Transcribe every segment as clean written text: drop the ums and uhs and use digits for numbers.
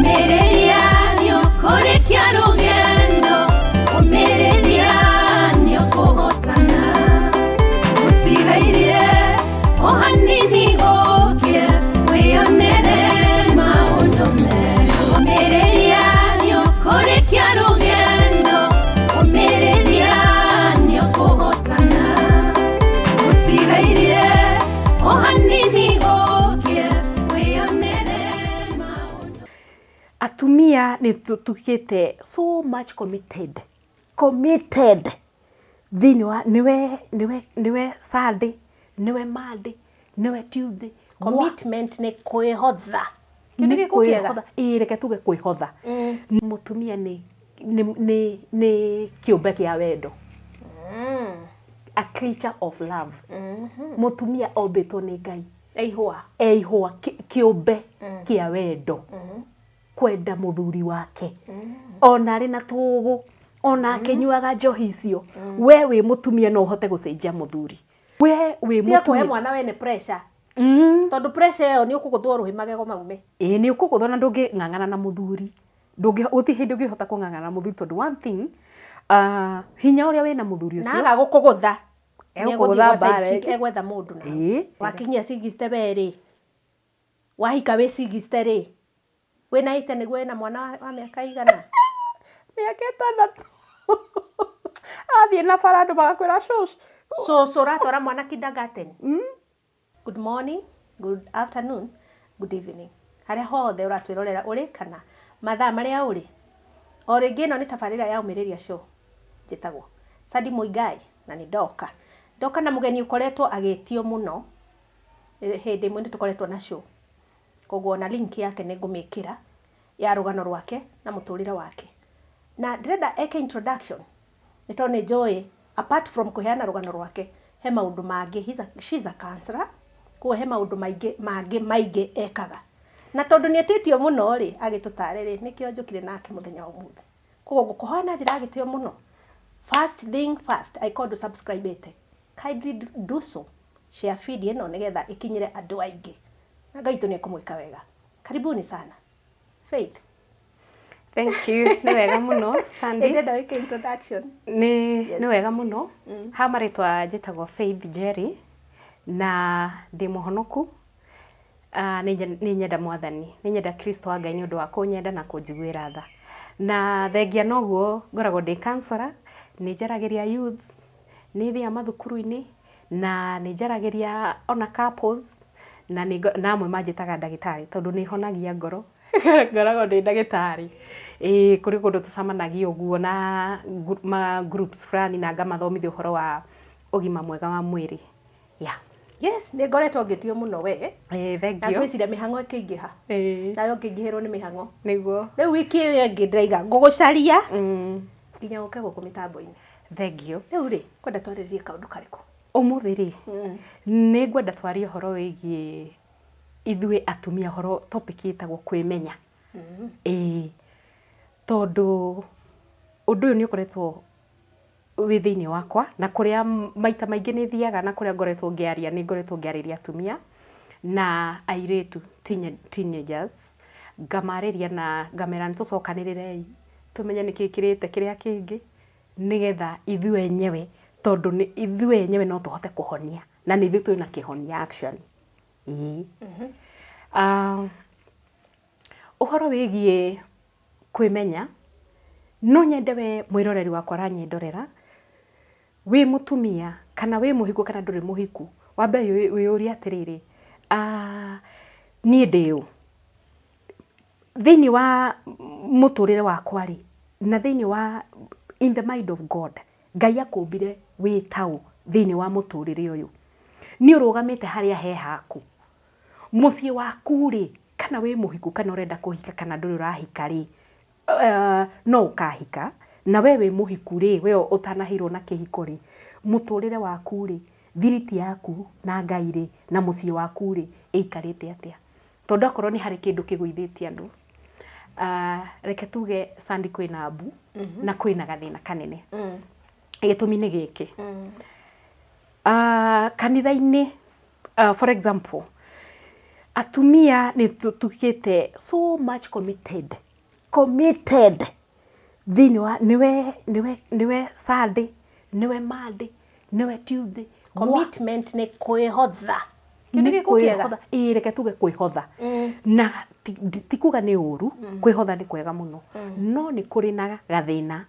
Ũmĩrĩria nĩũkũrĩkia rũgendo, ũmĩrĩria nĩũkũhotana. Gũtigairie o hanini ũkĩe wĩyonere maũndũ merũ. Ũmĩrĩria nĩũkũrĩkia rũgendo, ũmĩrĩria nĩũkũhotana. Gũtigairie o hanini ũkĩe wĩyonere maũndũ. Atumia nĩ tũtuĩkĩte so much committed thĩinĩ wa nĩwe Sunday, nĩwe Monday, nĩwe Tuesday. Commitment nĩ kwĩhotha. Kĩndũ Nĩ gĩkũ kĩega. Kwĩhotha. Ĩĩ, reke tuge kwĩhotha. Mũtumia nĩ kĩũmbe kĩa wendo, a creature of love. Mũtumia ombĩtwo nĩ Ngai Eihũa. Eihũa, kĩũmbe kĩa wendo, kwenda mũthuri wake ona arĩ na tũgũ, ona akĩnyuaga njohi icio. We wĩ mũtumia no ũhote gũcenjia mũthuri. We wĩ Tiga kũhe mũtumia mwana wene pressure. Tondũ pressure ĩyo nĩ ũkũgũthwo rũhĩ magego maume. Ĩĩ, nĩ ũkũgũthwo na ndũngĩng'ang'ana na mũthuri. Gũtirĩ hĩndĩ ũngĩhota kũng'ang'ana na mũthuri, tondũ one thing, hinya ũrĩa wĩna mũthuri Na ũcio aga gũkũgũtha. Egũkũgũtha Nĩegũthiĩ gwa mbara side chick, ĩngĩ. egwetha mũndũ na. Wakinyia 60 we rĩ. Wahika wĩ 60 rĩ. Wĩna 80 nĩguo wĩna mwana wa mĩaka igana? Mĩaka 6 athiĩ na bara andũ magakwĩra shush. Cũcũ ũratwara mwana kindergarten. Good morning, good afternoon, good evening. Harĩa hothe ũratwĩrorera ũrĩ kana mathaa marĩa ũrĩ. O rĩngĩ ĩno nĩ tabarĩra ya Ũmĩrĩria Show. Njĩtagwo Sandi Muigai na nĩ ndoka. Ndoka na mũgeni ũkoretwo agĩtio mũno. Hĩndĩ ĩmwe nĩ tũkoretwo na show. Koguo ona link yake nĩ ngũmĩkĩra ya rũgano rwake na mũtũrĩre wake. Na ndĩrenda eke introduction nĩ tondũ nĩ njũĩ apart from kũheana rũgano rwake he maũndũ mangĩ. She's a counselor, koguo he maũndũ maingĩ mangĩ maingĩ ekaga. Na tondũ nĩ etĩtio mũno rĩ agĩtũtare rĩ, nĩkĩo njũkire nake mũthenya wa ũmũthĩ. Koguo ngũkũhoya na njĩra ya gĩtĩo mũno. First thing first, angĩkorwo ndũ subscribe ĩte, kindly do so. Share video ĩno nĩgetha ĩkinyĩre andũ aingĩ. Na Ngai witũ nĩ ekũmwĩka wega. Karibuni sana. Faith. Thank you, nĩ wega mũno, Sandy. Ndĩrenda wĩke introduction. Nĩ wega mũno. Ha marĩtwa njĩtagwo Faith Jerry na ndĩ mũhonoku. Nĩ nyenda Mwathani, nĩ nyenda Kristo wa Ngai nĩ ũndũ wa kũnyenda na kũnjiguĩra tha. Na thengia noguo ngoragwo ndĩ counselor, nĩ njaragĩria youth, nĩ thiaga mathukuru-inĩ na nĩ njaragĩria ona couples, na amwe manjĩtaga ndagĩtarĩ tondũ nĩ honagia ngoro. Ngoragwo ndĩ ndagĩtarĩ. Ĩĩ, kũrĩ kũndũ tũcemanagia ũguo na ma groups fulani na ngamathomithia ũhoro wa ũgima mwega wa mwĩrĩ. Yeah. Yes, nĩ ngoretwo ngĩtio mũno we. Ĩĩ, Na thank you. ngwĩciria mĩhang'o ĩkĩingĩha. Nayo ngĩingĩhĩrwo nĩ mĩhang'o. Nĩguo. Rĩu wiki ĩyo ĩngĩ ndĩraiga ngũgũcaria nginya ũke gũkũ mĩtambo-inĩ. Thank you. Rĩu rĩ, kwenda twarĩrĩrie kaũndũ karĩkũ? Ũmũthĩ rĩ, nĩ ngwenda twarie ũhoro wĩgiĩ ithuĩ atumia, ũhoro topic ĩtagwo kwĩmenya. Ĩĩ, tondũ ũndũ ũyũ nĩ ũkoretwo wĩ thĩinĩ wakwa na kũrĩa maita maingĩ nĩ thiaga na kũrĩa ngoretwo ngĩaria, nĩ ngoretwo ngĩarĩria atumia na airĩtu, teenagers, ngamarĩria na ngamera nĩ tũcokanĩrĩrei tũmenye nĩkĩ kĩrĩte kĩrĩa kĩngĩ, nĩgetha ithuĩ enyewe, tondũ nĩ ithuĩ enyewe no tũhote kũhonia na nĩ ithuĩ twĩna kĩhonia actually. Ĩĩ. Ũhoro wĩgiĩ kwĩmenya, no nyende we mwĩroreri wakwa ũranyendorera, wĩ mũtumia kana wĩ mũhiku kana ndũrĩ mũhiku, wambe wĩyũrie atĩrĩrĩ, niĩ ndĩ ũ? Thĩinĩ wa mũtũrĩre wakwa rĩ, na thĩinĩ wa in the mind of God, Ngai akũmbire wĩ taũ thĩinĩ wa mũtũrĩre ũyũ. Nĩ ũrũgamĩte harĩa he haku. Mũciĩ waku rĩ, kana wĩ mũhiku kana ũrenda kũhika kana ndũrĩ ũrahika rĩ, no ũkahika, na we wĩ mũhiku rĩ, we ũtanaheirwo na kĩhiko rĩ, mũtũrĩre waku rĩ, thiriti yaku na Ngai rĩ, na mũciĩ waku rĩ, ĩikarĩte atĩa? Tondũ akorwo nĩ harĩ kĩndũ kĩgũithĩtie andũ, reke tuge Sandy, kwĩna mbu na kwĩna gathĩna kanene. Gĩtũmi nĩ gĩkĩ. Kanitha-inĩ, for example, Atumia nĩ tũtuĩkĩte so much committed, committed thĩinĩ wa nĩwe Sunday, nĩwe Monday, nĩwe Tuesday. Commitment nĩ kwĩhotha. Kĩndũ Nĩ gĩkũ kĩega. Kwĩhotha. Ĩĩ, reke tuge kwĩhotha. Na ti kuga nĩ ũru, kwĩhotha nĩ kwega mũno, no nĩ kũrĩ na gathĩna,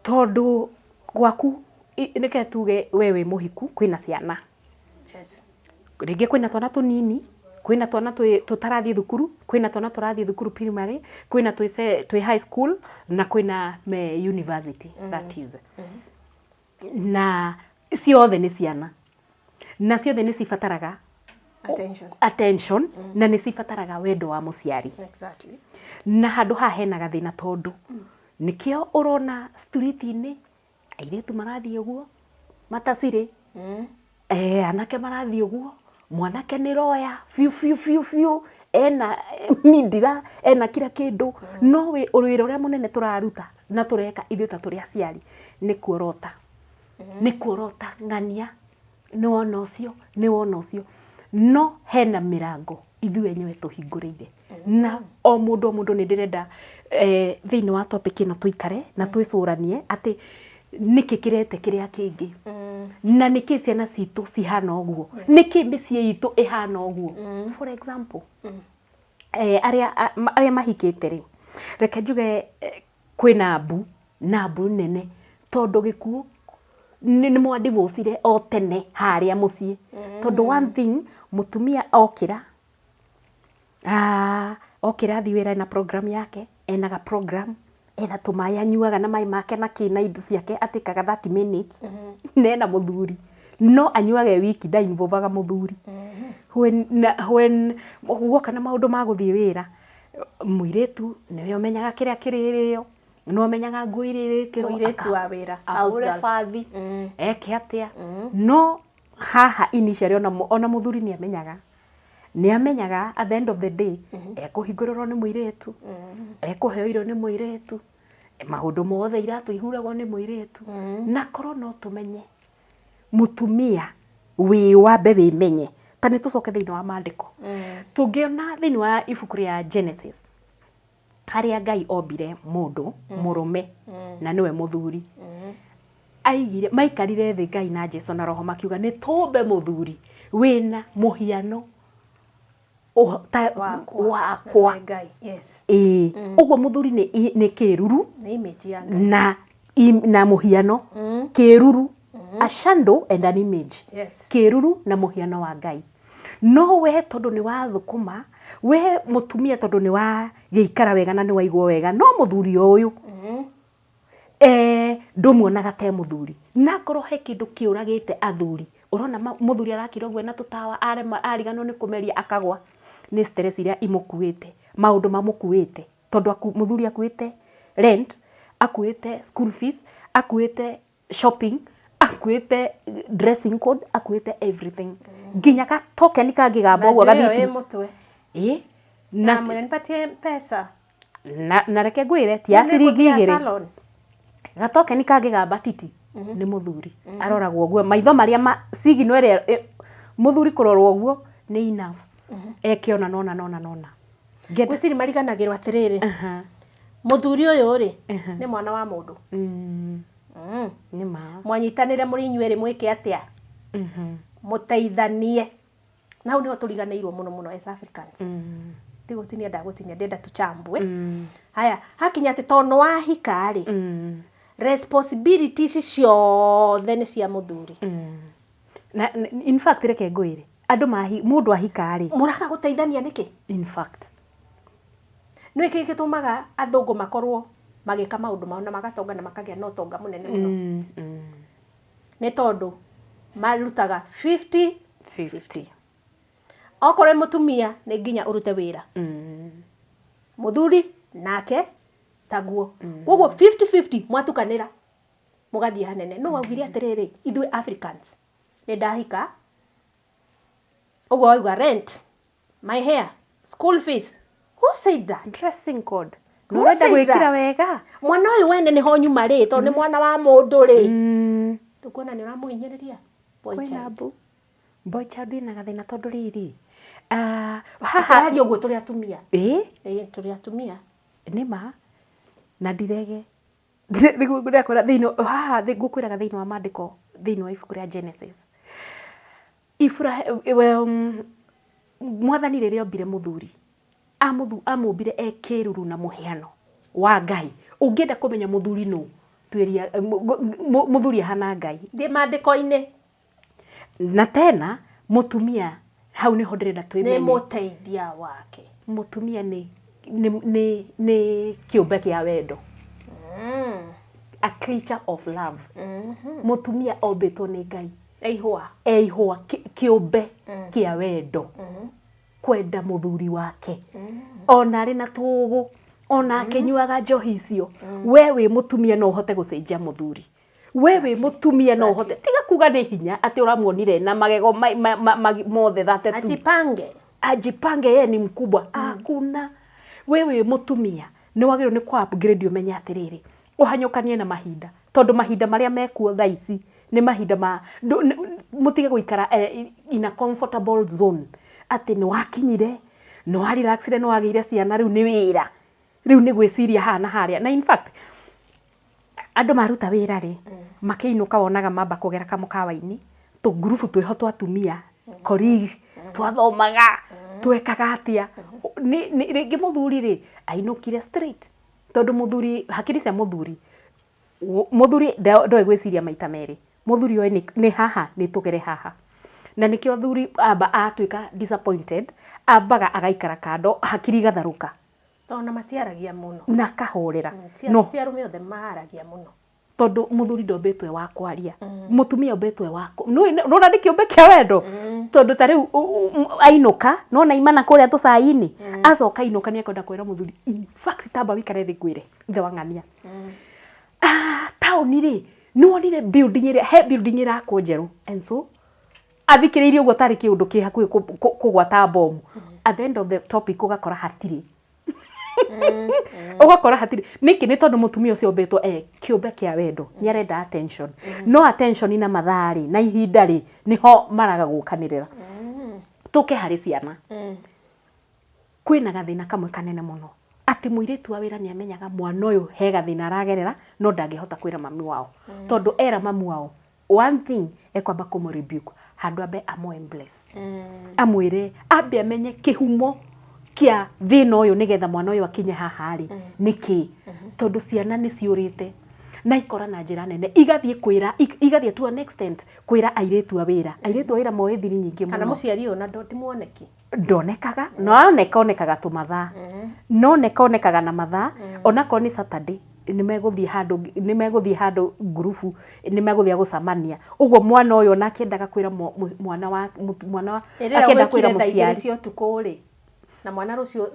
tondũ gwaku reke tuge we wĩ mũhiku, kwĩna ciana. Rĩngĩ kwĩna twana tũnini, kwĩna twana tũtarathiĩ thukuru, kwĩna twana tũrathiĩ thukuru primary, kwĩna twĩ high school, na kwĩna me university, that is. Na ciothe nĩ ciana, na ciothe nĩ cibataraga attention. Attention, na nĩ cibataraga wendo wa mũciari. Na handũ haha hena gathĩna, tondũ nĩkĩo ũrona street-inĩ airĩtu marathiĩ ũguo matacirĩ, anake marathiĩ ũguo, mwanake nĩ roya biũ biũ biũ biũ, ena mindira, ena kila kĩndũ, no wĩra ũrĩa mũnene tũraruta na tũreka ithuĩ ta tũrĩ aciari nĩ kuorota, nĩ kuorota ng'ania, nĩ wona ũcio, nĩ wona ũcio, no hena mĩrango ithuĩ enyewe tũhingũrĩire. Na o mũndũ, o mũndũ, nĩ ndĩrenda thĩinĩ wa topic ĩno tũikare na twĩcũranie atĩ nĩkĩ kĩrete kĩrĩa kĩngĩ, na nĩkĩ ciana citũ cihana ũguo, nĩkĩ mĩciĩ itũ ĩhana ũguo. For example, arĩa mahikĩte rĩ, reke njuge, kwĩna mbu na mbu nene, tondũ gĩkuũ nĩ mwadivocire o tene harĩa mũciĩ, tondũ one thing, mũtumia okĩra, okĩra athiĩ wĩra, ena program yake, enaga program, ena tũmaĩ anyuaga na maĩ make na kĩ na indo ciake, atĩkaga 30 minutes, na ena mũthuri, no anyuaga e wiki, ndainvolvaga mũthuri. When guoka na maũndũ ma gũthiĩ wĩra, mũirĩtu nĩwe ũmenyaga kĩrĩa kĩrĩrĩo, nĩwe ũmenyaga nguo iria irĩkĩrwo. Mũirĩtu wa wĩra, ahũre house girl. Bathi eke atĩa. No haha initially ona mũthuri nĩ amenyaga, nĩ amenyaga at the end of the day ekũhingũrĩrwo nĩ mũirĩtu, ekũheo irio nĩ mũirĩtu, maũndũ mothe, iratũ ihuragwo nĩ mũirĩtu. Na korwo no tũmenye mũtumia wĩ wambe wĩmenye, ta nĩ tũcoke thĩinĩ wa maandĩko, tũngĩona thĩinĩ wa ibuku rĩa Genesis harĩa Ngai ombire mũndũ mũrũme na nĩwe mũthuri, aigire maikarire thĩ Ngai na Jesu na Roho makiuga nĩ tũmbe mũthuri wĩna mũhiano wakwa. Wakwa. Ngai, yes. Ĩĩ, ũguo mũthuri nĩ kĩruru nĩ image ya Ngai. Na mũhiano, kĩruru, a shadow and an image. Kĩruru na mũhiano wa Ngai. No we tondũ nĩ wathũkũma, we mũtumia, tondũ nĩ wagĩikara wega na nĩ waigwo wega, no mũthuri o ũyũ ndũmuonaga te mũthuri. Na korwo he kĩndũ kĩũragĩte athuri, ũrona mũthuri arakira ũguo na tũtawa, arema, ariganwo nĩ kũmeria, akagwa, nĩ stress iria imũkuĩte, maũndũ mamũkuĩte, tondũ mũthuri akuĩte rent, akuĩte school fees, akuĩte shopping, akuĩte dressing code, akuĩte everything, nginya ka token kangĩgamba ũguo na njĩra ĩyo gathiĩ ĩ mũtwe. Ĩ na na, mwĩre nipatie pesa. Na reke ngwĩre ti ya Nĩ ciringi ngũthiĩ 2. salon. Gatokeni kangĩgamba titi nĩ mũthuri aroragwo ũguo, maitho marĩa ma sigino ĩrĩa mũthuri kũrorwo ũguo nĩ enough, eke ona nona nona nona. Ngwĩciria mariganagĩrwo atĩrĩrĩ, mũthuri ũyũ rĩ, nĩ mwana wa mũndũ. Nĩ ma. Mwanyitanĩre mũrĩ inyuerĩ, mwĩke atĩa? Mũteithanie. Na hau nĩho tũriganĩirwo mũno mũno as Africans. Ndigũtinia, ndagũtinia, ndĩrenda tũchambwe. Haya, hakinya atĩ tondũ nĩwahika rĩ, responsibility ici ciothe nĩ cia mũthuri. Na in fact, reke ngwĩre, andũ mahi mũndũ ahika rĩ, mũraga gũteithania nĩkĩ? In fact. Nĩ kĩĩ gĩtũmaga athũngũ makorwo magĩka maũndũ mao na magatonga na makagĩa na ũtonga mũnene mũno? Nĩ tondũ marutaga 50 50. Okorwo wĩ mũtumia, nĩ nginya ũrute wĩra. Mũthuri nake taguo. Koguo 50-50, mwatukanĩra mũgathiĩ hanene. No waugire atĩrĩrĩ, ithuĩ Africans, nĩ ndahika ũguo wauga, rent, my hair, school fees, who said that? Dressing code. Who Nĩ ũrenda said gwĩkĩra that? wega. Mwana ũyũ wene nĩho nyuma rĩ, tondũ nĩ mwana wa mũndũ rĩ, ndũkuona nĩ ũramũhinyĩrĩria? Boy kwĩna child. Mbu boy child ĩna gathĩna, tondũ rĩrĩ, Ah, haha Tũraria ũguo tũrĩ atumia. Ĩĩ. Ĩĩ, tũrĩ atumia. Nĩ ma na ndirege. Nĩguo ndĩrakwĩra thĩinĩ haha, ngũkwĩraga thĩinĩ wa maandĩko, thĩinĩ wa ibuku rĩa Genesis. Mwathani rĩrĩa ombire mũthuri, amũmbire e kĩruru na mũhiano wa Ngai. Ũngĩenda kũmenya mũthuri nũ, tuĩria mũthuri ahana Ngai. Thiĩ maandĩko-inĩ. Na tena mũtumia, hau nĩho ndĩrenda Nĩ twĩmenye. Mũteithia wake. Mũtumia nĩ kĩũmbe kĩa wendo. A creature of love. Mũtumia ombĩtwo nĩ Ngai. Eihũa. Eihũa, kĩũmbe kĩa wendo. Kwenda mũthuri wake. Ona arĩ na tũgũ, ona akĩnyuaga njohi icio, we wĩ mũtumia no ũhote gũcenjia mũthuri. We wĩ mũtumia no ũhote, tiga kuga nĩ hinya atĩ ũramuonire na magego mothe 32. Ajipange. Ajipange, yeye ni mkubwa. Hakuna. We wĩ mũtumia nĩ wagĩrĩirwo nĩ kũ upgrade, ũmenye atĩrĩrĩ, ũhanyũkanie na mahinda, tondũ mahinda marĩa mekuo thaa ici nĩ mahinda ma mũtige gũikara in a comfortable zone atĩ nĩ wakinyire, nĩ wa relaxire, nĩ wagĩire ciana, rĩu nĩ wĩra, rĩu nĩ gwĩciria haha na harĩa. Na in fact andũ maruta wĩra rĩ, makĩinũka wonaga mamba kũgera kamũkawa-inĩ, tũngurubu twĩho twa atumia colleague, twathomaga, twekaga atĩa. Rĩngĩ mũthuri rĩ ainũkire straight, tondũ mũthuri, hakiri cia mũthuri, mũthuri ndoĩ gwĩciria maita merĩ. Mũthuri oĩ nĩ haha nĩ tũgere haha, na nĩkĩo athuri amba atuĩka disappointed, ambaga agaikara kando, hakiri igatharũka. Tondũ na matiaragia mũno. Na akahorera. No ti arũme othe maragia mũno. Tondũ mũthuri ndombĩtwo wa kwaria, mũtumia ombĩtwo wa nona nĩ kĩũmbe kĩa wendo. Tondũ ta rĩu ainũka nona imana kũrĩa tũcai-inĩ, acoka ainũka nĩ ekwenda kwĩra mũthuri, "In fact, tamba wĩikare thĩ ngwĩre, ithe wa ng'ania, ah, taũni rĩ, nĩ wonire building ĩrĩa, he building ĩrakwo njerũ?" And so athikĩrĩirie ũguo tarĩ kĩũndũ kĩ hakuhĩ kũgwata bomu. At the end of the topic ũgakora hatirĩ, ũgakora hatirĩ. Nĩkĩ? Nĩ tondũ mũtumia ũcio ombĩtwo e kĩũmbe kĩa wendo, nĩ arenda attention. No attention na mathaa rĩ, na ihinda rĩ, nĩho maraga gũkanĩrĩra. Tũke harĩ ciana. Kwĩna gathĩna kamwe kanene mũno, atĩ mũirĩtu wa wĩra nĩ amenyaga mwana ũyũ he gathĩna aragerera, no ndangĩhota kwĩra mami wao, tondũ era mami wao one thing, ekwamba kũmũ rebuke handũ ambe amũ embrace, amwĩre ambe amenye kĩhumo kĩa thĩna ũyũ, nĩgetha mwana ũyũ akinye haha rĩ nĩkĩ. Tondũ ciana nĩ ciũrĩte na ikora na njĩra nene, igathiĩ kwĩra, igathiĩ to an extent kwĩra airĩtu a wĩra. Airĩtu a wĩra moĩ thiri nyingĩ Kana mũno. Mũciari ũyũ na ti muoneki. Ndonekaga, no oneka onekaga tũmathaa, no oneka onekaga na mathaa. Onakorwo nĩ Saturday, nĩ megũthiĩ handũ, nĩ megũthiĩ handũ ngurubu, nĩ megũthiĩ gũcamania ũguo. Mwana ũyũ ona akĩendaga kwĩra mwana wa mwana wa Rĩrĩa akĩenda kwĩra gwĩkire thaa 2 mũciari cia ũtukũ rĩ, na mwana rũciũ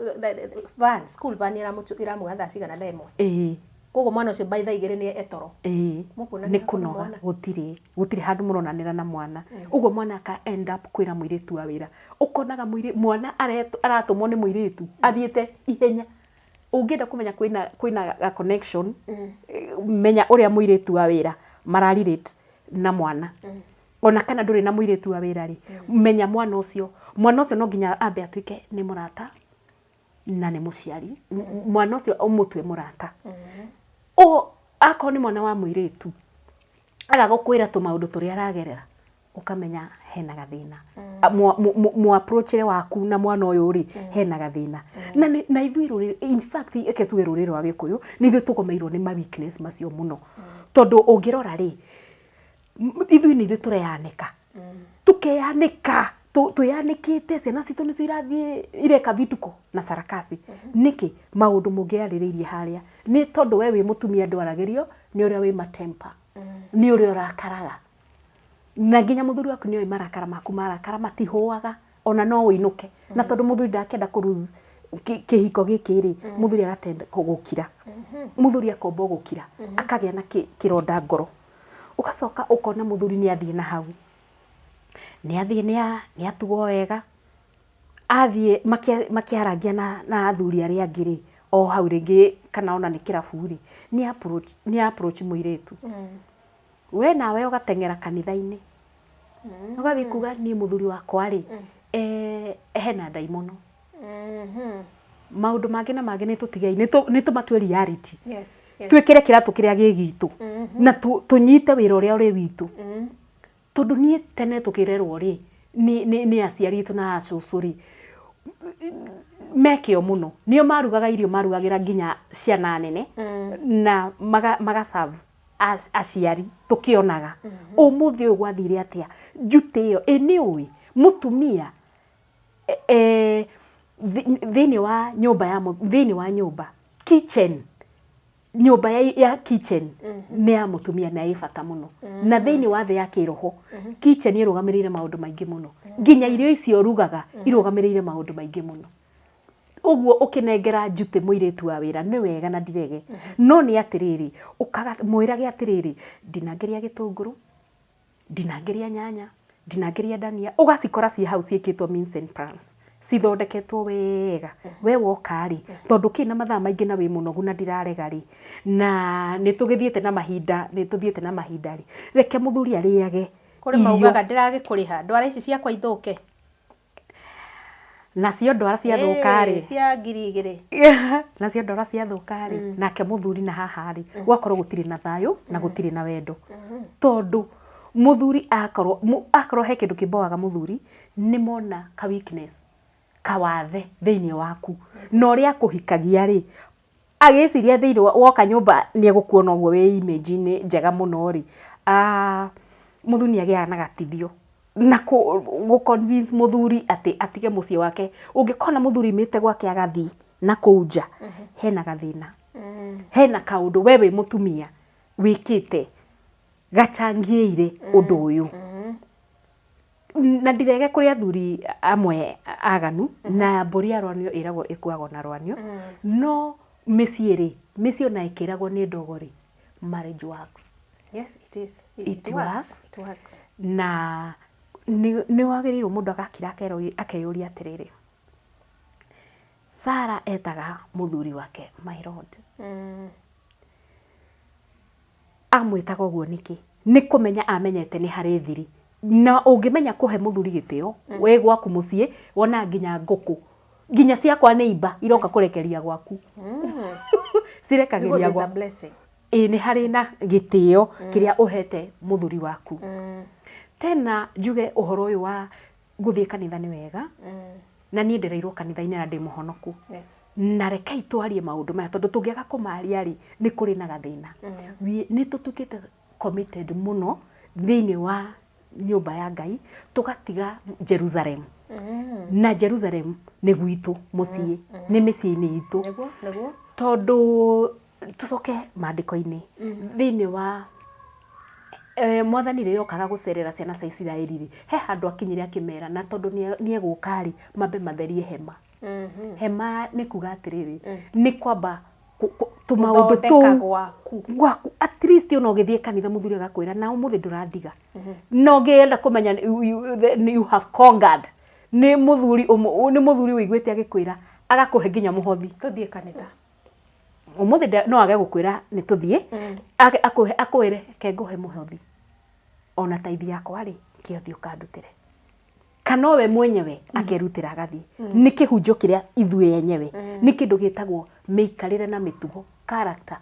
van, school van ĩramuoya thaa cigana? Thaa 1. Ĩĩ. Koguo mwana ũcio by thaa 2 nĩ etoro. Ĩĩ. Mũkuonanĩra Nĩ kũ na kũnoga. mwana? Gũtirĩ handũ mũronanĩra na mwana. Ũguo mwana aka end up kwĩra mũirĩtu wa wĩra. Ũkonaga mwana aratũmwo nĩ mũirĩtu athiĩte ihenya. Ũngĩenda kũmenya kwĩna ga connection, menya ũrĩa mũirĩtu wa wĩra mara relate na mwana. Ona kana ndũrĩ na mũirĩtu wa wĩra rĩ, menya mwana ũcio. Mwana ũcio no nginya ambe atuĩke nĩ mũrata na nĩ mũciari. Mwana ũcio ũmũtue mũrata. O akorwo nĩ mwana wa mũirĩtu, aga gũkwĩra tũmaũndũ tũrĩa aragerera, ũkamenya hena gathĩna. Mũ approachĩre waku na mwana ũyũ rĩ, hena gathĩna. Na ithuĩ rũrĩrĩ, in fact reke tuge rũrĩrĩ rwa Gĩkũyũ, nĩ ithuĩ tũgomeirwo nĩ ma weakness macio mũno. Tondũ ũngĩrora rĩ, ithuĩ nĩ ithuĩ tũreyanĩka, tukeyanĩka, twĩyanĩkĩte. Ciana citũ nĩcio irathiĩ ireka vituko na sarakasi. Nĩkĩ maũndũ mũngĩarĩrĩirie harĩa? Nĩ tondũ we wĩ mũtumia ndwaragĩrio nĩ ũrĩa wĩ matemper, nĩ ũrĩa ũrakaraga, na nginya mũthuri waku nĩ oĩ marakara maku. Marakara matihũaga, ona no ũinũke. Na tondũ mũthuri ndakenda kũ lose kĩhiko gĩkĩ rĩ, mũthuri agatenda gũkira, mũthuri akomba gũkira, akagĩa na kĩronda ngoro. Ũgacoka ũkona mũthuri nĩ athiĩ na hau, nĩ athiĩ, nĩ atugwo wega, athiĩ makĩarangia na athuri arĩa angĩ rĩ, o hau rĩngĩ kana ona nĩ kĩrabu rĩ, nĩ approach mũirĩtu. We nawe ũgateng'era kanitha-inĩ, ũgathiĩ kuga, "Niĩ mũthuri wakwa rĩ, Hena ndaimono. Maũndũ mangĩ na mangĩ nĩ tũtigei, nĩ tũmatue reality. Twĩkĩre kĩratũ kĩrĩa gĩ gitũ na tũnyite wĩra ũrĩa ũrĩ witũ. Tondũ niĩ tene tũkĩrerwo rĩ, nĩ aciari aitũ na acũcũ rĩ, mekĩo mũno. Nĩo marugaga irio marugagĩra nginya ciana nene na maga serve aciari tũkĩonaga. Ũmũthĩ ũyũ gwathire atĩa? Njuti ĩyo, ĩ nĩ ũĩ mũtumia thĩinĩ wa nyũmba ya thĩinĩ wa nyũmba kitchen, nyũmba ya kitchen nĩ ya mũtumia na ĩ bata mũno. Na thĩinĩ wa thĩ ya kĩroho kitchen ĩrũgamĩrĩire maũndũ maingĩ mũno, nginya irio icio ũrugaga irũgamĩrĩire maũndũ maingĩ mũno. Ũguo ũkĩnengera njuti mũirĩtu wa wĩra nĩ wega na ndirege, no nĩ atĩrĩrĩ, mwĩrage atĩrĩrĩ, ndinangĩria gĩtũngũrũ, ndinangĩria nyanya, ndinangĩria ndania, ũgacikora ciĩ hau ciĩkĩtwo mince and plans, cithondeketwo wega. We woka rĩ, tondũ kĩ na mathaa maingĩ na wĩ mũnogu na ndirarega rĩ, na nĩ tũgĩthiĩte na mahinda, nĩ tũthiĩte na mahinda rĩ, reke mũthuri arĩage Kũrĩ maugaga ndĩragĩkũrĩha ndwara ici ciakwa ithũke. Nacio ndwara ciathũka rĩ, cia 2000. Nacio ndwara ciathũka rĩ, nake mũthuri na haha rĩ, gwakorwo gũtirĩ na thayũ na gũtirĩ na wendo, tondũ mũthuri akorwo he kĩndũ kĩmboaga mũthuri, nĩ mona ka weakness, kawathe thĩinĩ waku, na ũrĩa akũhikagia rĩ, agĩciria thĩinĩ woka nyũmba nĩ egũkuona ũguo wĩ image-inĩ njega mũno rĩ, mũthuri nĩ agĩaga na gatithio na gũ convince mũthuri atĩ atige mũciĩ wake. Ũngĩkona mũthuri aumĩte gwake agathiĩ na kũu nja, hena gathĩna, hena kaũndũ we wĩ mũtumia wĩkĩte gacangĩire ũndũ ũyũ. Na ndirege kũrĩ athuri amwe aganu, na mbũri ya rwanio ĩragwo ĩkuagwo na rwanio, no mĩciĩ rĩ, mĩciĩ ona ĩkĩragwo nĩ ndogo rĩ, marriage works. Yes, it is. It works. It works. Na nĩ wagĩrĩirwo mũndũ agakira akeyũria atĩrĩrĩ, Sarah etaga mũthuri wake my lord. Amwĩtaga ũguo nĩkĩ? Nĩ kũmenya amenyete nĩ harĩ thiri. Na ũngĩmenya kũhe mũthuri gĩtĩo, wĩ gwaku mũciĩ, wona nginya ngũkũ, nginya ciakwa nĩ imba iroka kũrekeria gwaku. Cirekagĩria Because it's a gwaku. blessing. Ĩĩ, nĩ harĩ na gĩtĩo kĩrĩa ũhete mũthuri waku. Tena njuge ũhoro ũyũ wa gũthiĩ kanitha nĩ wega, na niĩ ndereirwo kanitha-inĩ na ndĩ mũhonoku. Na rekei twarie maũndũ maya, tondũ tũngĩaga kũmaria rĩ, nĩ kũrĩ na gathĩna. Nĩ tũtuĩkĩte committed mũno thĩinĩ wa nyũmba ya Ngai, tũgatiga Jerusalem. Na Jerusalem nĩ gwitũ mũciĩ, nĩ mĩciĩ-inĩ itũ. Nĩguo, nĩguo. Tondũ tũcoke maandĩko-inĩ, thĩinĩ wa mwathani rĩrĩa okaga gũcerera ciana cia Isiraeli rĩ, he handũ akinyire akĩmera, na tondũ nĩ egũka rĩ, mambe matherie hema. Hema nĩ kuga atĩrĩrĩ, nĩ kwamba tũmaũndũ Gũthondeka tũu gwaku. Gwaku. At least ona ũgĩthiĩ kanitha mũthuri agakwĩra na ũmũthĩ ndũrandiga. Na ũngĩenda kũmenya you have conquered, nĩ mũthuri ũiguĩte agĩkwĩra agakũhe nginya mũhothi. Tũthiĩ kanitha. Ũmũthĩ no age gũkwĩra nĩ tũthiĩ, akwĩre ke ngũhe mũhothi. Ona taithi yakwa rĩ, kĩo thiĩ ũkandutĩre. Kana we mwenyewe akerutĩra agathiĩ. Nĩ kĩhunjio kĩrĩa ithuĩ enyewe. Nĩ kĩndũ gĩtagwo mĩikarĩre na mĩtugo, character.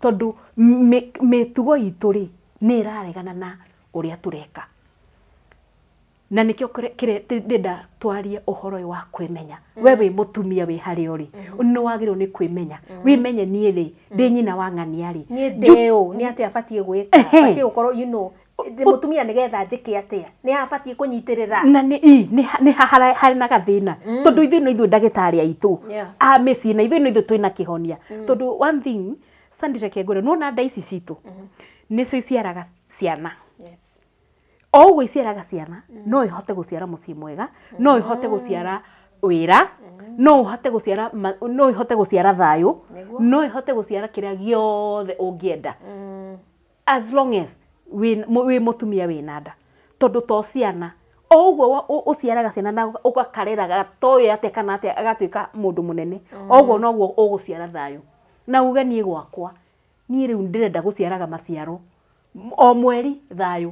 Tondũ mĩtugo itũ rĩ, nĩ ĩraregana na ũrĩa tũreka. Na nĩkĩo ndĩrenda twarie ũhoro ũyũ wa kwĩmenya. We wĩ mũtumia wĩ harĩa ũrĩ, nĩ wagĩrĩirwo nĩ kwĩmenya. Wĩmenye niĩ rĩ, ndĩ nyina wa ng'ania rĩ. Niĩ ndĩ ũ, nĩ atĩa batiĩ gwĩka? Batiĩ gũkorwo, ndĩ mũtumia nĩgetha njĩke atĩa? Nĩ ha batiĩ kũnyitĩrĩra? Na nĩ, ĩ, nĩ ha, nĩ ha harĩ na gathĩna. Tondũ ithuĩ no ithuĩ ndagĩtarĩ aitũ. A mĩciĩ, na ithuĩ no ithuĩ twĩna kĩhonia. Tondũ one thing, Sandy reke ngwĩre, nĩwona nda ici citũ, nĩcio iciaraga ciana. O ũguo iciaraga ciana, no ihote gũciara mũciĩ mwega, no ihote gũciara wĩra, no ũhote gũciara no ihote gũciara thayũ, no ihote gũciara kĩrĩa gĩothe ũngĩenda. As long as wĩ mũtumia wĩna nda. Tondũ to ciana, o ũguo ũciaraga ciana na ũgakarera gatoĩ atĩa kana atĩa agatuĩka mũndũ mũnene. O ũguo noguo ũgũciara thayũ. Na uge niĩ gwakwa, niĩ rĩu ndĩrenda gũciaraga maciaro. O mweri thayũ.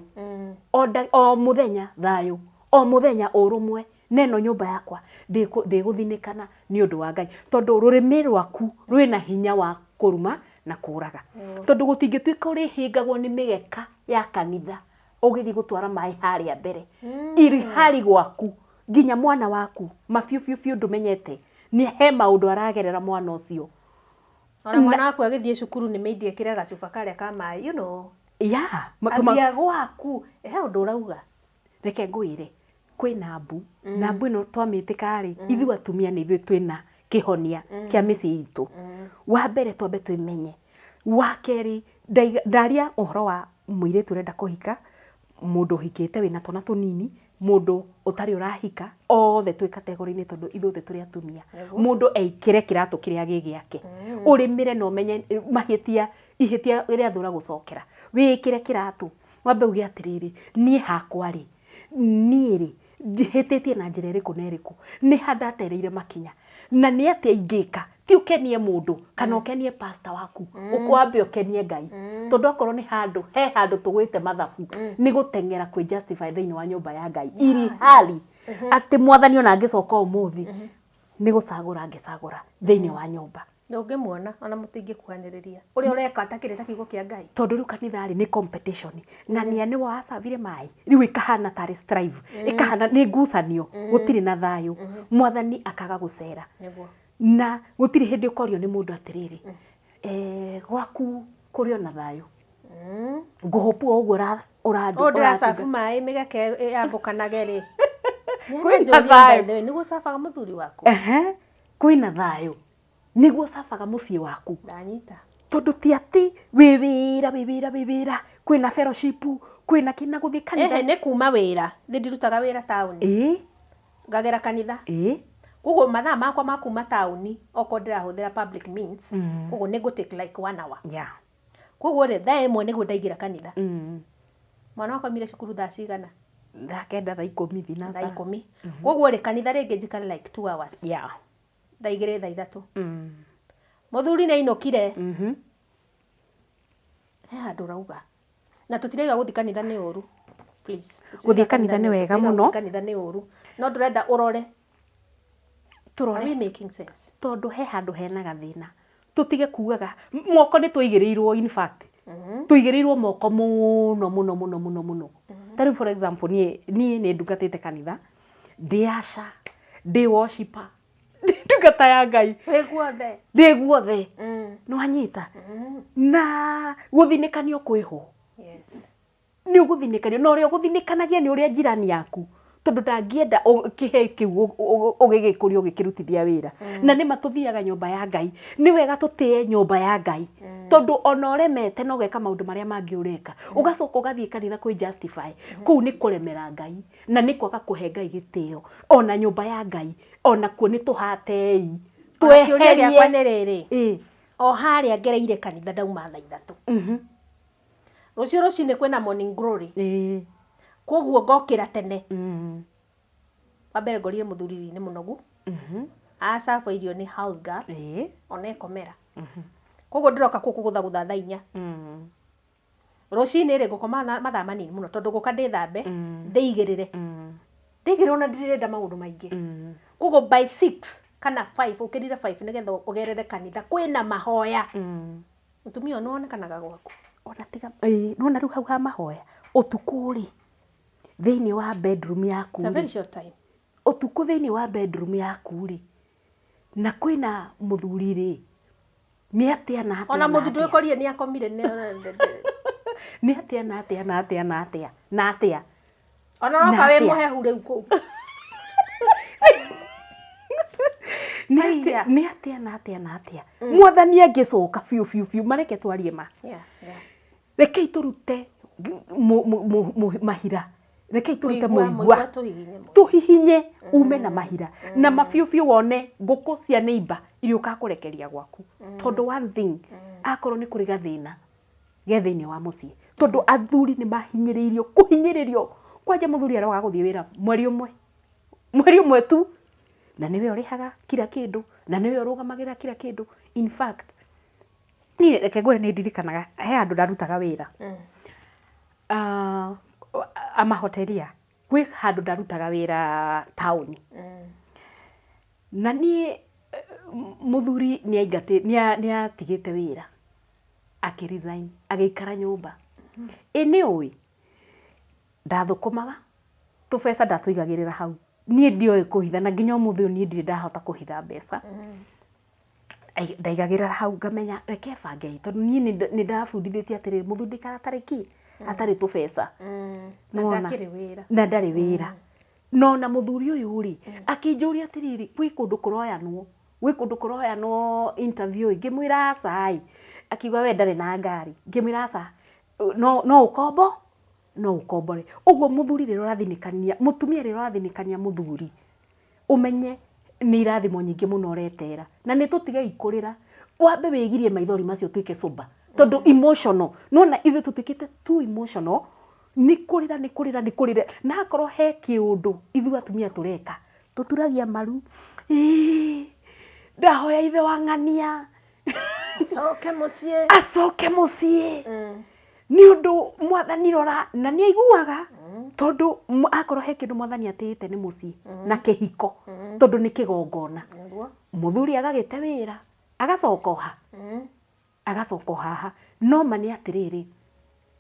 O mũthenya thayũ. O mũthenya ũrũmwe. Na ĩno nyũmba yakwa ndĩgũthinĩkana nĩ ũndũ wa Ngai, tondũ rũrĩmĩ rwaku rwĩna hinya wa kũruma na kũraga. Tondũ gũtingĩtuĩka ũrĩhĩngagwo nĩ mĩgeka ya kanitha ũgĩthiĩ gũtwara maĩ harĩa mbere, iri hari gwaku nginya mwana waku mabiũ biũ biũ ndũmenyete nĩ he maũndũ aragerera mwana ũcio. Ona mwana waku agĩthiĩ cukuru nĩ meindi ĩkĩre gacuba karĩa ka maĩ. Yeah, Ambia gwaku, he ũndũ ũrauga. Reke ngwĩre, kwĩna mbu, na mbu ĩno twamĩtĩka rĩ, ithuĩ atumia nĩ ithuĩ twĩna kĩhonia kĩa mĩciĩ itũ. Wa mbere twambe twĩmenye. Wa kerĩ, ndaria ũhoro wa mũirĩtu ũrenda kũhika, mũndũ ũhikĩte wĩna twana tũnini, mũndũ ũtarĩ ũrahika, othe twĩ category-inĩ tondũ ithuothe tũrĩ atumia. Mũndũ eikĩre kĩratũ kĩrĩa gĩ gĩake. Ũrĩmĩre na ũmenye mahĩtia, ihĩtia rĩa thũra gũcokera. Wĩkĩre kĩratũ, wambe uge atĩrĩrĩ, niĩ hakwa rĩ, niĩ rĩ, njĩhĩtĩtie na njĩra ĩrĩkũ na ĩrĩkũ, nĩ ha ndatereire makinya, na nĩ atĩa ingĩka, ti ũkenie mũndũ kana ũkenie pastor waku, wambe ũkenie Ngai, tondũ akorwo nĩ handũ, he handũ tũgwĩte mathabu, nĩ gũteng'era kwĩ justify thĩinĩ wa nyũmba ya Ngai, iri hali atĩ mwathani ona angĩcoka ũmũthĩ, nĩ gũcagũra angĩcagũra thĩinĩ wa nyũmba. Ndũngĩmuona ona mũtingĩkuhanĩrĩria ũrĩa ũreka atakĩrĩ ta kiugo kĩa Ngai. Tondũ rĩu kanitha rĩ nĩ competition, na nĩa nĩ wacabire maĩ, rĩu ĩkahana tarĩ strive, ĩkahana nĩ ngucanio, gũtirĩ na thayũ, mwathani akaga gũcera. Na gũtirĩ hĩndĩ ũkorio nĩ mũndũ atĩrĩrĩ, gwaku kũrĩ ona thayũ. Ngũhũpu o ũguo Ũũ ndĩracabu maĩ mĩgeke yambũkanage rĩ. Kwĩna thayũ. Nĩguo ũcabaga mũthuri waku. Kwĩna thayũ. Nĩguo ũcabaga mũciĩ waku. Ndanyita. Tondũ ti atĩ wĩ wĩra, wĩ wĩra, wĩ wĩra, kwĩna fellowship, kwĩna kĩna gũthiĩ kanitha. Ehe, nĩ kuma wĩra. Thĩ ndirutaga wĩra taũni. Ngagera kanitha. Koguo mathaa makwa ma kuma taũni, okorwo ndĩrahũthĩra public means, koguo nĩ ngũ take like 1 hour. Koguo rĩ, thaa ĩmwe nĩguo ndaingĩra kanitha. Mwana wakwa aumire cukuru thaa cigana? Thaa kenda, thaa ikũmi, thinacara. Thaa ikũmi. Koguo rĩ, kanitha rĩngĩ njikare like 2 hours. Thaa igĩrĩ, thaa ithatũ. Mũthuri nĩ ainũkire. He handũ ũrauga. Na tũtirauga gũthiĩ kanitha nĩ ũru. Please. Gũthiĩ kanitha nĩ wega mũno. Gũthiĩ kanitha nĩ ũru. No ndĩrenda ũrore. Tũrore. Are we making sense? Tondũ he handũ hena gathĩna. Tũtige kugaga moko nĩ tũigĩrĩirwo, in fact. Tũigĩrĩirwo moko mũno, mũno, mũno, mũno, mũno. Ta rĩu for example, niĩ nĩ ndungatĩte kanitha, ndĩ asha, ndĩ worshiper, ndungata ya Ngai. Wĩ guothe. Ndĩ guothe. Nĩ wanyita? Na gũthinĩkanio kwĩho. Nĩ ũgũthinĩkanio, na ũrĩa ũgũthinĩkanagia nĩ ũrĩa jirani yaku. Tondũ ndangĩenda kĩheo kĩu ũgĩgĩkũria ũgĩkĩrutithia wĩra. Na nĩ ma tũthiaga nyũmba ya Ngai. Nĩ wega tũtĩe nyũmba ya Ngai. Tondũ ona ũremete na ũgeka maũndũ marĩa mangĩ ũreka, ũgacoka ũgathiĩ kanitha kwĩ justify. Kũu nĩ kũremera Ngai, na nĩ kwaga kũhe Ngai gĩtĩo. Ona nyũmba ya Ngai, ona kuo nĩ tũhatei. Ona kĩũria gĩakwa nĩ rĩrĩ. O harĩa ngereire kanitha ndauma thaa ithatũ. Rũciũ rũcinĩ kwĩna morning glory. Koguo ngokĩra tene. Wa mbere ngorire mũthuri nĩ mũnogu. Acabwo irio nĩ house girl. Ona ekomera. Koguo ndĩroka kũu kũgũthagũtha thaa inya. Rũcinĩ rĩ ngũkoma mathaa manini mũno tondũ ngũka ndĩthambe, ndĩigĩrĩre. Ndĩigĩrĩre ona ndirenda maũndũ maingĩ. Koguo by 6 kana 5, ũkĩrire 5 nĩgetha ũgerere kanitha kwĩna mahoya. Mũtumia ũyũ nĩwonekanaga gwaku. Ona tiga, nĩwona rĩu hau ha mahoya, ũtukũ rĩ, thĩinĩ wa bedroom yaku It's a very rĩ, short time. Ũtukũ thĩinĩ wa bedroom yaku rĩ, na kwĩna mũthuri rĩ, nĩ atĩa na atĩa Ona na mũthuri atĩa? ndũgĩkorire nĩ akomire, nĩ Nĩ atĩa na atĩa na atĩa na atĩa na atĩa? Ona ũroka Na wĩ atĩa? mũhehu rĩu kũu. Nĩ Haiya. atĩa, nĩ atĩa na atĩa na atĩa? Mwathani angĩcoka biũ biũ biũ, mareke twarie ma. Rekei tũrute mahira. Rekei tũrute Mũigua, mũigua. mũigua tũhihinye mũno. Tũhihinye ume na mahira. Na mabiũ biũ wone ngũkũ cia neighbor iria ũkakũrekeria gwaku. Tondũ one thing, akorwo nĩ kũrĩ gathĩna ge thĩinĩ wa mũciĩ. Tondũ athuri nĩ mahinyĩrĩirio, kũhinyĩrĩrio. Kwanja mũthuri aroga gũthiĩ wĩra mweri ũmwe. Mweri ũmwe tu. Na nĩwe ũrĩhaga kila kĩndũ, na nĩwe ũrũgamagĩrĩra kila kĩndũ. In fact, niĩ reke ngwĩre nĩ ndirikanaga he handũ ndarutaga wĩra. Amahoteria. Kwĩ handũ ndarutaga wĩra taũni, na niĩ mũthuri nĩ atigĩte wĩra, akĩ resign, agĩikara nyũmba. Ĩ nĩ ũĩ ndathũkũmaga tũbeca, ndatũigagĩrĩra hau. Niĩ ndioĩ kũhitha, na nginya ũmũthĩ ũyũ niĩ ndirĩ ndahota kũhitha mbeca. Ndaigagĩrĩra hau, ngamenya reke bange, tondũ niĩ nĩ ndabundithĩtie atĩrĩrĩ, mũthuri ndaikara atarĩ ki, atarĩ tũbeca. Na Nĩwona? Ndakĩrĩ wĩra. Na ndarĩ wĩra. No na mũthuri ũyũ rĩ, akĩnjũria atĩrĩrĩ, kwĩ kũndũ kũroyanwo, gwĩ kũndũ kũroyanwo interview. Ngĩmwĩra aca. Ĩ akiuga we ndarĩ na ngari. Ngĩmwĩra aca, no ũkombo, no ũkombore. Ũguo mũthuri rĩrĩa ũrathinĩkania mũtumia, rĩrĩa ũrathinĩkania mũthuri, ũmenye nĩ irathimo nyingĩ mũno ũretera. Na nĩ tũtigei kũrĩra, wambe wĩgirie maithori macio, ũtuĩke sober, tondũ emotional nona ithuĩ tũtuĩkĩte too emotional. Nĩ kũrĩra, nĩ kũrĩra, nĩ kũrĩra. Na akorwo he kĩũndũ ithuĩ atumia tũreka, tũturagia maru. Ĩĩ, ndahoya ithe wa ng'ania Acoke mũciĩ. Acoke mũciĩ, nĩ ũndũ Mwathani rora na nĩ aiguaga, tondũ akorwo he kĩndũ Mwathani atĩĩte nĩ mũciĩ na kĩhiko, tondũ nĩ kĩgongona. Mũthuri agagĩte wĩra, agacoka oha, agacoka o haha. No ma nĩ atĩrĩrĩ,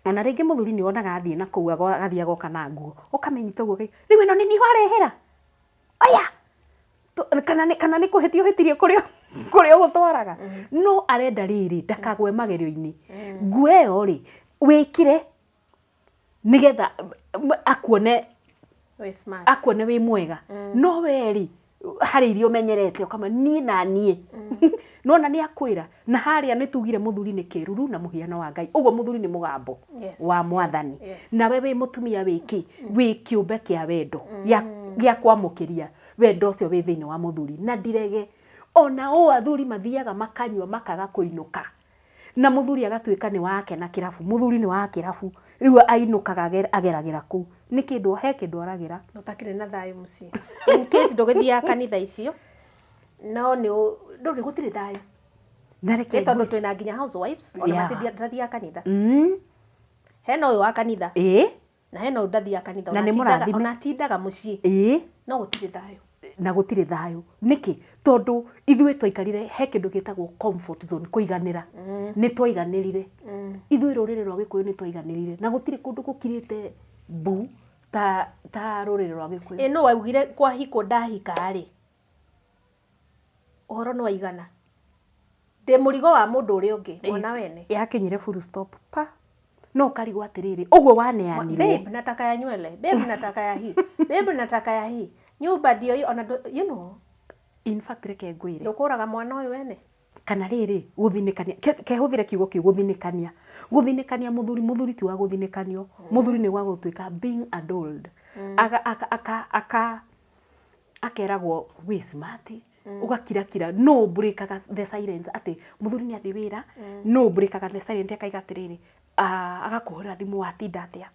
ona rĩngĩ mũthuri nĩ wonaga athiĩ na kũu, agathiĩ agoka na nguo, ũkamĩnyita ũguo, rĩu ĩno nĩ niĩ warehera aya? Kana nĩ kũhĩtia ũhĩtirie kũrĩa ũgũtwaraga? No arenda rĩrĩ ndakagwe magerio-inĩ. Nguo ĩyo rĩ, wĩkĩre nĩgetha akuone Wĩ smart. Akuone wĩ mwega. No we rĩ, harĩ iria ũmenyerete, ũkama niĩ na niĩ nona nĩ akwĩra. Na harĩa nĩ tugire mũthuri nĩ kĩruru na mũhiano wa Ngai, ũguo mũthuri nĩ mũgambo wa Mwathani. Nawe wĩ mũtumia wĩ kĩ? Wĩ kĩũmbe kĩa wendo, gĩa kwamũkĩria wendo ũcio wĩ thĩinĩ wa mũthuri. Na ndirege ona ũũ, athuri mathiaga makanyua, makaga kũinũka, na mũthuri agatuĩka nĩ wake na kĩrabu. Mũthuri nĩ wa kĩrabu, rĩu ainũkaga ageragĩra kũu. Nĩ kĩndũ, he kĩndũ aragĩra. Ũtakĩrĩ na thayũ mũciĩ, in case ndũgĩthiaga kanitha icio, no nĩ ndũrĩ, gũtirĩ thayũ. Na reke Nĩ tondũ twĩna nginya housewives ona matathiaga kanitha. Hena ũyũ wa kanitha na hena ũyũ ndathiaga kanitha. Na ona nĩ mũrathime. Ona atindaga mũciĩ, no gũtirĩ thayũ. Na gũtirĩ thayũ nĩkĩ? Tondũ ithuĩ twaikarire he kĩndũ gĩtagwo comfort zone, kũiganĩra. Nĩ twaiganĩrire ithuĩ rũrĩrĩ rwa Gĩkũyũ, nĩ twaiganĩrire, na gũtirĩ kũndũ gũkirĩte mbu ta rũrĩrĩ rwa Gĩkũyũ. Ĩ no waugire kwahikwo ndahika rĩ, ũhoro nĩ waigana, ndĩ mũrigo wa mũndũ ũrĩa ũngĩ, mwana wene. Yakinyire full stop pa, no ũkarigwo atĩrĩrĩ, ũguo waneanirwo. Babe, nataka ya nywele. Babe, nataka ya hii. Babe, nataka ya hii. Nyumba ndio hiyo ona you know. In fact, reke ngwĩre. Ndũkũraga mwana ũyũ wene. Kana rĩrĩ, gũthinĩkania, kehũthĩre kiugo kĩu, gũthinĩkania, gũthinĩkania mũthuri. Mũthuri ti wa gũthinĩkanio, mũthuri nĩ wa gũtuĩka being adult, aka aka aka aka akeragwo wĩ smart, ũgakirakira. No breakaga the silence atĩ mũthuri nĩ athiĩ wĩra, no breakaga the silence, akaiga atĩrĩrĩ, agakũhũrĩra thimũ, "Watinda atĩa?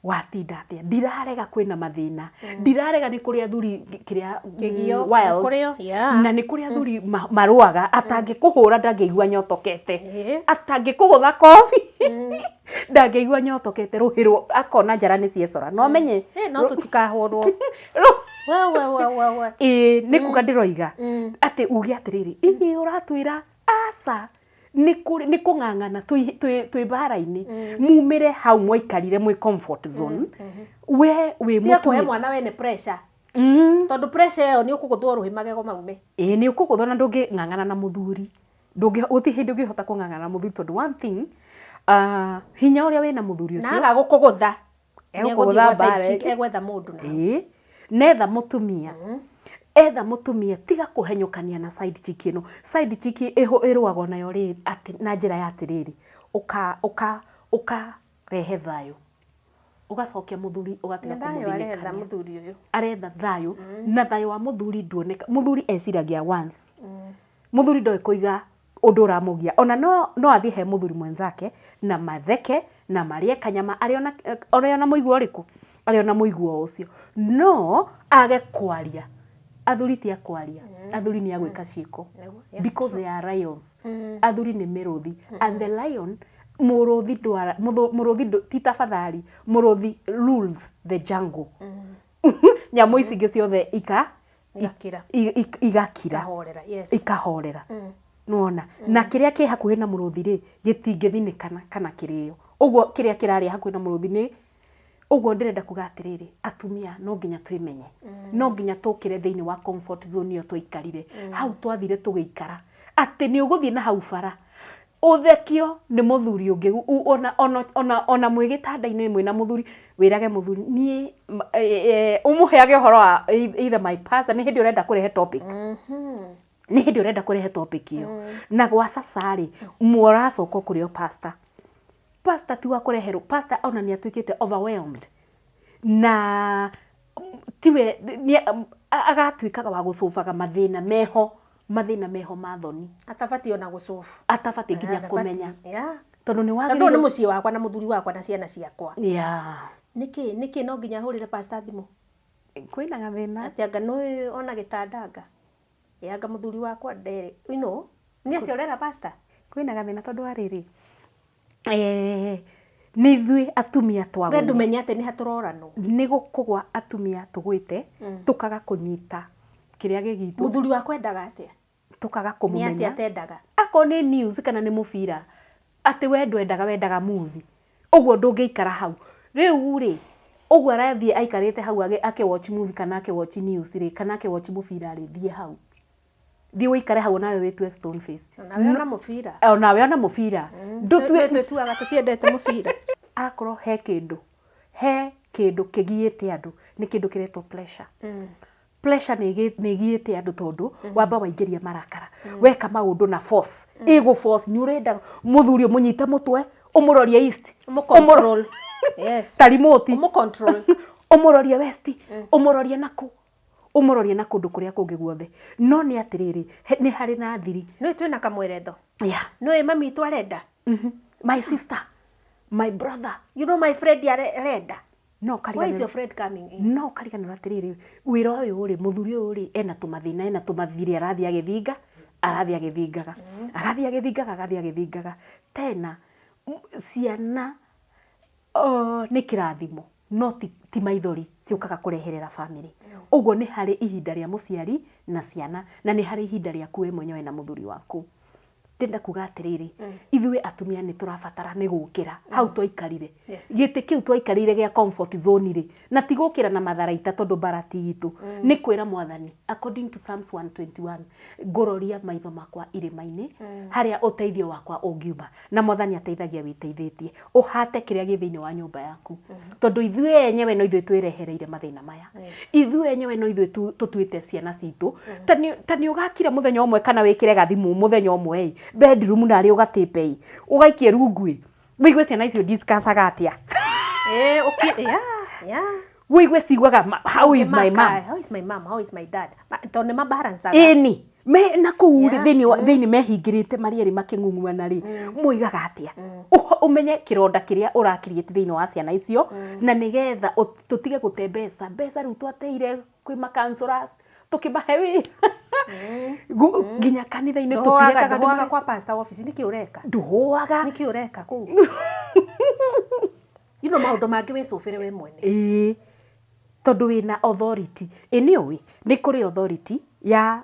Watinda atĩa?" Ndirarega kwĩna mathĩna, ndirarega nĩ kũrĩ athuri kĩrĩa Kĩgio, wild. Kũrĩo, yeah. Na nĩ kũrĩ athuri marũaga, atangĩkũhũra ndangĩigua nyotokete, Ĩĩ. atangĩkũgũtha kobi ndangĩigua nyotokete, rũhĩ akona njara nĩ ciecora, no menye. Ĩ, no tũtikahũrwo. We we we we we. Ĩĩ, nĩ kuga ndĩroiga atĩ uge atĩrĩrĩ, ĩĩ, ũratwĩra aca, nĩ kũng'ang'ana twĩ mbara-inĩ, mumĩre hau mwaikarire mwĩ comfort zone. We wĩ Tiga kũhe mũtumia mwana wene pressure. Tondũ pressure ĩyo nĩ ũkũgũthwo rũhĩ magego maume. Ĩĩ, nĩ ũkũgũthwo, na ndũngĩng'ang'ana na mũthuri. Gũtirĩ hĩndĩ ũngĩhota kũng'ang'ana na mũthuri, tondũ one thing, hinya ũrĩa wĩna mũthuri Na ũcio aga gũkũgũtha. Egũkũgũtha mbara ĩngĩ. Egwetha mũndũ na. Ĩĩ, netha mũtumia, etha mũtumia, tiga kũhenyũkania na side chick ĩno. Side chick ĩrũagwo nayo rĩ atĩ na njĩra ya atĩrĩrĩ, ũka ũka ũkarehe thayũ, ũgacokia mũthuri, ũgatiga Nĩ thayũ aretha kũmũthinĩkania. Mũthuri ũyũ. Aretha thayũ, na thayũ wa mũthuri nduoneka. Mũthuri eciragia once, mũthuri ndoĩ kũiga ũndũ ũramũgia. Ona no athiĩ he mũthuri mwenzake na matheke na marĩe kanyama, arĩ ona mũigua ũrĩkũ, arĩ ona mũigua ũcio, no age kwaria. Athuri ti a kwaria, athuri nĩ a gwĩka ciĩko, Nĩguo, yeah, because they are lions. Athuri nĩ mĩrũthi, and the lion Mũrũthi ndwara mũrũthi ti tafadhali, mũrũthi rules the jungle. Nyamũ ici ingĩ ciothe ika Igakira. Igakira. Ikahorera, yes. Ikahorera. Nĩwona? Na kĩrĩa kĩ hakuhĩ na mũrũthi rĩ, gĩtingĩthinĩkana kana kĩrĩo. Ũguo kĩrĩa kĩrarĩa hakuhĩ na mũrũthi nĩ ũguo. Ndĩrenda kuga atĩrĩrĩ, atumia no nginya twĩmenye, no nginya tũkĩre thĩinĩ wa comfort zone ĩyo twaikarire hau, twathire tũgĩikara atĩ nĩ ũgũthiĩ na hau bara ũthekio nĩ mũthuri ũngĩ. Ona mwĩ gĩtanda-inĩ mwĩna mũthuri, wĩrage mũthuri niĩ ũmũheage ũhoro wa either my pastor. Nĩ hĩndĩ ũrenda kũrehe topic, nĩ hĩndĩ ũrenda kũrehe topic ĩyo. Na gwa sasa rĩ, mũracoka kũrĩ o pastor. Pastor ti wa kũreherwo. Pastor ona nĩ atuĩkĩte overwhelmed na tiwe agatuĩkaga wa gũcũbaga mathĩna meho, mathĩna meho ma thoni. Atabatiĩ ona gũcũbu. Atabatiĩ nginya kũmenya tondũ nĩ Tondũ ũyũ nĩ wagĩrĩirwo mũciĩ wakwa na mũthuri wakwa na ciana ciakwa. Nĩkĩ no nginya hũrĩre pastor thimũ? Kwĩna gathĩna. Atĩ anga nĩ ona gĩtanda, anga anga mũthuri wakwa nderĩ, nĩ atĩa ũrera pastor? Kwĩna gathĩna tondũ wa rĩrĩ, nĩ ithuĩ atumia We twagũire. Ndũmenye atĩ nĩ hatũroranwo. Nĩ gũkũgwa atumia tũgwĩte, tũkaga kũnyita kĩrĩa gĩgitũ. Mũthuri wakwa endaga atĩa? Tũkaga Nĩ atĩa kũmũmenya. atendaga? Akorwo nĩ news kana nĩ mũbira, atĩ we ndwendaga, wendaga movie, ũguo ndũngĩikara hau rĩu rĩ, ũguo arathiĩ aikarĩte hau akĩ watch movie kana akĩ watch news rĩ, kana akĩ watch mũbira rĩ, thiĩ hau, thiĩ ũikare hau onawe wĩtue stone face. Onawe ona mũbira. Onawe ona mũbira. Ndũtue Twĩtuaga tũtiendete mũbira. Akorwo he kĩndũ kĩgiĩte andũ, nĩ kĩndũ kĩretwo pressure. Pressure nĩ ĩgiĩte andũ tondũ wamba waingĩria marakara, weka maũndũ na force, ĩgũ force nĩ ũrenda mũthuri ũmũnyite mũtwe, ũmũrorie east, Ũmũ-control. Yes. ta remote. Ũmũ-control. Ũmũrorie west, ũmũrorie naku, ũmũrorie na kũndũ kũrĩa kũngĩ guothe. No nĩ atĩrĩrĩ, nĩ harĩ na thiri. Nĩũĩ twĩna kamweretho. Nĩũĩ mami witũ arenda. My sister, my brother. You know my friend arenda. No Where is kariganĩrwo your friend coming in? No kariganĩrwo atĩrĩrĩ, wĩra ũyũ rĩ, mũthuri ũyũ rĩ, ena tũmathĩna, ena tũmathirĩ, arathiĩ agĩthinga, arathiĩ agĩthingaga, agathiĩ agĩthingaga, agathiĩ agĩthingaga. Tena ciana nĩ kĩrathimo, no ti maithori ciũkaga kũreherera family. Ũguo nĩ harĩ ihinda rĩa mũciari na ciana, na nĩ harĩ ihinda rĩaku we mwenyewe na mũthuri waku. Ndĩrenda kuga atĩrĩrĩ, ithuĩ atumia nĩ tũrabatara nĩ gũkĩra hau twaikarire, gĩtĩ kĩu twaikarĩire gĩa comfort zone rĩ, na ti gũkĩra na matharaita tondũ mbara ti itũ. Nĩ kwĩra Mwathani according to Psalms 121, ngũroria maitho makwa irĩma-inĩ harĩa ũteithio wakwa ũngiuma, na Mwathani ateithagia wĩteithĩtie. Ũhate kĩrĩa gĩ thĩinĩ wa nyũmba yaku, tondũ ithuĩ enyewe no ithuĩ twĩrehereire mathĩna maya. Ithuĩ enyewe no ithuĩ tũtuĩte ciana citũ. Ta nĩ ũgakira mũthenya ũmwe kana wĩkĩre gathimũ mũthenya ũmwe ĩ bedroom narĩ ũgatĩpe ĩ ũgaikie rungu ĩ wĩigue ciana icio discussaga atĩa. Okay, yeah. Wĩigue ciguaga how is my mom? How is my mom? How is my dad? Tondũ nĩ mabalancaga. Ĩni me na kũu rĩ, thĩinĩ mehingĩrĩte marĩ erĩ makĩng'ung'uana rĩ, moigaga atĩa? Ũmenye kĩronda kĩrĩa ũrakiriĩte thĩinĩ wa ciana icio, na nĩgetha tũtige gũte mbeca. Mbeca rĩu twateire kwĩ ma-counselors, tũkĩmahe wĩra nginya kanitha-inĩ. Ndũhũaga Tũtirekaga. Ndũhũaga kwa pastor office, nĩkĩ ũreka? Ndũhũaga. Nĩkĩ ũreka kũu? Maũndũ mangĩ wĩcũbĩre we mwene. Ĩĩ, tondũ wĩna authority. Ĩ nĩ ũĩ nĩ kũrĩ authority ya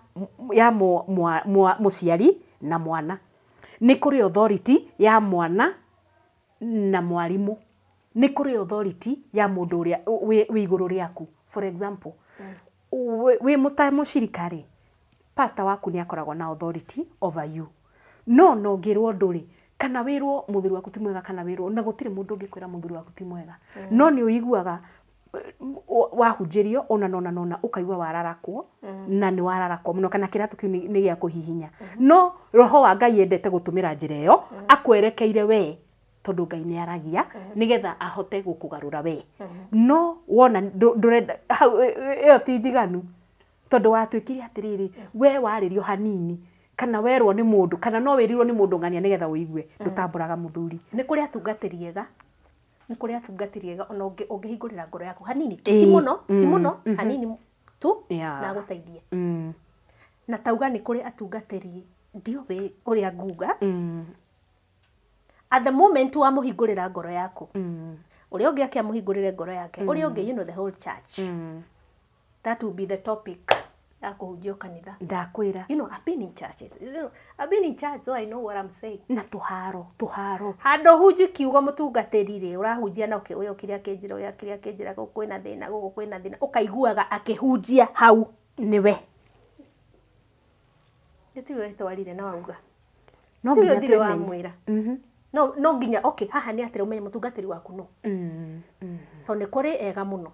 mũciari na mwana, nĩ kũrĩ authority ya mwana na mwarimũ, nĩ kũrĩ authority ya mũndũ ũrĩa wĩ igũrũ rĩaku. For example, wĩ mũta mũcirika rĩ, pastor waku nĩ akoragwo na authority over you. No ũngĩrwo ũndũ rĩ, kana wĩrwo mũthuri waku ti mwega, kana wĩrwo, na gũtirĩ mũndũ ũngĩkwĩra mũthuri waku ti mwega, no nĩ ũiguaga wahunjĩrio ũna nona nona, ũkaigua wararakwo, na nĩ wararakwo mũno, kana kĩratũ kĩu nĩ gĩa kũhihinya. No roho wa Ngai endete gũtũmĩra njĩra ĩyo akwerekeire we, tondũ Ngai nĩ aragia nĩgetha ahote gũkũgarũra we. No wona ndũrenda hau, ĩyo ti njiganu, tondũ watuĩkire atĩrĩrĩ, we warĩrio hanini kana werwo nĩ mũndũ, kana no wĩrirwo nĩ mũndũ ng'ania nĩgetha ũigue ndũtambũraga mũthuri. Nĩ kũrĩ atungatĩri ega, nĩ kũrĩ atungatĩri ega ona ũngĩhingũrĩra ngoro yaku hanini tu, ti mũno, ti mũno, hanini tu, na agũteithie. Na tauga nĩ kũrĩ atungatĩri, ndiũĩ ũrĩa nguga, At the moment wamũhingũrĩra ngoro yaku, ũrĩa ũngĩ akĩamũhingũrĩre ngoro yake, ũrĩa ũngĩ, the whole church, that will be the topic ya kũhunjio kanitha. Ndakwĩra. I've been in churches. I've been in church, so I know what I'm saying. Na tũharo tũharo. Handũ hunji kiugo, mũtungatĩri rĩ, ũrahunjia na ũyũ kĩrĩa kĩnjĩra, ũyũ kĩrĩa kĩnjĩra, gũkũ kwĩna thĩna, gũkũ kwĩna thĩna, ũkaiguaga akĩhunjia hau. Nĩwe. Nĩ tiwe wĩtwarire na wauga. No tiwe nginya ũthire twĩmenye. Wamwĩra no nginya, okay, haha nĩ atĩrĩ, ũmenye mũtungatĩri waku no, tondũ nĩ kũrĩ ega mũno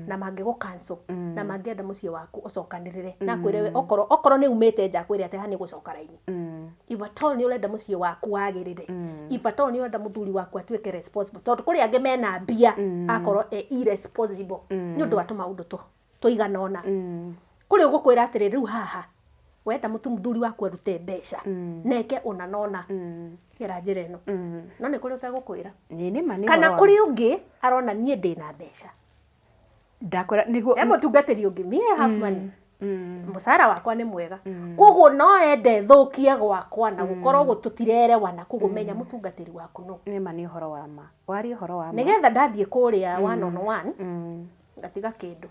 na mangĩgũ cancel na mangĩenda mũciĩ waku ũcokanĩrĩre na kwĩre we, okorwo nĩ umĩte nja, kwĩre atĩ haha nĩ gũcoka raini. If at all nĩ ũrenda mũciĩ waku wagĩrĩre, if at all nĩ ũrenda mũthuri waku atuĩke responsible, tondũ kũrĩ angĩ mena mbia akorwo e irresponsible nĩ ũndũ wa tũmaũndũ tũigana ũna. Kũrĩ ũgũkwĩra atĩrĩ, rĩu haha wenda mũthuri waku arute mbeca neke ũna na ũna, gera njĩra ĩno. No nĩ kũrĩ ũtegũkwĩra. Ĩ nĩ ma nĩ Kana ũhoro wa- kũrĩ ũngĩ arona niĩ ndĩna mbeca. Ndakwĩra nĩguo. E mũtungatĩri ũngĩ, me, I have money, mũcara wakwa nĩ mwega, koguo no ende thũkie gwakwa na gũkorwo tũtirerewana. Koguo menya mũtungatĩri waku no. Nĩ ma, nĩ ũhoro wa ma, waria ũhoro wa ma. Nĩgetha ndathiĩ kũrĩa one on one ngatiga kĩndũ.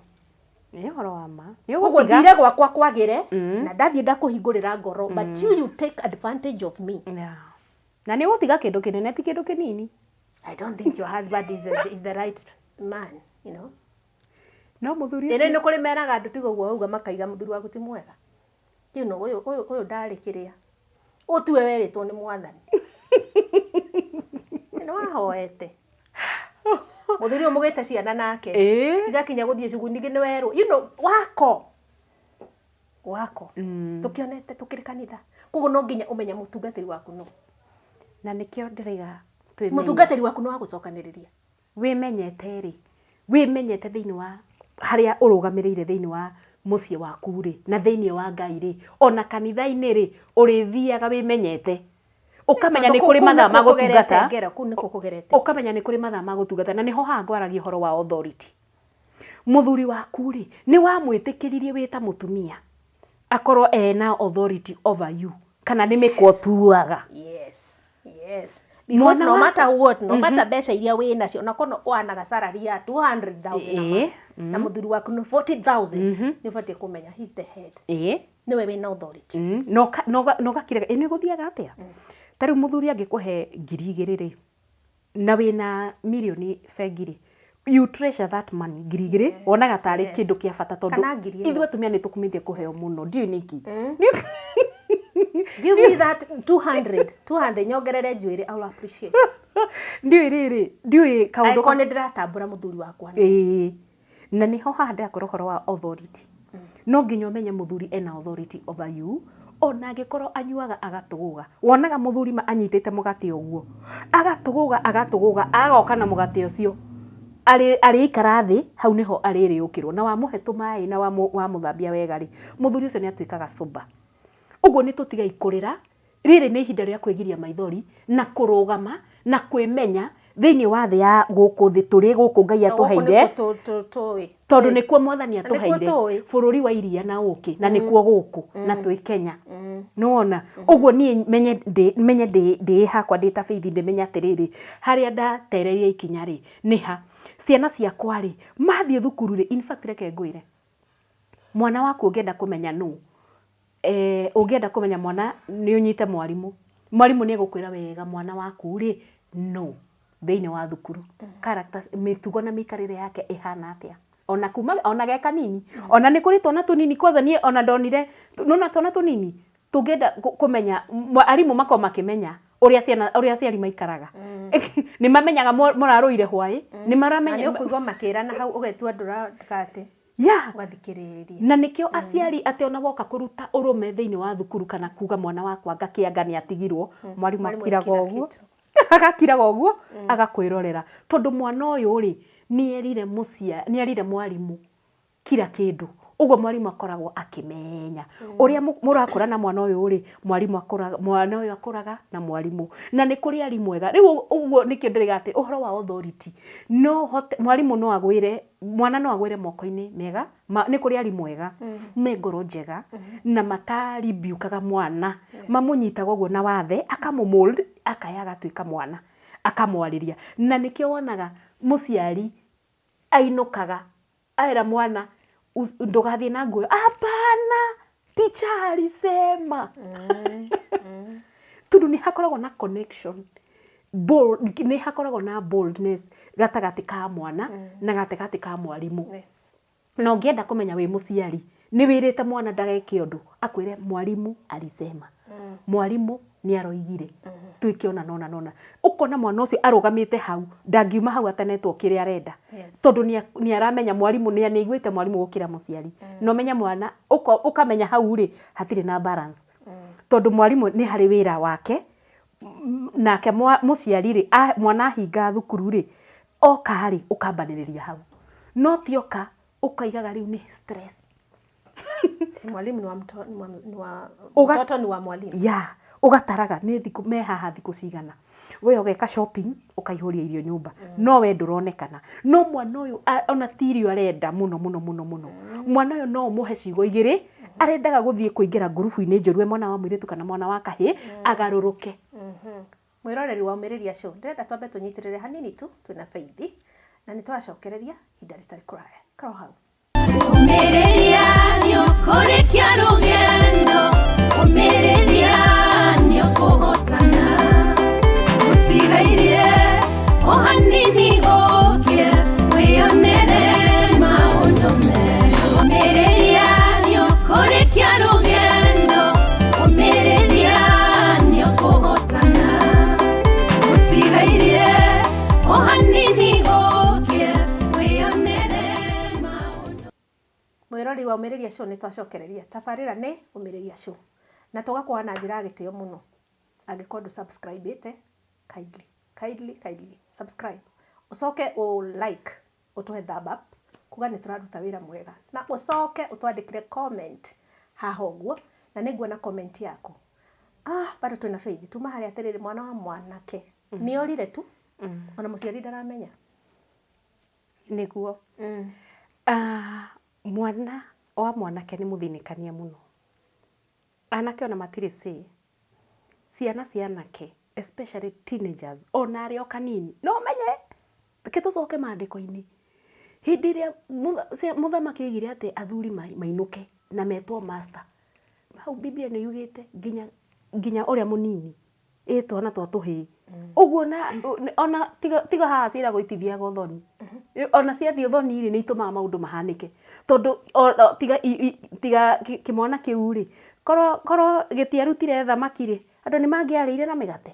Nĩ ũhoro wa ma, nĩ Koguo ũgũtiga. thire gwakwa kwagĩre na ndathiĩ ndakũhingũrĩra ngoro, but you take advantage of me. Yeah. Na nĩ ũgũtiga kĩndũ kĩnene, ti kĩndũ kĩnini. I don't think your husband is the right man. No mũthuri Ĩrĩ ũcio nĩ kũrĩ meraga andũ tiga ũguo wauga, makaiga mũthuri waku ti mwega. Ũyũ ndarĩ kĩrĩa. Ũyũ tiwe werĩtwo nĩ mwathani. Nĩ wahoete. Mũthuri ũyũ mũgĩte ciana nake. Igakinya gũthiĩ cukuru ningĩ nĩ werwo. Wako. Wako. Tũkĩonete tũkĩrĩ kanitha. Koguo no nginya ũmenye mũtungatĩri waku no. Na nĩkĩo ndĩraiga twĩmenye. Mũtungatĩri waku nĩ wa gũcokanĩrĩria. Wĩmenyete rĩ, wĩmenyete thĩinĩ wa harĩa ũrũgamĩrĩire thĩinĩ wa mũciĩ waku rĩ, na thĩinĩ wa Ngai rĩ, ona kanitha-inĩ rĩ, ũrĩthiaga wĩmenyete, ũkamenya nĩ kũrĩ mathaa ma gũtungata. Ngero, kũu nĩkuo kũgerete. Ũkamenya nĩ kũrĩ mathaa ma gũtungata, na nĩho haha ngwaragia ũhoro wa authority. Mũthuri waku rĩ, nĩ wamwĩtĩkĩririe wĩ ta mũtumia akorwo ena authority over you, kana nĩ mĩkwa ũtuaga? Yes. Because Mwana no matter what, no matter mbeca iria wĩ nacio, na kono wanaga salary ya 200,000 a month, na mũthuri waku nĩ 40,000, nĩ ũbatiĩ kũmenya he's the head. Nĩwe wĩna authority. Na ũgakiraga ĩ nĩ gũthiaga atĩa. Ta rĩu mũthuri angĩkũhe 2,000 rĩ, na wĩna mirioni bengi rĩ, you treasure that money. 2,000 wonaga tarĩ kĩndũ kĩa bata, tondũ Kana 1,000. ithuĩ atumia nĩ tũkumĩtie kũheo mũno, ndiũĩ nĩkĩ. Give me that 200, 200 nyongerere njuĩrĩ, I will appreciate. Ndiũĩ rĩrĩ, ndiũĩ kaũndũ. Angĩkorwo nĩ ndĩratambũra mũthuri wakwa. Ĩĩ, na nĩho haha ndĩrakwĩra ũhoro wa authority. No nginya ũmenye mũthuri ena authority over you, ona angĩkorwo anyuaga agatũgũga. Wonaga mũthuri ma anyitĩte mũgate ũguo, agatũgũga, agatũgũga, agoka na mũgate ũcio, arĩikara thĩ hau nĩho arĩrĩũkĩrwo, na wamũhe tũmaĩ na wamũthambia wega rĩ, mũthuri ũcio nĩ atuĩkaga sober. Ũguo nĩ tũtigai kũrĩra. Rĩrĩ nĩ ihinda rĩa kwĩgiria maithori na kũrũgama na kwĩmenya thĩinĩ wa thĩ ya gũkũ thĩ tũrĩ, gũkũ Ngai atũheire. Tũĩ. Tondũ nĩkuo mwathani Na nĩkuo atũheire. tũĩ. Bũrũri wa iria na ũkĩ, na nĩkuo gũkũ na twĩ Kenya, nĩwona ũguo. Niĩ menye ndĩ hakwa ndĩ ta Faith, ndĩmenye atĩrĩrĩ, harĩa ndatereire ikinya rĩ, nĩ ha ciana ciakwa rĩ mathiĩ thukuru rĩ. In fact, reke ngwĩre, mwana waku ũngĩenda kũmenya nũ, ũngĩenda kũmenya mwana, nĩ ũnyite mwarimũ. Mwarimũ nĩ egũkwĩra wega mwana waku rĩ no thĩinĩ wa thukuru, characters, mĩtugo na mĩikarĩre yake ĩhana atĩa, ona kuma ona ge kanini. Ona nĩ kũrĩ twana tũnini, kwanza niĩ ona ndonire nona twana tũnini tũngĩenda kũmenya, arimũ makorwo makĩmenya ũrĩa ciana, ũrĩa aciari maikaraga. Nĩ mamenyaga mũrarũire hwaĩ, nĩ Na maramenya. nĩ ũkũigua makĩrana hau, ũgetua ndũrakate, ũgathikĩrĩria. Na nĩkĩo aciari atĩ ona woka kũruta ũrũme thĩinĩ wa thukuru kana kuga mwana wakwa ngakĩanga nĩ atigirwo, mwarimũ Mwarimũ akiraga ekira ũguo, kitu. agakiraga ũguo, agakwĩrorera, tondũ mwana ũyũ rĩ nĩ erire mũcia, nĩ erire mwarimũ kira kĩndũ. Ũguo mwarimũ akoragwo akĩmenya ũrĩa mũrakũra na mwana ũyũ rĩ, mwarimũ akũraga, mwana ũyũ akũraga na mwarimũ, na nĩ kũrĩ arimũ ega. Rĩu ũguo nĩkĩo ndĩrĩga atĩ ũhoro wa authority, no hote mwarimũ no agwĩre mwana no agwĩre moko-inĩ mega ma, nĩ kũrĩ arimũ ega me ngoro njega na mataribiukaga mwana, mamũnyitaga ũguo na wathe, akamũ mold, akaya agatuĩka mwana. Akamwarĩria. Na nĩkĩo wonaga mũciari ainũkaga aera mwana, "Ndũgathiĩ na nguo ĩyo." "Hapana, teacher alisema." Tondũ nĩ hakoragwo na connection bold, nĩ hakoragwo na boldness gatagatĩ ka mwana na gatagatĩ ka mwarimũ. Na ũngĩenda kũmenya wĩ mũciari nĩ wĩrĩte mwana ndageke ũndũ, akwĩre, "Mwalimu alisema, mwarimũ nĩ aroigire twĩke ona nona nona." Ũkona mwana ũcio arũgamĩte hau, ndangiuma hau atanetwo kĩrĩa arenda. Tondũ nĩ aramenya mwarimũ, nĩ aiguĩte mwarimũ gũkĩra mũciari. Na ũmenye mwana ũkamenya hau rĩ hatirĩ na balance, tondũ mwarimũ nĩ harĩ wĩra wake, nake mũciari rĩ, mwana ahinga thukuru rĩ, oka rĩ, ũkambanĩrĩria hau, no ti oka ũkaigaga rĩu nĩ stress. Si mwalimu ni wa mto, ni wa, ni wa mtoto ni wa mwalimu. Ya, ũgataraga nĩ thikũ me haha, thikũ cigana, we ũgeka shopping, ũkaihũria irio nyũmba, no we ndũronekana. No mwana ũyũ ona ti irio arenda mũno mũno mũno mũno. Mwana ũyũ no ũmũhe ciugo igĩrĩ, arendaga gũthiĩ kũingĩra ngurubu-inĩ njũru, e mwana wa mũirĩtu kana mwana wa kahĩĩ, agarũrũke. Mwĩroreri wa Ũmĩrĩria Show, ndĩrenda twambe tũnyitĩrĩre hanini tu twĩna Faith, na nĩ twacokereria ihinda rĩtarĩ kũraya. Korwo hau. Ũmĩrĩria nĩũkũrĩkia rũgendo, ũmĩrĩria nĩũkũhotana. Gũtigairie o hanini ũkĩe wĩyonere maũndũ merũ. Ũmĩrĩria nĩũkũrĩkia rũgendo, ũmĩrĩria nĩũkũhotana. Gũtigairie o hanini ũkĩe wĩyonere maũndũ. Mwĩroreri wa Ũmĩrĩria Show, nĩ twacokereria. Tabarĩra nĩ Ũmĩrĩria Show, na tũgakuoha na njĩra ya gĩtĩo mũno. Angĩkorwo ndũ subscribe ĩte, kindly, kindly, kindly subscribe, ũcoke ũ like, ũtũhe thumb up kuga nĩ tũraruta wĩra mwega, na ũcoke ũtwandĩkĩre comment haha ũguo, na nĩ nguona comment yaku. Bado twĩna Faith. Tuma harĩa atĩrĩrĩ, mwana wa mwanake nĩ orire tu, ona mũciari ndaramenya. Nĩguo. Mwana wa mwanake nĩ mũthĩnĩkania mũno. Anake ona matirĩ say. Ciana cia anake, especially teenagers, ona arĩ o kanini, no ũmenye, reke tũcoke maandĩko-inĩ, hĩndĩ ĩrĩa mũthamaki oigire atĩ athuri mainũke na metwo master, hau Biblia nĩ yugĩte nginya ũrĩa mũnini, ĩ twana twa tũhĩĩ ũguo, na ona tiga haha ciĩragwo itithiaga ũthoni. Ona ciathiĩ ũthoni rĩ, nĩ itũmaga maũndũ mahanĩke, tondũ tiga kĩmwana kĩu rĩ, korwo gĩtiarutire thamaki rĩ, andũ nĩ mangĩarĩire na mĩgate.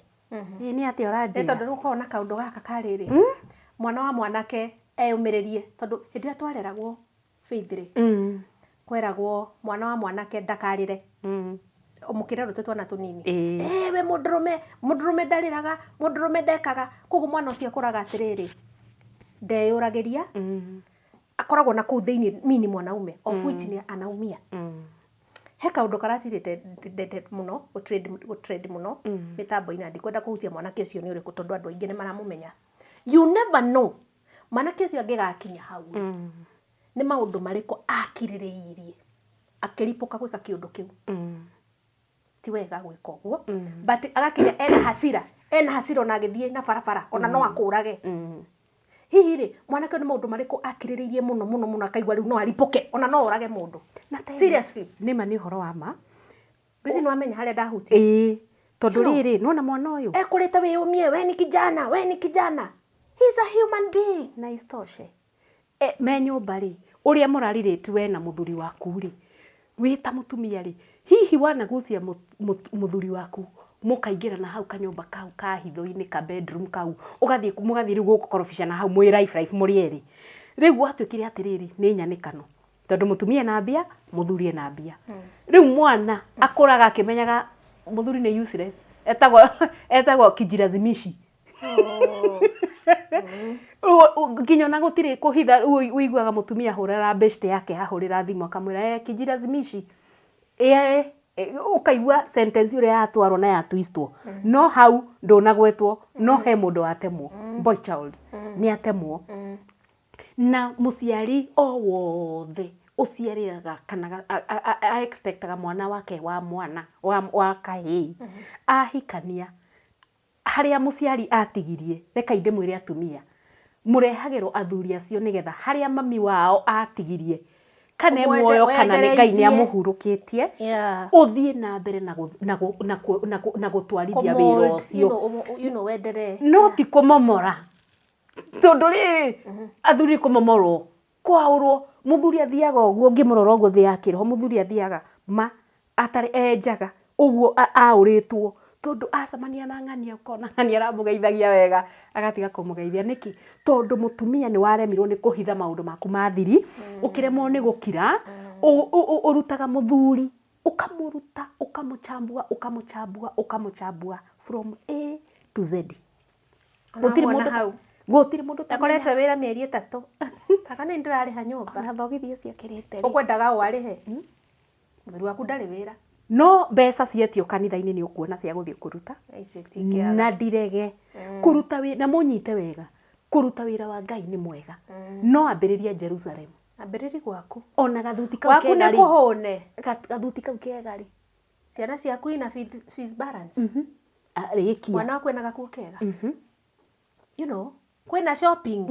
Ĩ nĩ atĩa Nĩ ũranjĩra? Tondũ nĩ gũkoragwo na kaũndũ gaka karĩrĩ, mwana wa mwanake eyũmĩrĩrie, tondũ hĩndĩ ĩrĩa twareragwo, Faith rĩ, kweragwo mwana wa mwanake ndakarĩre. Mũkĩrerwo twĩ twana tũnini, "Eh, we mũndũrũme, mũndũrũme ndarĩraga, mũndũrũme ndekaga." Koguo mwana ũcio akũraga atĩrĩrĩ, ndeyũragĩria, akoragwo na kũu thĩinĩ, mi ni mwanaume, of which ni anaumia. He kaũndũ karatirĩte ndendete mũno gũtrend mũno mĩtambo-inĩ, na ndikwenda kũhutia mwanake ũcio nĩ ũrĩkũ, tondũ andũ aingĩ nĩ maramũmenya. You never know mwanake ũcio angĩgakinya hau rĩ, nĩ maũndũ marĩkũ akirĩrĩirie akĩripũka gwĩka kĩũndũ kĩu. Ti wega gwĩka ũguo, but agakinya ena hasira, ena hasira, ona agĩthiĩ na barabara ona no akũrage. Hihi rĩ, mwanake ũyũ nĩ maũndũ marĩkũ akirĩrĩirie mũno mũno mũno akaigua rĩu no aripũke, ona no orage mũndũ? Na tena, Seriously. Nĩma, nĩ ũhoro wa ma. Ngwĩciria nĩ wamenya harĩa ndahutia. Ĩĩ, tondũ rĩrĩ, nona mwana ũyũ ekũrĩte, "Wĩyũmie, we ni kijana, we ni kijana." He's a human being. Na isitoshe, me nyũmba rĩ, ũrĩa mũrarirĩti we na mũthuri waku rĩ, wĩ ta mũtumia rĩ, hihi wanagucia mũthuri waku mũkaingĩra na hau kanyũmba kau ka hitho-inĩ, ka bedroom kau, ũgathiĩ mũgathiĩ rĩu gũkorobicana hau mwĩ life life mũrĩ erĩ, rĩu gwatuĩkire atĩrĩrĩ, nĩ nyanĩkano, tondũ mũtumia ena mbia, mũthuri ena mbia. Rĩu mwana akũraga akĩmenyaga mũthuri nĩ useless, etagwo kijilazimishi. Nginya ona gũtirĩ kũhitha, rĩu ũiguaga mũtumia ahũrĩra beshte yake, ahũrĩra thimũ akamwĩra, "Kijilazimishi." Ũkaigua sentence ũrĩa yatwarwo na yatwistwo, no hau ndũnagwetwo, no he mũndũ watemwo. Boy child nĩ atemwo. Na mũciari o wothe ũciarĩraga kana expectaga mwana wake wa mwana wa kahĩĩ ahikania, Harĩa mũciari atigirie, rekai ndĩmwĩre atumia, mũrehagĩrwo athuri acio nĩgetha harĩa mami wao atigirie, kana e muoyo kana nĩ Ngai nĩ amũhurũkĩtie, ũthiĩ na mbere na na gũtwarithia wĩra ũcio. No ti kũmomora, tondũ rĩrĩ, athuri kũmomorwo, kwaũrwo, mũthuri athiaga ũguo ũngĩmũrora ũguo thĩ ya kĩroho, mũthuri athiaga ma atarĩ enjaga ũguo aũrĩtwo tondũ acemania na ng'ania ũkona ng'ania aramũgeithagia wega agatiga kũmũgeithia nĩkĩ? Tondũ mũtumia nĩ waremirwo nĩ kũhitha maũndũ maku ma thiri, ũkĩremwo nĩ gũkira, ũrutaga mũthuri ũkamũruta ũkamũchambua ũkamũchambua ũkamũchambua from A to Z. Gũtirĩ Ũramwona mũndũ hau. Gũtirĩ mũndũ ũtamenya. Akoretwo wĩra mĩeri 3. Kaka nĩ ndĩrarĩha nyũmba. Ona thogithi ũcio akĩrĩte rĩ. Ũkwendaga ũ arĩhe? Mũthuri waku ndarĩ wĩra. No mbeca cietio kanitha-inĩ nĩ ũkuona cia gũthiĩ kũruta. Icio itingĩaga. Na ndirege. Kũruta wĩra, na mũnyite wega, kũruta wĩra wa Ngai nĩ mwega. No ambĩrĩria Jerusalem. Ambĩrĩria gwaku. Ona gathuti kau Gwaku kega nĩ rĩ. kũhũne. Gathuti kau kega rĩ. Ciana ciaku ina fees balance. Rĩkia. Mwana waku ena gakuo kega. You know, kwĩna shopping.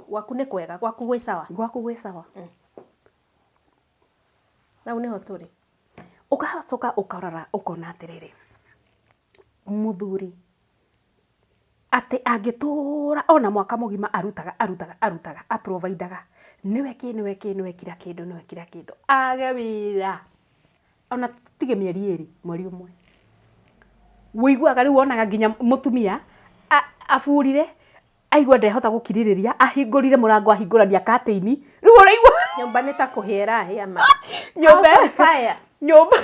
Gwaku nĩ kwega, gwaku gwĩ sawa. Gwaku gwĩ sawa. Hau nĩho tũrĩ. Ũgacoka ũkarora ũkona atĩrĩrĩ, mũthuri atĩ angĩtũra ona mwaka mũgima arutaga arutaga arutaga aprovidaga nĩwe kĩ nĩwe kĩ nĩwe kira kĩndũ nĩwe kira kĩndũ age wĩra ona tige mĩeri 2 mweri 1 ũiguaga rĩu wonaga nginya mũtumia aburire aigua ndehota gũkirĩrĩria ahingũrire mũrango ahingũrania katĩini rĩu ũraigua nyũmba nĩ ta kũhĩa ĩrahĩa ma nyũmba House on fire. Nyũmba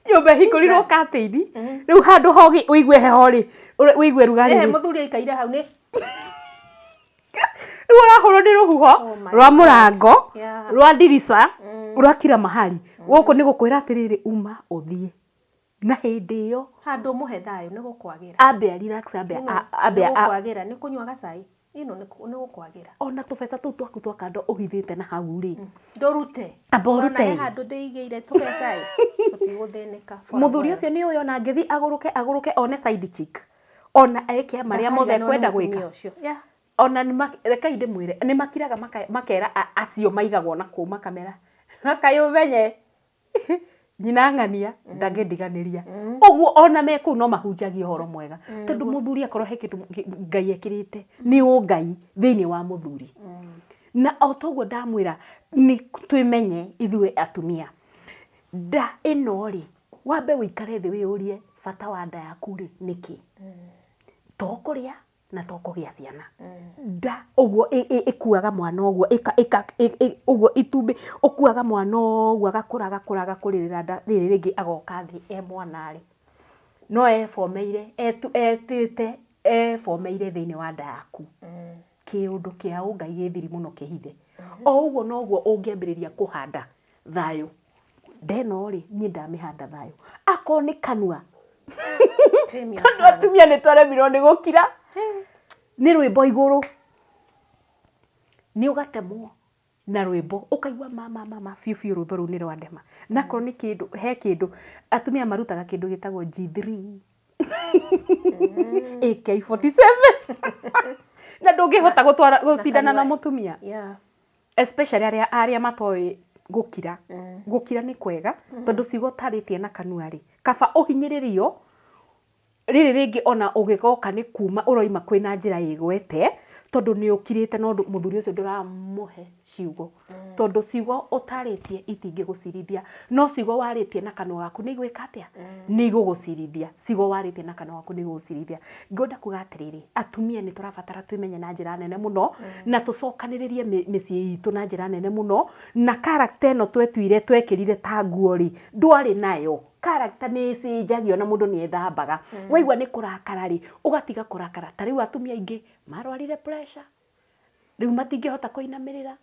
nyũmba ĩhingũrirwo katĩini rĩu handũ ho ũigue heho rĩ ũigue rugarĩ Ehe rĩ mũthuri aikaire hau nĩ rĩu ũrahũrwo nĩ rũhuho Oh my rwa God. mũrango rwa ndirica rwa kila mahali gũkũ nĩ gũkwĩra atĩrĩrĩ uma ũthiĩ na hĩndĩ ĩyo handũ ũmũhe thayũ nĩ gũkwagĩra ambe a relax ambe ambe nĩ gũkwagĩra nĩ kũnyua gacai ĩno nĩ gũkwagĩra ona tũbeca tũu twaku twa kando ũhithĩte na hau rĩ ndũrute Amba ũrute. Ona he handũ ndĩigĩire tũbeca ĩ tũtigũthĩnĩka for a Mũthuri while. ũcio nĩ ũĩ ona angĩthiĩ agũrũke agũrũke one side chick ona eke marĩa mothe Ndakariganĩrwo nĩ ekwenda mũtumia gwĩka ũcio. Yeah. Ona rekai ndĩmwĩre nĩ makiraga makera acio maigagwo na kũu makamera na kaĩ ũmenye nyina ng'ania ndangĩndiganĩria ũguo ona me kũu no mahunjagia ũhoro mwega tondũ mũthuri akorwo he kĩndũ Ngai ekĩrĩte nĩ ũngai thĩinĩ wa mũthuri na o toguo ndamwĩra nĩ twĩmenye ithuĩ atumia nda ĩno rĩ wambe ũikare thĩ wĩyũrie bata wa nda yaku rĩ nĩkĩ to kũrĩa na to kũgĩa ciana nda ũguo ĩkuaga mwana ũguo ũguo itumbĩ ũkuaga mwana ũguo agakũra agakũra agakũrĩrĩra nda rĩrĩ rĩngĩ agoka thĩ e mwana rĩ no ebomeire etĩte ebomeire thĩinĩ wa nda yaku kĩũndũ kĩa ũngai gĩ thiri mũno kĩhithe o ũguo noguo ũngĩambĩrĩria kũhanda thayũ nda ĩno rĩ niĩ ndamĩhanda thayũ akorwo nĩ kanua tondũ atumia nĩ twaremirwo nĩ gũkira nĩ rwĩmbo igũrũ nĩ ũgatemwo na rwĩmbo ũkaigua mama mama biũ biũ rwĩmbo rũu nĩ rwandema na akorwo nĩ kĩndũ he kĩndũ atumia marutaga kĩndũ gĩtagwo G3 AK47 na ndũngĩhota gũtwara gũcindana na mũtumia especially arĩa matoĩ gũkira gũkira nĩ kwega tondũ ciugo ũtarĩtie na kanua rĩ kaba ũhinyĩrĩrio rĩrĩ rĩngĩ ona ũgĩgoka nĩ kuma ũroima kwĩna njĩra ĩgwete tondũ nĩ ũkirĩte no mũthuri ũcio ndũramũhe ciugo tondũ ciugo ũtarĩtie itingĩgũcirithia no ciugo warĩtie na kanua gaku nĩ igwĩka atĩa nĩ igũgũcirithia ciugo warĩtie na kanua gaku nĩ igũgũcirithia ngwenda kuga atĩrĩrĩ atumia nĩ tũrabatara twĩmenye na njĩra nene mũno na tũcokanĩrĩrie mĩciĩ itũ na njĩra nene mũno na character ĩno twetuire twekĩrire ta nguo rĩ ndwarĩ nayo character nĩ ĩcenjagio na mũndũ nĩ ethambaga waigua nĩ kũrakara rĩ ũgatiga kũrakara ta rĩu atumia aingĩ marwarire pressure rĩu matingĩhota kũinamĩrĩra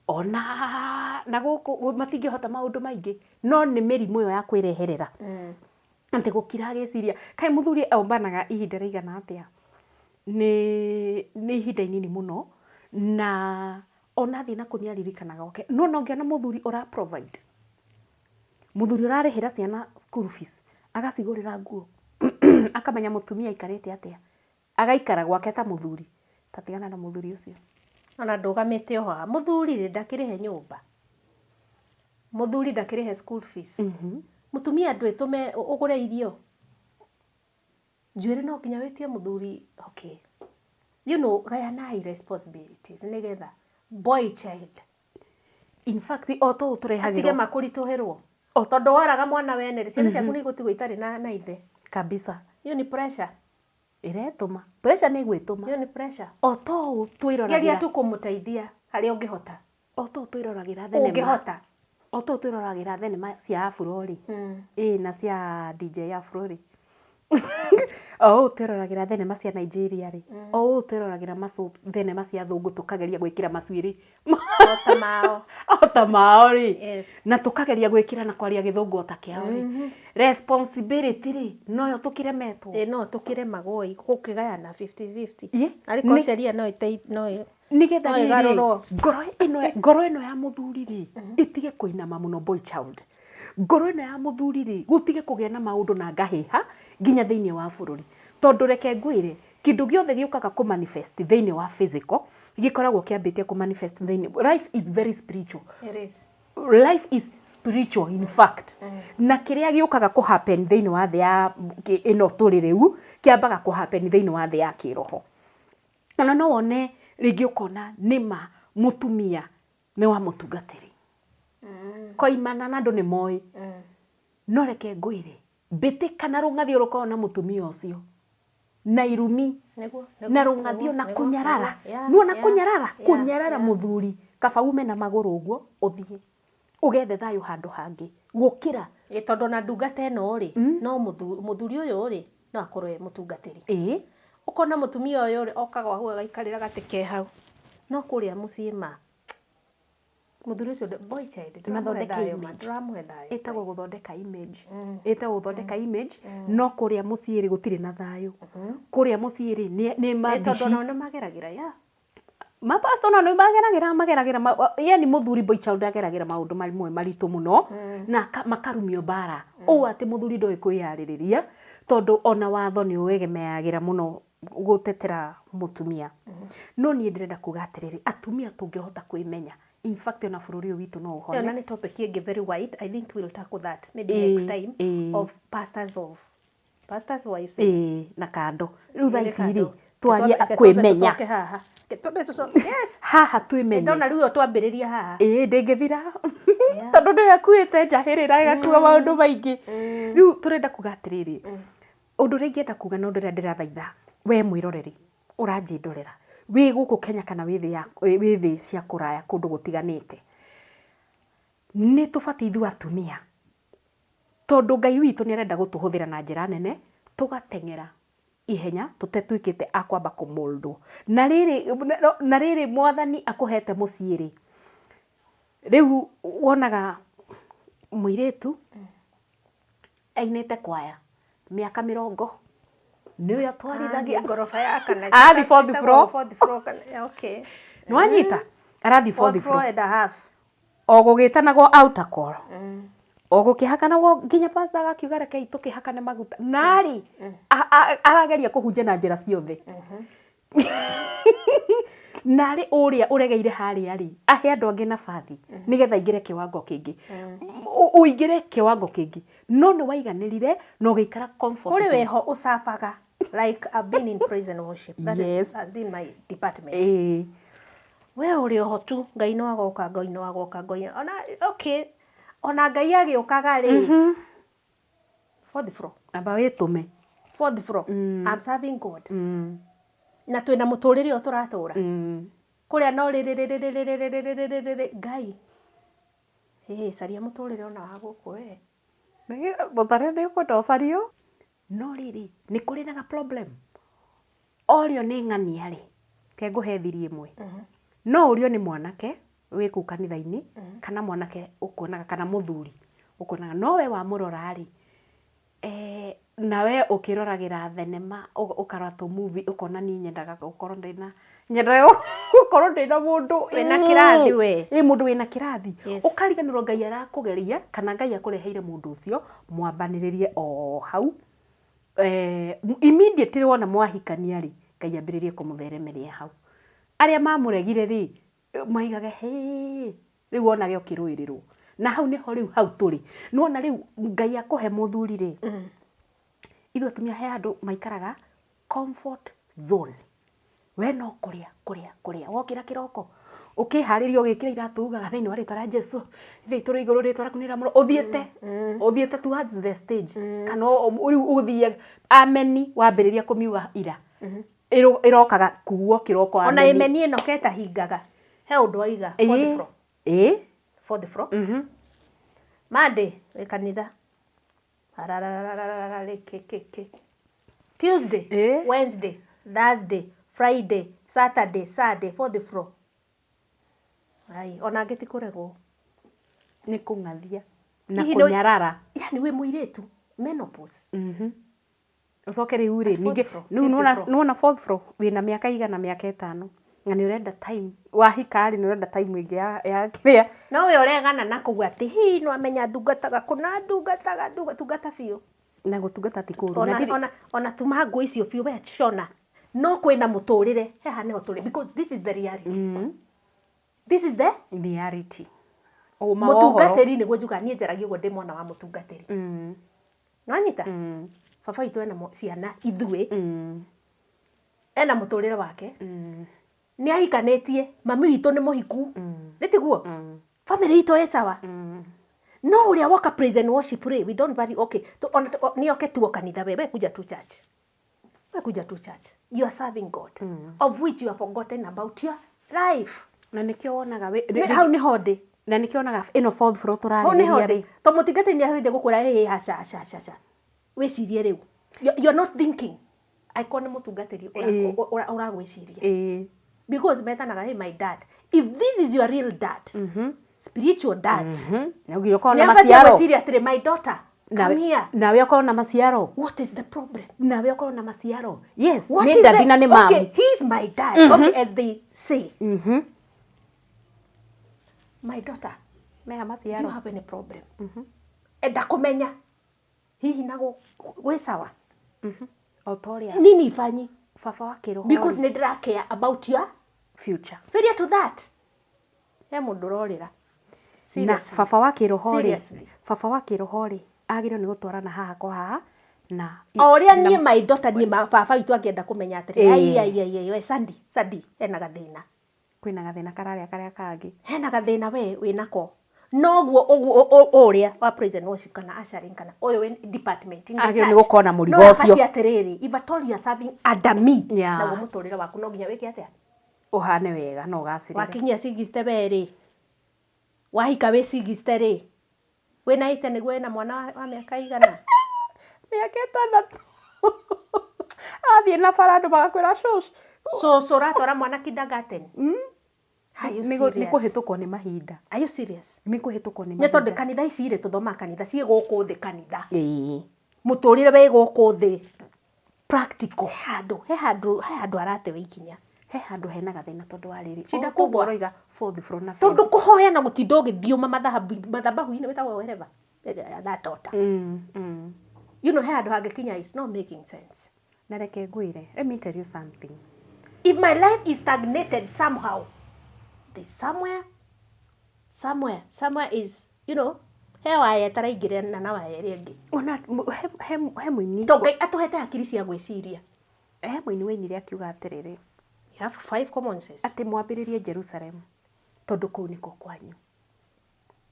ona na gũkũ matingĩhota maũndũ maingĩ no nĩ mĩrimũ ĩyo ya kwĩreherera atĩ gũkira agĩciria kaĩ mũthuri ombanaga ihinda rĩigana atĩa nĩ ihinda inini mũno na ona athiĩ na kũu nĩ aririkanaga oke no na ũngĩona mũthuri ũra provide mũthuri ũrarĩhĩra ciana school fees agacigũrĩra nguo Akamenya mũtumia aikarĩte atĩa, agaikara gwake ta mũthuri, tatigana na mũthuri ũcio. Ona ndũgamĩte o haha, mũthuri rĩ, ndakĩrĩhe nyũmba, mũthuri ndakĩrĩhe school fees, mũtumia ndwĩtũme ũgũre irio, njuĩrĩ no nginya wĩtie mũthuri. Okay, gayanai responsibilities nĩgetha boy child In fact, o to atige tũrehagĩrwo makũritũhĩrwo, tondũ woraga mwana wene rĩ, ciana ciaku nĩ igũtigwo itarĩ na ithe. Kabisa. Hiyo ni pressure. Ĩretũma, pressure nĩ ĩgwĩtũma. Hiyo ni pressure. O to ũũ Geria twĩroragĩra tu kũmũteithia harĩa ũngĩhota. O to ũũ twĩroragĩra thenema. Ũngĩhota. O to ũũ twĩroragĩra thenema cia afro rĩ, ĩ na cia DJ Afro rĩ, o ũũ twĩroragĩra thenema cia Nigeria rĩ, o ũũ twĩroragĩra ma soaps, thenema cia thũngũ, tũkageria gwĩkĩra macuĩrĩ o ta mao. O ta mao rĩ, na tũkageria gwĩkĩra na kwaria gĩthũngũ o ta kĩao rĩ, responsibility rĩ, noyo tũkĩremetwo. Ĩ, no tũkĩremagwo ĩ gũkĩgayana 50-50. Ĩ, arĩ ko sheria no ĩtei no nĩgetha no rĩrĩ ĩgarũrwo. Ngoro ĩno ya mũthuri rĩ, ĩtige kũinama mũno. Boy child, ngoro ĩno ya mũthuri rĩ, gũtige kũgĩa na maũndũ na ngahĩha nginya thĩinĩ wa bũrũri, tondũ reke ngwĩre, kĩndũ gĩothe gĩũkaga kũ manifest thĩinĩ wa physical gĩkoragwo kĩambĩtie kũ manifest thĩinĩ. Life is very spiritual. It is. Life is spiritual, in fact, na kĩrĩa gĩũkaga kũ happen thĩinĩ wa thĩ ya ĩno tũrĩ rĩu kĩambaga kũ happen thĩinĩ wa thĩ ya kĩroho. Ona no wone rĩngĩ ũkona nĩma mũtumia nĩ wa mũtungatĩri koimana na andũ nĩ moĩ, no reke ngwĩre, mbĩtĩka na rũng'athio rũkoragwo na mũtumia ũcio na irumi na rũng'athio na kũnyarara. Nĩwona kũnyarara, kũnyarara mũthuri, kaba ume na magũrũ ũguo ũthiĩ ũgethe thayũ handũ hangĩ gũkĩra. Ĩ, tondũ ona ndungata ĩno rĩ, no mũthuri ũyũ rĩ, no akorwo e mũtungatĩri. Ũkona mũtumia ũyũ rĩ, okaga hau agaikarĩra gatĩ ke hau, no kũrĩa mũciĩ ma mũthuri ũcio boy child ndũramũhe Mathondeke thayũ ma image. Ndũramũhe thayũ. Ĩtagwo gũthondeka image, ĩtagwo gũthondeka image, no kũrĩa mũciĩ rĩ, gũtirĩ na thayũ. Kũrĩa mũciĩ rĩ, nĩ Ĩ, tondũ mabici. Onao nĩ mageragĩra ya Mapastor nao nĩ mageragĩra yani mũthuri boy child ageragĩra maũndũ mamwe maritũ mũno na makarumio mbara ũũ atĩ mũthuri ndoĩ kwĩyarĩrĩria, tondũ ona watho nĩ ũegemeagĩra mũno gũtetera mũtumia. No niĩ ndĩrenda kuga atĩrĩrĩ, atumia tũngĩhota kwĩmenya, in fact, ona bũrũri ũyũ witũ no Ĩyo ũhone. Na nĩ topic ĩngĩ very wide. I think we'll tackle that maybe next time, of pastors wives. Ĩĩ, na kando rĩu thaa Ĩrĩ ici rĩ, kando. twarie Reke twambe kwĩmenya. tũcoke haha. Reke twambe tũcoke, yes. Haha twĩmenye. Ndona rĩu ĩyo twambĩrĩria haha. Ĩĩ, ndĩngĩthira tondũ nĩyo ĩkuĩte njahĩrĩra, ĩgakua maũndũ maingĩ. Rĩu tũrenda kuga atĩrĩrĩ, ũndũ ũrĩa ingĩenda kuga na ũndũ ũrĩa ndĩrathaitha we mwĩroreri ũranjĩndorera wĩ gũkũ Kenya kana wĩ thĩ cia kũraya kũndũ gũtiganĩte, nĩ tũbatiĩ ithuĩ atumia, tondũ Ngai witũ nĩ arenda gũtũhũthĩra na njĩra nene, tũgateng'era ihenya tũtetuĩkĩte a kwamba kũmoldwo. Na rĩrĩ mwathani akũhete mũciĩ rĩ, rĩu wonaga mũirĩtu ainĩte kwaya mĩaka 40, nĩwe atwarithagia. Ngoroba ya kana. Arathiĩ fourth floor. Fourth floor kana, yeah, okay. Nĩwanyita, arathiĩ fourth fourth floor. Floor and a half. O gũgĩtanagwo outer call, o gũkĩhakanagwo, nginya pastor agakiuga rekei tũkĩhakane maguta, narĩ arageria kũhunjia na njĩra ciothe, narĩ ũrĩa ũregeire harĩa rĩ, ahe andũ angĩ nabathi nĩgetha aingĩre kĩwango kĩngĩ, ũingĩre kĩwango kĩngĩ, no nĩ waiganĩrire na ũgĩikara comfort Kũrĩ zone. wĩho ũcabaga. Like, I've been in praise and worship, that is, has been my department. We ũrĩ oho tu, Ngai no agoka, Ngai no agoka, Ngai ona, okay, ona Ngai agĩũkaga rĩ, fourth floor. Amba wĩtũme. Fourth floor, I'm serving God na twĩna mũtũrĩre ũyũ tũratũra kũrĩa, no rĩrĩrĩrĩrĩrĩrĩrĩrĩrĩ Ngai, ĩ caria mũtũrĩre ona wa gũkũ we. Mũtare nĩ ũkwenda ũcario, no rĩrĩ nĩ kũrĩ na ga problem orio nĩ ng'ania rĩ, ke ngũhe thiri ĩmwe. No ũrio nĩ mwanake wĩ kũu kanitha-inĩ, kana mwanake ũkuonaga, kana mũthuri ũkuonaga, no we wamũrora rĩ, nawe ũkĩroragĩra thenema, ũkarora tũ movie, ũkona niĩ nyendaga gũkorwo ndĩna mũndũ Wĩna kĩrathi we. Ĩ, mũndũ wĩna kĩrathi. Ũkariganĩrwo Ngai arakũgeria kana Ngai akũreheire mũndũ ũcio mwambanĩrĩrie o hau. Immediately wona mwahikania rĩ, Ngai ambĩrĩrie kũmũtheremeria hau. Arĩa mamũregire rĩ, maigage hĩ, rĩu onage ũkĩrũĩrĩrwo. Na hau nĩho rĩu hau tũrĩ. Nĩwona rĩu Ngai akũhe mũthuri rĩ, ithuĩ atumia he andũ maikaraga comfort zone. We no kũrĩa kũrĩa kũrĩa, wokĩra kĩroko ũkĩharĩria ũgĩkĩra iratũ ugaga thĩinĩ wa rĩtwa rĩa Jesu, ithe witũ ũrĩ igũrũ rĩtwa rĩaku nĩrĩamũrwo, ũthiĩte ũthiĩte towards the stage, kana rĩu ũthiĩ ameni wambĩrĩria kũmiuga ira, ĩrokaga kuo kĩroko. Ona. Ameni. Ĩmeni ĩno ketahingaga he ũndũ waiga fourth floor. Fourth floor. Monday wĩ kanitha. Arararararara, ke ke ke. Tuesday, Wednesday, Thursday, Friday, Saturday, Sunday, fourth floor. Ai, ona angĩ ti kũregwo. Nĩ kũng'athia na Hihi kũnyarara. Yani wĩ mũirĩtu menopause. Ũcoke rĩu rĩ Fourth ningĩ floor, rĩu fifth nĩwona floor. Nĩwona fourth floor wĩna mĩaka igana, mĩaka 5, na nĩ ũrenda time wahika rĩ, nĩ ũrenda time ĩngĩ ya kĩrĩa. No we ũregana na kũu atĩ hi no amenya ndungataga kũna ndungataga tungata biũ. Na gũtungata ti kũũru. Na Ona ona tuma nguo icio biũ we shona no kwĩna mũtũrĩre heha nĩho tũrĩ, because this is the reality, this is the reality, ũma wa ũhoro. Mũtungatĩri nĩguo njugaga niĩ njaragia ũguo ndĩ mwana wa mũtungatĩri. Nĩwanyita baba witũ ena ciana ithuĩ, ena mũtũrĩre wake, nĩ ahikanĩtie, mami witũ nĩ mũhiku, nĩ tiguo family itũ ĩ sawa. No ũrĩa woka praise and worship rĩ, we don't value. Okay, ona nĩ oke tuo kanitha, we kuja tu church, we kuja tu church, you are serving God, of which you have forgotten about your life. Na nĩkĩo wonaga Hau nĩho ndĩ. Na nĩkĩo wonaga ĩno fourth floor Hau nĩho tũrarĩrĩria ndĩ rĩ. To mũtungatĩri nĩ ahĩte gũkwĩra ĩ aca aca aca aca, wĩcirie rĩu. You are not thinking angĩkorwo nĩ mũtungatĩri ũragwĩciria, because metanaga, "Hey, my dad." If this is your real dad, spiritual dad, Na nginya ũkorwo na nĩ abatiĩ maciaro. gwĩciria atĩrĩ, "My daughter, come here." Nawe ũkorwo na maciaro. What is the problem? Nawe ũkorwo na maciaro, yes. What Nĩ is daddy na nĩ mamu. Okay, he's my dad, okay, as they say, "My daughter, Meha do you maciaro. have any problem?" Enda kũmenya hihi na gwĩ sawa. O ta ũrĩa Nini ifanyi baba wa kĩroho because rĩ, nĩ ndĩra about your future. Failure to that, he mũndũ ũrorĩra. Na Seriously. baba wa kĩroho rĩ, Seriously. baba wa kĩroho rĩ, agĩrĩirwo nĩ gũtwarana haha kwa haha na O ũrĩa niĩ my daughter, niĩ baba witũ angĩenda kũmenya atĩrĩ, ai ai ai ai, we Sandy, Sandy hena gathĩna. Kwĩna gathĩna kararĩa karĩa kangĩ. Hena gathĩna we wĩnako, noguo ũguo ũrĩa wa praise and worship kana ushering kana ũyũ wĩ department in the Agĩrĩirwo nĩ church. gũkorwo na mũrigo No ũcio. abatiĩ atĩrĩrĩ, if at all you are serving under me, naguo mũtũrĩre waku no nginya wĩke atĩa? Ũhane wega na ũgacĩrĩre. Wakinyia 60 we rĩ, wahika wĩ 60 rĩ, wĩna 80 nĩguo wĩna mwana wa mĩaka igana? Mĩaka 6 athiĩ na bara andũ magakwĩra shush. Cũcũ ũratwara mwana kindergarten. Are you Nĩ serious? kũhĩtũkwo nĩ mahinda. Are you serious? Nĩ kũhĩtũkwo nĩ Nĩ tondũ mahinda. Kanitha ici rĩ, tũthomaga kanitha ciĩ gũkũ thĩ, kanitha mũtũrĩre wĩ gũkũ thĩ. Practical. He handũ aratewe ikinya. He handũ hena gathĩna tondũ wa rĩrĩ Shida o koguo kubwa. ũroiga fourth floor na Tondũ kũhoya na gũtinda ũgĩthiũma mathabahu-inĩ wĩtagwo wherever that daughter, he handũ hangĩkinya is not making sense. Na reke ngwĩre, let me tell you something. If my life is stagnated somehow, there's somewhere somewhere somewhere is he waya ĩtaraingĩrana na waya ĩrĩa ĩngĩ. Ona he mũini To Ngai atũhete hakiri cia gwĩciria. He mũini wainire akiuga atĩrĩrĩ, You have five common sense. Atĩ mwambĩrĩrie Jerusalem tondũ kũu nĩkuo kwanyu.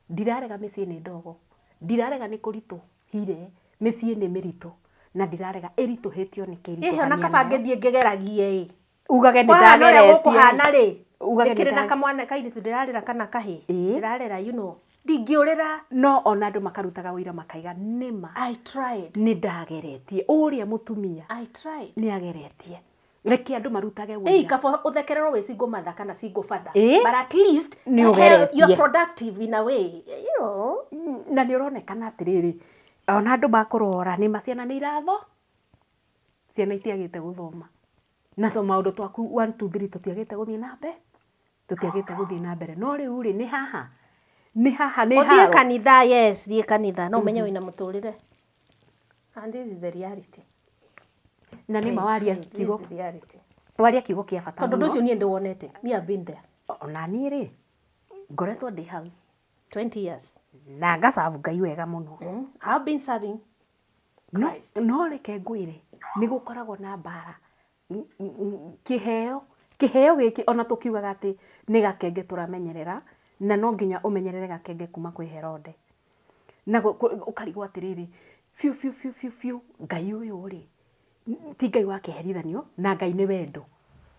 Ndirarega mĩciĩ nĩ ndogo, ndirarega nĩ kũritũ hire, mĩciĩ nĩ mĩritũ, na ndirarega ĩritũhĩtio nĩ Ĩhĩ ona kĩritũhania kaba nayo. ngĩthiĩ ngĩgeragie ĩ. Ugage nĩ Kwahana ũrĩa ndageretie. gũkũhana rĩ, Ugage nĩ ndĩkĩrĩ na kamwana kairĩtu ndĩrarera kana kahĩ ndĩrarera, ndingĩũrĩra. No ona andũ makarutaga ũira makaiga nĩma. I tried. Nĩ ndageretie ũrĩa mũtumia. I tried. Nĩ ageretie, reke andũ marutage Ĩi ũira. kaba ũthekererwo wĩ single mother kana single father, but at least Nĩ ũgeretie. you're productive in a way. Na nĩ ũronekana atĩrĩrĩ, ona andũ makũrora nĩ ma ciana nĩ iratho, ciana itiagĩte gũthoma na to maũndũ twaku 1 2 3 tũtiagĩte gũthiĩ na mbere, tũtiagĩte gũthiĩ na mbere, no rĩu rĩ, nĩ haha, nĩ haha nĩ Ũthiĩ haro. kanitha, yes, thiĩ kanitha, no ũmenye wĩna mũtũrĩre, and this is the reality. Na nĩ ma waria This kiugo is reality. Waria kiugo kĩa bata Tondũ ũndũ mũno. ũcio niĩ ndĩwonete. Me have been there. Ona niĩ rĩ, ngoretwo ndĩ hau. 20 years. Na ngacabu Ngai wega mũno. I've been serving No, Christ. no reke ngwĩre, nĩ gũkoragwo na mbara. Kĩheo, kĩheo gĩkĩ ona tũkiugaga atĩ nĩ gakenge tũramenyerera, na no nginya ũmenyerere gakenge kuma kwĩ Herode. Na ũkarigwo atĩrĩrĩ, biũ biũ biũ biũ biũ Ngai ũyũ rĩ, ti Ngai wa kĩherithanio, na Ngai nĩ wendo.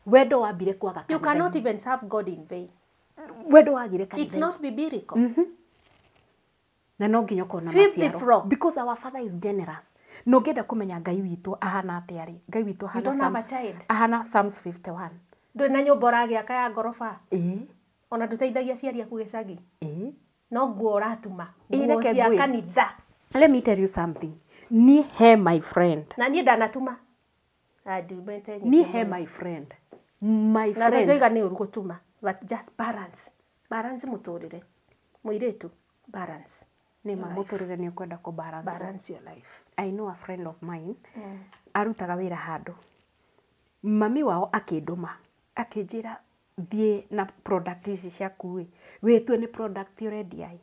Wendo wambire kwaga You cannot kanitha-inĩ. even serve God in vain. Wendo wagire It's kanitha-inĩ. not biblical. Na no nginya ũkorwo na Fifth maciaro. floor. Because our father is generous. Na ũngĩenda kũmenya Ngai witũ ahana atĩa rĩ, Ngai witũ You ahana don't have a Psalms, child. ahana Psalms 51. Ndũrĩ na nyũmba ũragĩaka ya ngoroba. Ĩĩ, Ona ndũteithagia aciari aku gĩcagi. ĩĩ. No nguo ũratuma. Ĩĩ, Nguo reke cia ngwĩre. kanitha. Let me tell you something. Niĩ he my friend. Na niĩ ndanatuma. Na ndumĩte nyingĩ Niĩ he mũno. my friend. My Na friend. tũtirauga nĩ ũru gũtuma. But just balance. Balance mũtũrĩre. Mũirĩtu, balance. Nĩ ma mũtũrĩre nĩ ũkwenda kũ balance. Balance your life. I know a friend of mine. Arutaga wĩra handũ. Mami wao akĩndũma. Akĩnjĩra thiĩ na product ici ciaku ĩ. Wĩtue nĩ product ũrendia ĩ.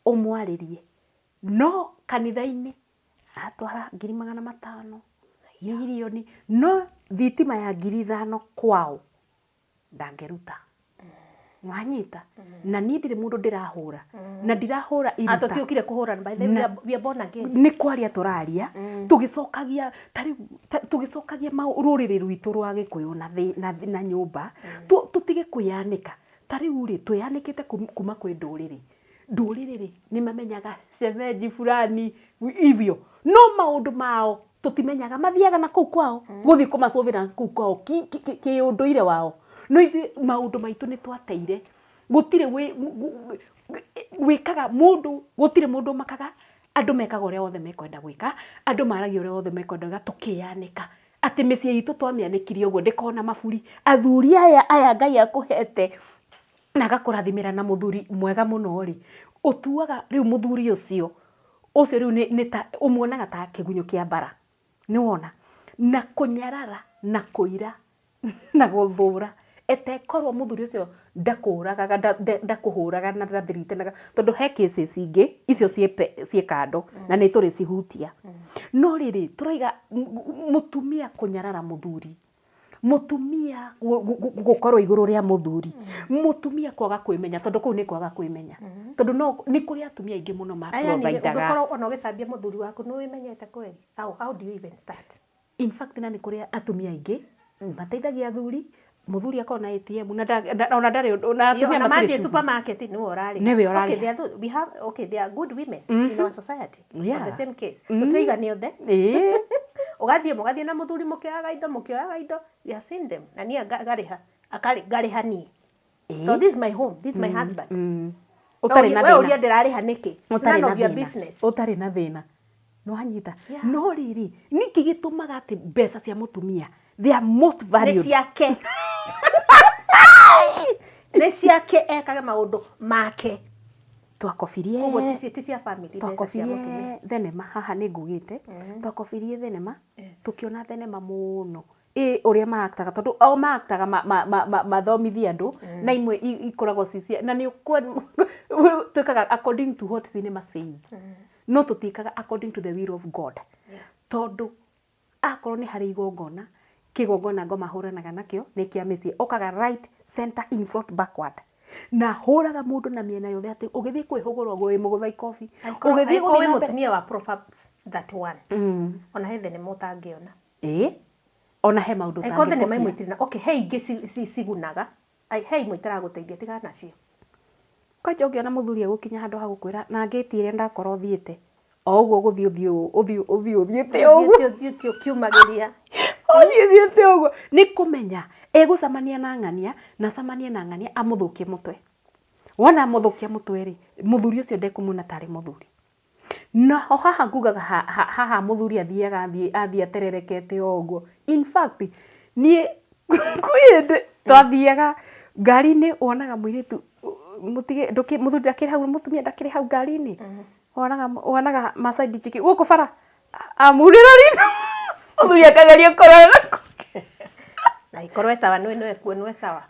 Ũmwarĩrie. No kanitha-inĩ atwara 500,000, mirioni, no thitima ya 5,000 kwao ndangĩruta. Wanyita? Na niĩ ndirĩ mũndũ ndĩrahũra. Na ndirahũra iruta. Tũtiũkire kũhũrana, by the way, we are born again. Nĩ kwaria tũraria, tũgĩcokagia, ta rĩu, tũgĩcokagia rũrĩrĩ rwitũ rwa Gĩkũyũ na thĩ, na, na nyũmba, tũtige kwĩyanĩka. Ta rĩu rĩ, twĩyanĩkĩte kuma kwĩ ndũrĩrĩ. Ndũrĩrĩ rĩ, nĩ mamenyaga shemeji fulani, hivyo. No maũndũ mao, tũtimenyaga, mathiaga na kũu kwao, gũthiĩ kũmacũvĩra kũu kwao, kĩũndũire wao. No ithuĩ maũndũ maitũ nĩ twateire. Gũtirĩ wĩkaga mũndũ, gũtirĩ mũndũ ũmakaga, andũ mekaga ũrĩa wothe mekwenda gwĩka, andũ maragia ũrĩa wothe mekwenda gwĩka, tũkĩyanĩka. Atĩ mĩciĩ itũ twamĩanĩkirie ũguo ndĩkona maburi. Athuri aya, aya Ngai akũhete, na agakũrathimĩra na mũthuri mwega mũno rĩ, ũtuaga rĩu mũthuri ũcio, ũcio rĩu nĩ ta, ũmuonaga ta kĩgunyũ kĩa mbara. Nĩ wona? Na kũnyarara, na kũira, na gũthũra. Etekorwo mũthuri ũcio ndakũragaga, ndakũhũraga na ndathiritenaga, tondũ he cases ingĩ, icio ciĩ kando, na nĩ tũrĩcihutia. No rĩrĩ, tũraiga mũtumia kũnyarara mũthuri, mũtumia gũkorwo igũrũ rĩa mũthuri, mũtumia kwaga kwĩmenya, tondũ kũu nĩ kwaga kwĩmenya. Tondũ no, nĩ kũrĩ atumia aingĩ mũno ma Aya nĩ, providaga. ũngĩkorwo ona ũgĩcambia mũthuri waku, nĩ wĩmenyete kweli? How do you even start? In fact, na nĩ kũrĩ atumia aingĩ mateithagia athuri, mũthuri akorwo na ATM, na ona ndarĩ ũndũ, na atumia Ona matirĩ mathiĩ shughuli. supermarket nĩwe ũrarĩha. Nĩwe ũrarĩha. Okay, they are those, we have, okay, they are good women in our society. On the same case. Tũtiraiga nĩ othe. Ũgathiĩ, mũgathiĩ na mũthuri mũkĩoyaga indo, mũkĩoyaga indo. We have seen them. Na niĩ ngarĩha. Ngarĩha niĩ. So this is my home, this is my husband. Ũtarĩ na We ũria thĩna. ndĩrarĩha nĩkĩ? It's Ũtarĩ none na of your thĩna. business. Ũtarĩ na thĩna. Nĩ wanyita? No rĩrĩ, nĩkĩ gĩtũmaga atĩ mbeca cia mũtumia, they are most Nĩ valued. ciake. Nĩ ciake ekage maũndũ make. Twakobirie. Koguo ti cia family, mbeca cia mũtumia. Twakobirie thenema haha nĩ ngugĩte. Twakobirie thenema, tũkĩona thenema mũno. Ĩ ũrĩa maaktaga, tondũ o maaktaga mathomithie andũ, na imwe ikoragwo ci cia, na nĩ twĩkaga according to what cinema says. No tũtiĩkaga according to the will of God. Tondũ akorwo nĩ harĩ igongona, kĩgongona ngoma hũranaga nakĩo nĩ kĩa mĩciĩ, okaga right, center, in front, backward. Na hũraga mũndũ na mĩena yothe atĩ ũgĩthiĩ kwĩhũgũra ũguo wĩ mũgũtha ikobi. Ũgĩthiĩ Angĩkorwo wĩ gũthiĩ na mbere. mũtumia wa Proverbs 31. Ona he thenema ũtangĩona. Ĩĩ. Ona he maũndũ Angĩkorwo thenema ũtangĩkobia. imwe itirĩ na, okay, he ingĩ cigunaga. Ai, he imwe itaragũteithia, tigana nacio. Kwanja ũngĩona mũthuri egũkinya handũ ha gũkwĩra na ngĩti ĩrĩa ndakorwo thiĩte. O ũguo ũgũthiĩ ũthiĩ ũthiĩ ũthiĩ ũthiĩte ũguo. Ũthiĩte ũthiĩte ũkiumagĩria. Ũthiĩ ũthiĩte ũguo. Nĩ kũmenya egũcemania na ng'ania, na acemanie na ng'ania amũthũkie mũtwe. Wona amũthũkia mũtwe rĩ, mũthuri ũcio ndekũmuona tarĩ mũthuri. Naho haha ngugaga haha mũthuri athiaga athiĩ atererekete o ũguo. In fact, niĩ kwĩ hĩndĩ twathiaga ngari-inĩ wonaga mũirĩtu, mũtige, ndũkĩ, mũthuri ndakĩrĩ hau, mũtumia ndakĩrĩ hau ngari-inĩ. Wonaga, wonaga Maasai Dichiki gũkũ bara amurĩra ritho. Mũthuri akageria kũrora na kũngĩ. Na ikorwo sawa, nĩ nĩwe kuo nĩwe sawa.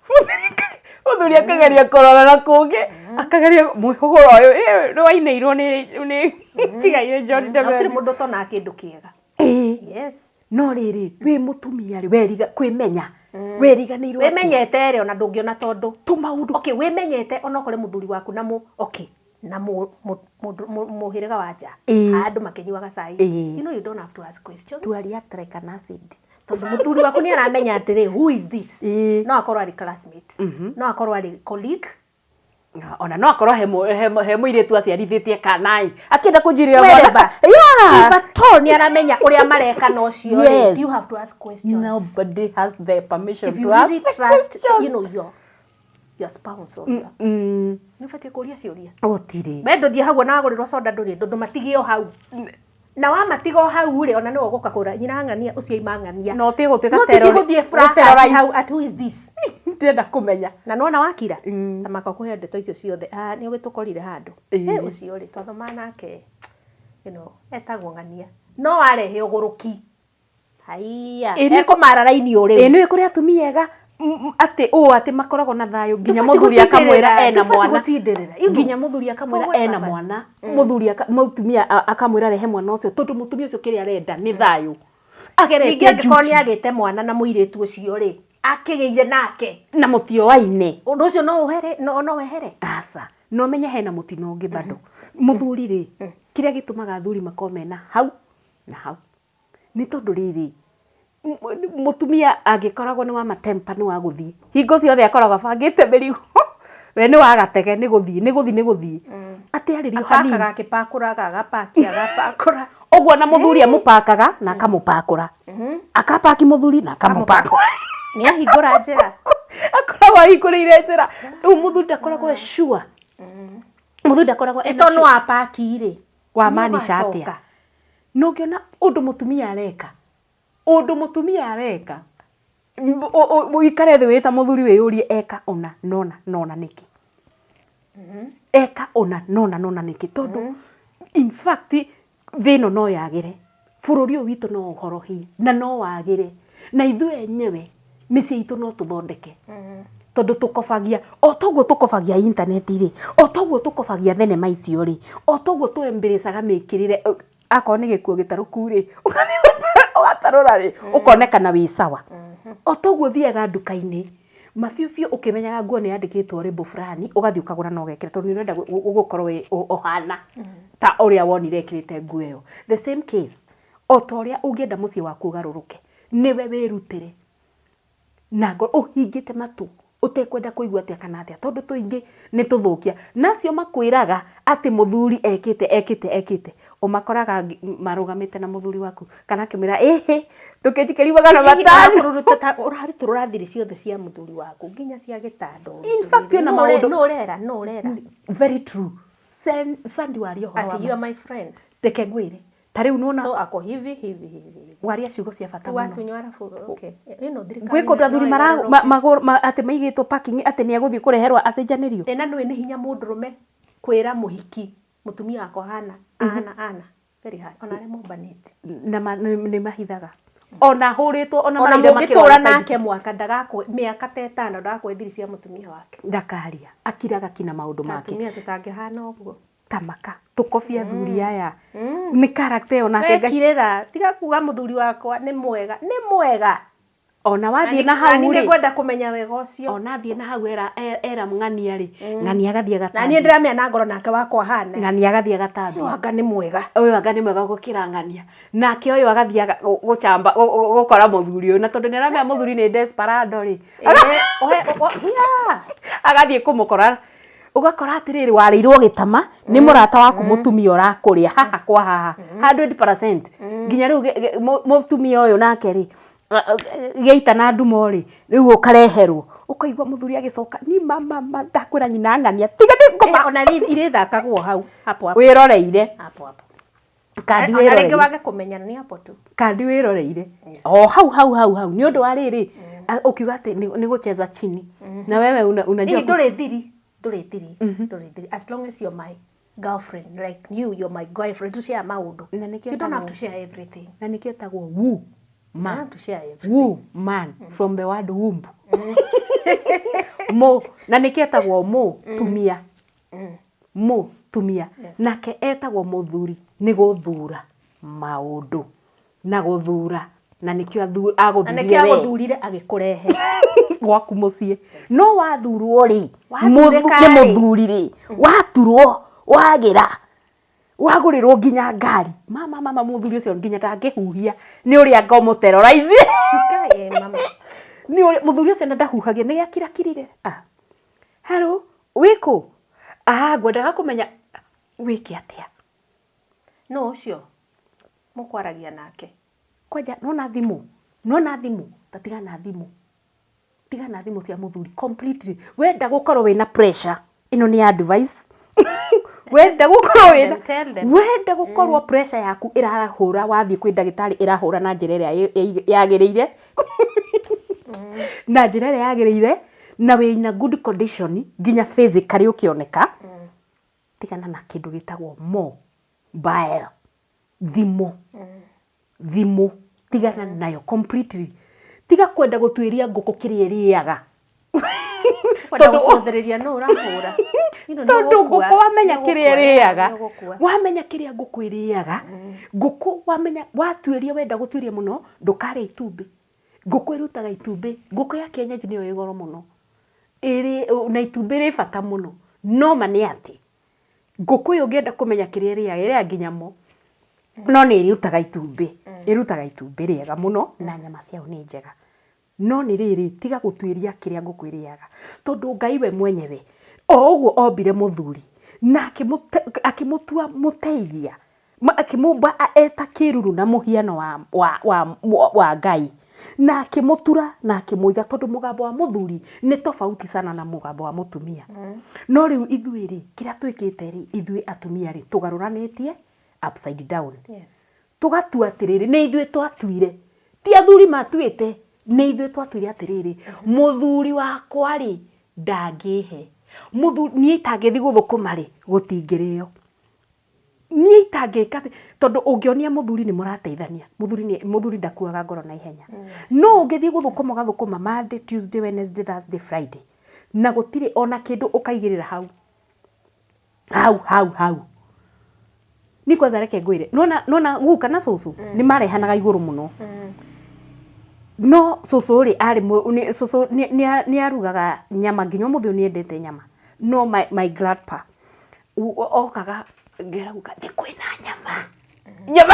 Mũthuri akageria kũrora na kũngĩ, akageria mwĩhũgũro ũyũ nĩ wainĩirwo nĩ tigaire John Na gũtirĩ Devet. mũndũ ũtonaga kĩndũ kĩega. Yes. No rĩrĩ, wĩ mũtumia rĩ, weriga kwĩmenya, weriganĩirwo atĩ Wĩmenyete rĩ, ona ndũngĩona tondũ tũmaũndũ. Okay, wĩmenyete onokorwo mũthuri waku na mũ okay na mũhĩrĩga wa nja, andũ makĩnyuaga cai, you know you don't have to ask questions. To react like an acid. Tondũ mũthuri waku nĩ aramenya atĩrĩ, who is this? No akorwo arĩ classmate, no akorwo arĩ colleague. Ona no akorwo he mũirĩtu aciarithĩtie kana akĩenda kũnjirĩra Whatever. mwana. Yeah. If at all nĩ aramenya ũrĩa mareka na ũcio rĩ, Yes. you have to ask questions. Nobody has the permission If you to ask really the trust question. you know your spouse or your nĩ ũbatiĩ kũria ciũria. Gũtirĩ. We ndũthiĩ hau ona wagũrĩrwo soda ndũrĩ ndũndũ matige o hau, na wamatiga o hau rĩ, ona nĩwe ũgũka kũra nyina ng'ania ũcio ima ng'ania. No ũtige gũtuĩka No ũtige gũthiĩ fracas terrorize. hau at who is this? Ndĩrenda kũmenya. Na nona wakira ta maka kũhe ndeto icio ciothe, ah, nĩ ũgĩtũkorire handũ. Eh, ũcio rĩ twathoma nake, you know, etagwo ng'ania, no arehe ũgũrũki haiya, ekũmara raini o rĩu. Ĩ nĩ kũrĩ atumia ega atĩ ũũ atĩ makoragwo na thayũ nginya Ndũbatiĩ mũthuri akamwĩra gũtindĩrĩra, ena ndũbatiĩ mwana. gũtindĩrĩra, you know. Nginya mũthuri akamwĩra For what ena purpose? mwana, mũthuri mũtumia akamwĩra rehe mwana ũcio, tondũ mũtumia ũcio kĩrĩa arenda nĩ thayũ. Ageretie Ningĩ angĩkorwo njuki. nĩ agĩte mwana na mũirĩtu ũcio rĩ, akĩgĩire nake, Na mũtioaine. Ũndũ ũcio no ũhere, no wehere. Aca, no menye hena mũtino ũngĩ bado. Mũthuri rĩ, kĩrĩa gĩtũmaga athuri makorwo mena hau na hau nĩ tondũ rĩrĩ, mũtumia angĩkoragwo nĩ wa matempa, nĩ wa gũthiĩ hingo ciothe, akoragwo abangĩte mĩrigo, we nĩ wa gatege, nĩ gũthiĩ, nĩ gũthiĩ, nĩ gũthiĩ, atĩ arĩrio hanini. Apakaga akĩpakũraga, agapaki agapakũra. Ũguo na mũthuri amũpakaga na akamũpakũra, akapaki mũthuri na akamũpakũra. Nĩ ahingũra njĩra. Akoragwo ahingũrĩire njĩra. Rĩu mũthuri ndakoragwo e sure, mũthuri ndakoragwo ena Tondũ sure. no apaki rĩ, Wa nĩ maanisha atĩa? ũgacoka. No ũngĩona ũndũ mũtumia areka, ũndũ mũtumia areka, ũikare thĩ wĩ ta mũthuri wĩyũrie, eka ũna nona nona nĩkĩ, eka ũna nona nona nĩkĩ? Tondũ in fact thĩ ĩno no yagĩre, bũrũri ũyũ witũ no ũhorohie na no wagĩre, na ithuĩ enyewe mĩciĩ itũ no tũthondeke, tondũ tũkobagia o toguo tũkobagia intaneti rĩ, o toguo tũkobagia thenema icio rĩ, o toguo tũembĩrĩcaga mĩkĩrĩre, akorwo nĩ gĩkuo gĩtarũku rĩ, ũgathiĩ ũgatarũra rĩ, ũkonekana wĩ sawa. O toguo thiaga nduka-inĩ mabiũ biũ ũkĩmenyaga nguo nĩ yandĩkĩtwo label fulani, ũgathiĩ ũkagũra na ũgekĩra tondũ nĩ ũrenda gũkorwo wĩ ũhana ta ũrĩa wonire ĩkĩrĩte nguo ĩyo. The same case, o ta ũrĩa ũngĩenda mũciĩ waku ũgarũrũke, nĩwe wĩrutĩre na ngoro ũhingĩte matũ, ũtekwenda kũigua atĩa kana atĩa, tondũ tũingĩ nĩ tũthũkia. Na acio makwĩraga atĩ mũthuri ekĩte ekĩte ekĩte, ũmakoraga marũgamĩte na mũthuri waku kana akĩmwĩra ĩhĩ tũkĩnjikĩria magana Hihi matano. Ũrarutũrũra thiri ciothe cia mũthuri waku nginya cia gĩtanda. In fact, ona maũndũ- No ũrera, no ũrera. Very true. Sandy, waria ũhoro Ati wa you ma. are my friend. Reke ngwĩre, ta rĩu nĩwona So ako hivi hivi hivi hivi. Waria ciugo cia bata mũno. Watunywo arabu, okay. You know, thirikari Gwĩ kũndũ athuri no mara ĩgarũrũke. atĩ maigĩtwo parking atĩ nĩ egũthiĩ kũreherwo acenjanĩrio. Ĩ na nĩũĩ nĩ hinya mũndũrũme kwĩra mũhiki mũtumia wakwa hana ahana ana very hard, ona arĩa mombanĩte. Na nĩ mahithaga ona hũrĩtwo ona Ona maraire mũngĩtũra makĩrora nake mwaka ndagakũ mĩaka ta 5 ndagakũhe thiri cia mũtumia wake. Ndakaria, akiraga kina maũndũ make. Atumia tũtangĩhana ũguo. Tamaka tũkobia athuri aya nĩ character ĩyo nake Ngai. Wekirĩra tiga kuga mũthuri wakwa nĩ mwega, nĩ mwega. Ona wathiĩ na hau nĩ rĩ, ngwenda kũmenya wega ũcio. Ona athiĩ na hau era era ng'ania rĩ, ng'ania agathiĩ Na niĩ agatambia. ndĩramenya na ngoro nake wakwa hana. Ng'ania agathiĩ agatambia. Anga nĩ mwega. Ũyũ anga nĩ mwega gũkĩra ng'ania. Nake ũyũ agathiĩ gũcamba gũkora mũthuri ũyũ, na tondũ nĩ aramenya mũthuri nĩ desperado rĩ, Yeah. agathiĩ kũmũkora, ũgakora atĩrĩrĩ, warĩirwo gĩtama nĩ mũrata waku mũtumia ũrakũrĩa haha kwa haha 100%, nginya rĩu mũtumia ũyũ nake rĩ, gĩaita na ndumo rĩ, rĩu ũkareherwo, ũkaigua mũthuri agĩcoka ni mama ma ndakwĩra nyina ng'ania tiga nĩ ngoma. Eh, ona irĩthakagwo hau hapo hapo. Wĩroreire. Hapo hapo. Kandi Ona rĩngĩ wĩroreire. wage kũmenya nĩ hapo tu. Kandi wĩroreire o hau hau hau hau, nĩ ũndũ wa rĩrĩ, ũkiuga atĩ nĩ gũcheza chini na wewe unajua Hihi ndũrĩ thiri, ndũrĩ thiri, ndũrĩ thiri, as long as you're my girlfriend, like you, you're my girlfriend, to share maũndũ. Na nĩkĩo You don't have ĩtagwo- to share everything. Na nĩkĩo ĩtagwo wu. Ma. I want to share everything. Woo, man from the word womb. Mo na nĩkĩo etagwo mo tumia. Mo tumia. Yes. Nake etagwo mũthuri nĩ gũthura maũndũ na gũthura na nĩkĩo Na agũthurire nĩkĩo we agũthurire agĩkũrehe. gwaku mũciĩ. No wathurwo rĩ, Wathurĩka nĩ rĩ. mũthuri rĩ, waturwo wagĩra wagũrĩrwo nginya ngari, mama mama, mũthuri ũcio nginya ndangĩhuhia nĩ ũrĩa ngomũterorize. Ngai, eh, mama. Nĩ ũrĩa mũthuri ũcio na ndahuhagia nĩ akirakirire. Ah, hello, wĩkũ? Ah, ngwendaga kũmenya wĩke atĩa. Nũ ũcio mũkwaragia nake? Kwanja nona thimũ, nona thimũ, ta tigana thimũ, tigana thimũ cia mũthuri completely. Wenda gũkorwo wĩna pressure, ĩno nĩ advice. Wenda gũkorwo wĩna Tell them. Wenda gũkorwo pressure yaku ĩrahũra, wathiĩ kwĩ ndagĩtarĩ ĩrahũra na njĩra ĩrĩa yagĩrĩire, na njĩra ĩrĩa yagĩrĩire, na wĩna good condition nginya physically ũkĩoneka, tigana na kĩndũ gĩtagwo mobile, thimũ. Thimũ tigana nayo completely. Tiga kwenda gũtuĩria ngũkũ kĩrĩa ĩrĩaga. Kwenda Tondũ- gũcũthĩrĩria nũ ũrahũra. Ino nĩ Tondũ ũgũkua, ngũkũ wamenya nĩ kĩrĩa ũgũkua, ĩrĩaga, nĩ ũgũkua. wamenya kĩrĩa ngũkũ ĩrĩaga, ngũkũ wamenya watuĩria, wenda gũtuĩria mũno, ndũkarĩa itumbĩ. Ngũkũ ĩrutaga itumbĩ, ngũkũ ya kienyeji nĩyo ĩ goro mũno, ĩrĩ na itumbĩ rĩ bata mũno. No ma nĩ atĩ ngũkũ ĩyo ũngĩenda kũmenya kĩrĩa ĩrĩaga, ĩrĩaga nginya mo, no nĩ ĩrutaga itumbĩ, ĩrutaga itumbĩ rĩega mũno na nyama ciayo nĩ njega. No nĩ rĩrĩ, tiga gũtuĩria kĩrĩa ngũkũ ĩrĩaga, tondũ Ngai we mwenyewe o ũguo ombire mũthuri na akĩmũtua mũteithia, akĩmũmba eta kĩruru na mũhiano wa Ngai, na akĩmũtura na akĩmũiga, tondũ mũgambo wa mũthuri nĩ tofauti sana na mũgambo wa mũtumia. No rĩu ithuĩ rĩ, kĩrĩa twĩkĩte rĩ, ithuĩ atumia rĩ, tũgarũranĩtie upside down. Tũgatua atĩrĩrĩ, nĩ ithuĩ twatuire, ti athuri matuĩte, nĩ ithuĩ twatuire atĩrĩrĩ, mũthuri wakwa rĩ ndangĩhe, mũthuri niĩ itangĩthiĩ gũthũkũma rĩ, gũtingĩrĩo, niĩ itangĩka atĩ, tondũ ũngĩonia mũthuri nĩ mũrateithania, mũthuri ndakuaga ngoro na ihenya. No ũngĩthiĩ gũthũkũma, ũgathũkũma Monday, Tuesday, Wednesday, Thursday, Friday, na gũtirĩ ona kĩndũ ũkaigĩrĩra hau hau hau hau. Ni kwanza reke ngwĩre, nona guka na cũcũ nĩ marehanaga igũrũ mũno. No cũcũ rĩ, arĩ cũcũ nĩ arugaga nyama, nginya ũmũthĩ ũyũ nĩ endete nyama. No my grandpa okaga, ngera guka nĩ kwĩna nyama, nyama,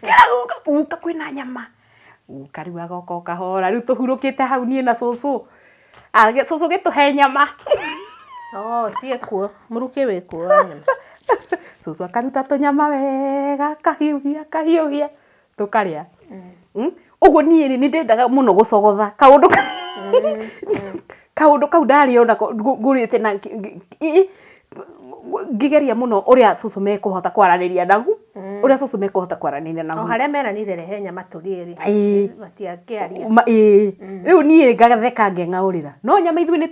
ngera guka, guka kwĩna nyama. Guka rĩu agoka o kahora, rĩu tũhurũkĩte hau niĩ na cũcũ. Cũcũ gĩtũhe nyama. Oh, ciĩkuo, mũrukĩ wĩkuo wa nyama. Cũcũ akaruta tũnyama wega, akahiũhia, akahiũhia, tũkarĩa. Ũguo niĩ rĩ, nĩ ndendaga mũno gũcogotha kaũndũ kau ndarĩ ona ngũrĩte na ngĩgeria mũno ũrĩa cũcũ mekũhota kwaranĩria nagu, ũrĩa cũcũ mekũhota kwaranĩria nagu. O harĩa meranire rehe nyama tũrĩe rĩ, Ĩĩ. matiakĩaria. Ĩĩ. Rĩu niĩ ngatheka ngeng'aũrĩra. No nyama ithuĩ nĩ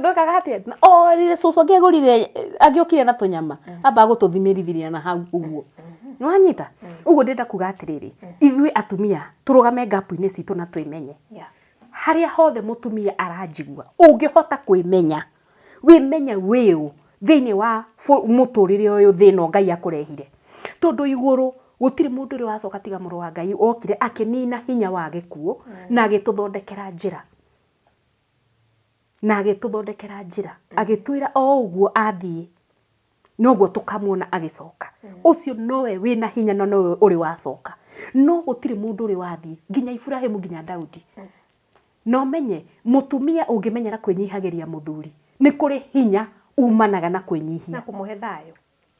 twekaga atĩa? O rĩrĩa cũcũ angĩagũrire, angĩokire na tũnyama, ambaga gũtũthimĩrithĩria na hau ũguo. Nĩ wanyita? Ũguo ndĩrenda kuga atĩrĩrĩ, ithuĩ atumia tũrũgame ngapu-inĩ citũ na twĩmenye. Harĩa hothe mũtumia aranjigua, ũngĩhota kwĩmenya, wĩmenye wĩũ thĩinĩ wa mũtũrĩre ũyũ thĩna Ngai akũrehire. Tondũ igũrũ gũtirĩ mũndũ ũrĩ wacoka tiga mũrũ wa Ngai okire akĩnina hinya wa gĩkuũ na agĩtũthondekera njĩra. Na agĩtũthondekera njĩra, agĩtwĩra o ũguo athiĩ, noguo tũkamuona agĩcoka. Ũcio nowe wĩna hinya na nowe ũrĩ wacoka. No gũtirĩ mũndũ ũrĩ wathiĩ, nginya Iburahĩmu nginya Daudi. Na ũmenye, mũtumia ũngĩmenyera kwĩnyihagĩria mũthuri, nĩ kũrĩ hinya umanaga na kwĩnyihia. Na kũmũhe thayũ.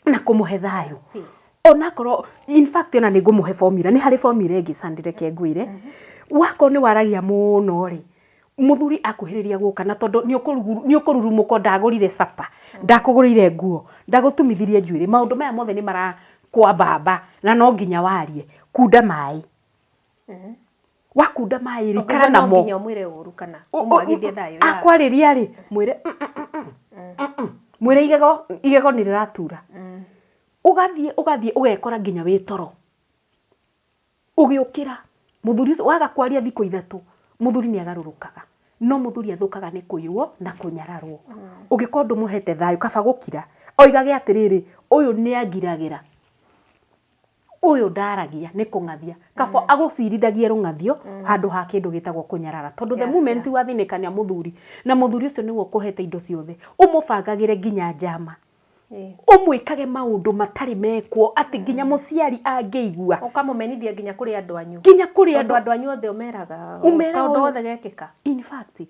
Na kũmũhe thayũ. Peace. Onakorwo, in fact, ona nĩ ngũmũhe formula, nĩ harĩ formula ĩngĩ Sandy, reke ngwĩre. Wakorwo nĩ waragia mũno rĩ, mũthuri akuhĩrĩria gũka, na tondũ nĩ ũkũrurumũka, ndagũrire capa, ndakũgũrĩire nguo, ndagũtumithirie njuĩrĩ, maũndũ maya mothe nĩ marakwambamba na no nginya warie. Kunda maĩ. Wakunda maĩ rĩ, ikara Ũngĩigua no namo. nginya ũmwĩre ũru kana ũmwagithie thayũ. Akwarĩria rĩ, mwĩre mwĩre igego, igego nĩ rĩratura. Ũgathiĩ, ũgathiĩ ũgekora nginya wĩ toro. Ũgĩũkĩra. Mũthuri ũcio waga kwaria thikũ 3, mũthuri nĩ agarũrũkaga. No mũthuri athũkaga nĩ kũirwo na kũnyararwo. Ũngĩkorwo ndũmũhete thayũ, kaba gũkira. Oigage atĩrĩrĩ, ũyũ nĩ angiragĩra, ũyũ ndaragia nĩ kũng'athia. Kaba agũcirithagie rũng'athio handũ ha kĩndũ gĩtagwo kũnyarara. Tondũ the moment wathinĩkania mũthuri, na mũthuri ũcio nĩwe ũkũhete indo ciothe, ũmũbangagĩre nginya njama. Ũmwĩkage maũndũ matarĩ mekwo atĩ nginya mũciari angĩigua. Ũkamũmenithia nginya kũrĩ andũ anyu. Nginya kũrĩ Tondũ andũ. Andũ anyu othe ũmeraga Ũmeraga kaũndũ ũyũ. Gothe gekĩka. In fact,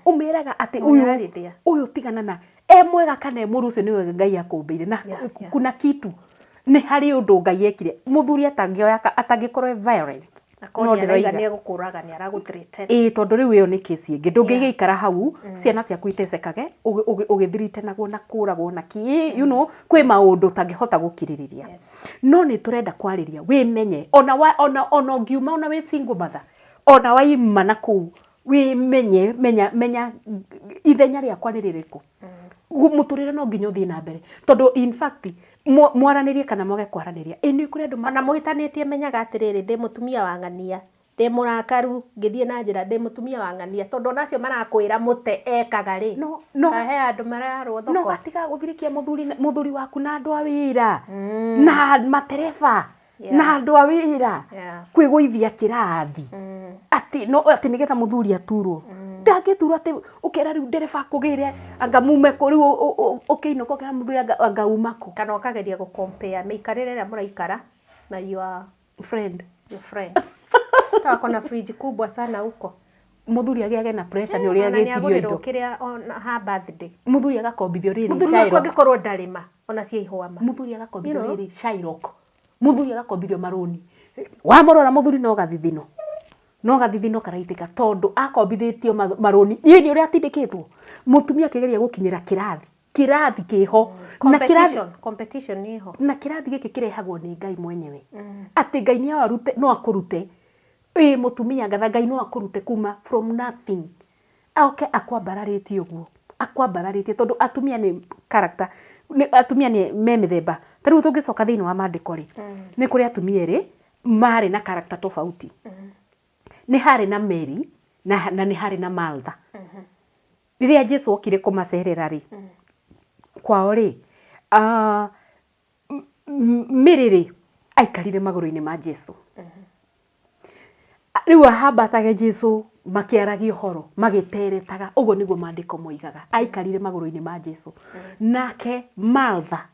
ũmeraga atĩ ũyũ Mũnyararithia. Ũyũ tigana na e mwega kana e mũru, ũcio nĩwe Ngai akũmbĩire na kuna kitu nĩ harĩ ũndũ Ngai ekire mũthuri atangĩoya atangĩkorwo e violent. Akorwo No nĩ araiga ndĩroiga. Nĩ egũkũraga, nĩ aragũ-threaten. Ĩĩ, tondũ rĩu ĩyo nĩ kesi ĩngĩ, ndũngĩgĩikara hau ciana ciaku itecekage ũgĩthiritenagwo na kũragwo na kĩ, kwĩ maũndũ ũtangĩhota gũkirĩrĩria. No nĩ tũrenda kwarĩria wĩmenye, ona wa, ona ona ũngiuma, ona wĩ single mother, ona waima na kũu, wĩmenye, menya menya ithenya rĩakwa nĩ rĩrĩkũ. Mũtũrĩre no nginya ũthiĩ na mbere, tondũ in fact mwaranĩrie kana mwage kwaranĩria, ĩ nĩ kũrĩ andũ Ona mũhĩtanĩtie, menyaga atĩrĩrĩ, ndĩ mũtumia wa ng'ania, ndĩ mũrakaru, ngĩthiĩ na njĩra ndĩ mũtumia wa ng'ania, tondũ ona acio marakwĩra mũte ekaga rĩ, No, no. Kahe andũ mararwo no thoko. Gatiga gũthirĩkia mũthuri mũthuri waku na andũ a wĩra na matereba na andũ a wĩra kwĩgũithia kĩrathi atĩ no atĩ nĩgetha mũthuri aturwo. Ndangĩturwo atĩ ũkera rĩu ndereba akũgĩre anga mume kũ, rĩu ũkĩinũka ũkera mũthuri anga uma kũ. Kana ũkageria gũ compare mĩikarĩre ĩrĩa mũraikara na your friend. Your friend hata wako na fridge kubwa sana huko. Mũthuri agĩage na pressure nĩ ũrĩa Ona nĩ agĩtirio agũrĩrwo indo. Kĩrĩa ona ha birthday. Mũthuri agakombithio rĩrĩ Mũthuri waku Shylock. angĩkorwo ndarĩma ona cia ihũa ma. Mũthuri agakombithio You know? Rĩrĩ Shylock, mũthuri agakombithio marũni, wamũrora mũthuri no gathithino, no gathithino karaitĩka tondũ akombithĩtio marũni. Niĩ nĩ ũrĩa atindĩkĩtwo mũtumia akĩgeria gũkinyĩra kĩrathi, kĩrathi kĩho na kĩrathi Competition, competition nĩ ho. Na kĩrathi gĩkĩ kĩrehagwo nĩ Ngai mwenyewe, atĩ Ngai nĩ arute, no akũrute ĩ mũtumia ngatha, Ngai no akũrute kuma from nothing, oke akwambararĩtie ũguo akwambararĩtie, tondũ atumia nĩ character, atumia nĩ me mĩthemba. Ta rĩu tũngĩcoka thĩinĩ wa maandĩko rĩ, nĩ kũrĩ atumia erĩ marĩ na character tofauti. Nĩ harĩ na Mary na nĩ harĩ na Martha. Rĩrĩa Jesu okire kũmacerera rĩ, kwao rĩ, Mary rĩ aikarire magũrũ-inĩ ma Jesu. Rĩu ahambatage Jesu makĩaragia ũhoro, magĩteretaga, ũguo nĩguo maandĩko moigaga, aikarire magũrũ-inĩ ma Jesu. Nake Martha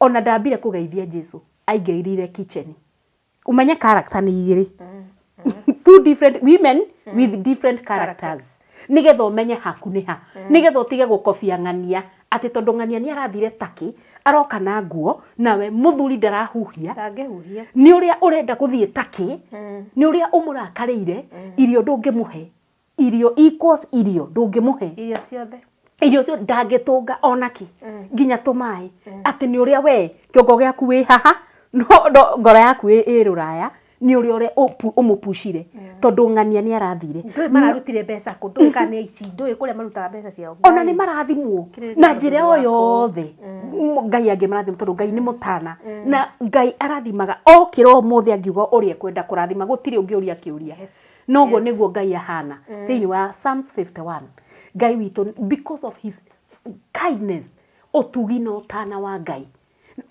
ona ndambire kũgeithia Jesu, aingĩrire kitchen. Ũmenye character nĩ igĩrĩ, two different women with different characters, nĩgetha ũmenye haku nĩ ha, nĩgetha ũtige gũkobia ng'ania atĩ tondũ ng'ania nĩ arathire taki aroka na nguo, nawe mũthuri ndarahuhia. Ndangĩhuhia. Nĩ ũrĩa ũrenda gũthiĩ taki, nĩ ũrĩa ũmũrakarĩire, irio ndũngĩmũhe, irio equals irio ndũngĩmũhe. Irio ciothe. Irio cio ndangĩtũnga onakĩ, nginya tũmaĩ, atĩ nĩ ũrĩa we kĩongo gĩaku wĩ haha, no ngoro yaku ĩ rũraya, nĩ ũrĩa ũrĩa ũmũpucire, tondũ ng'ania nĩ arathire. Ndũĩ mararutire mbeca kũ, ndũĩ kana nĩ aici, ndũĩ kũrĩa marutaga mbeca ciao. Ona nĩ marathimwo Kĩrĩria na njĩra o mũthuri waku. yothe Ngai angĩmarathima, tondũ Ngai nĩ mũtana na Ngai arathimaga okĩra ũmũthĩ angiuga ũrĩa ekwenda kũrathima, gũtirĩ ũngĩũria kĩũria. Noguo nĩguo Ngai ahana. Thĩinĩ wa Psalms 51, Ngai witũ, because of his kindness, ũtugi na ũtana wa Ngai,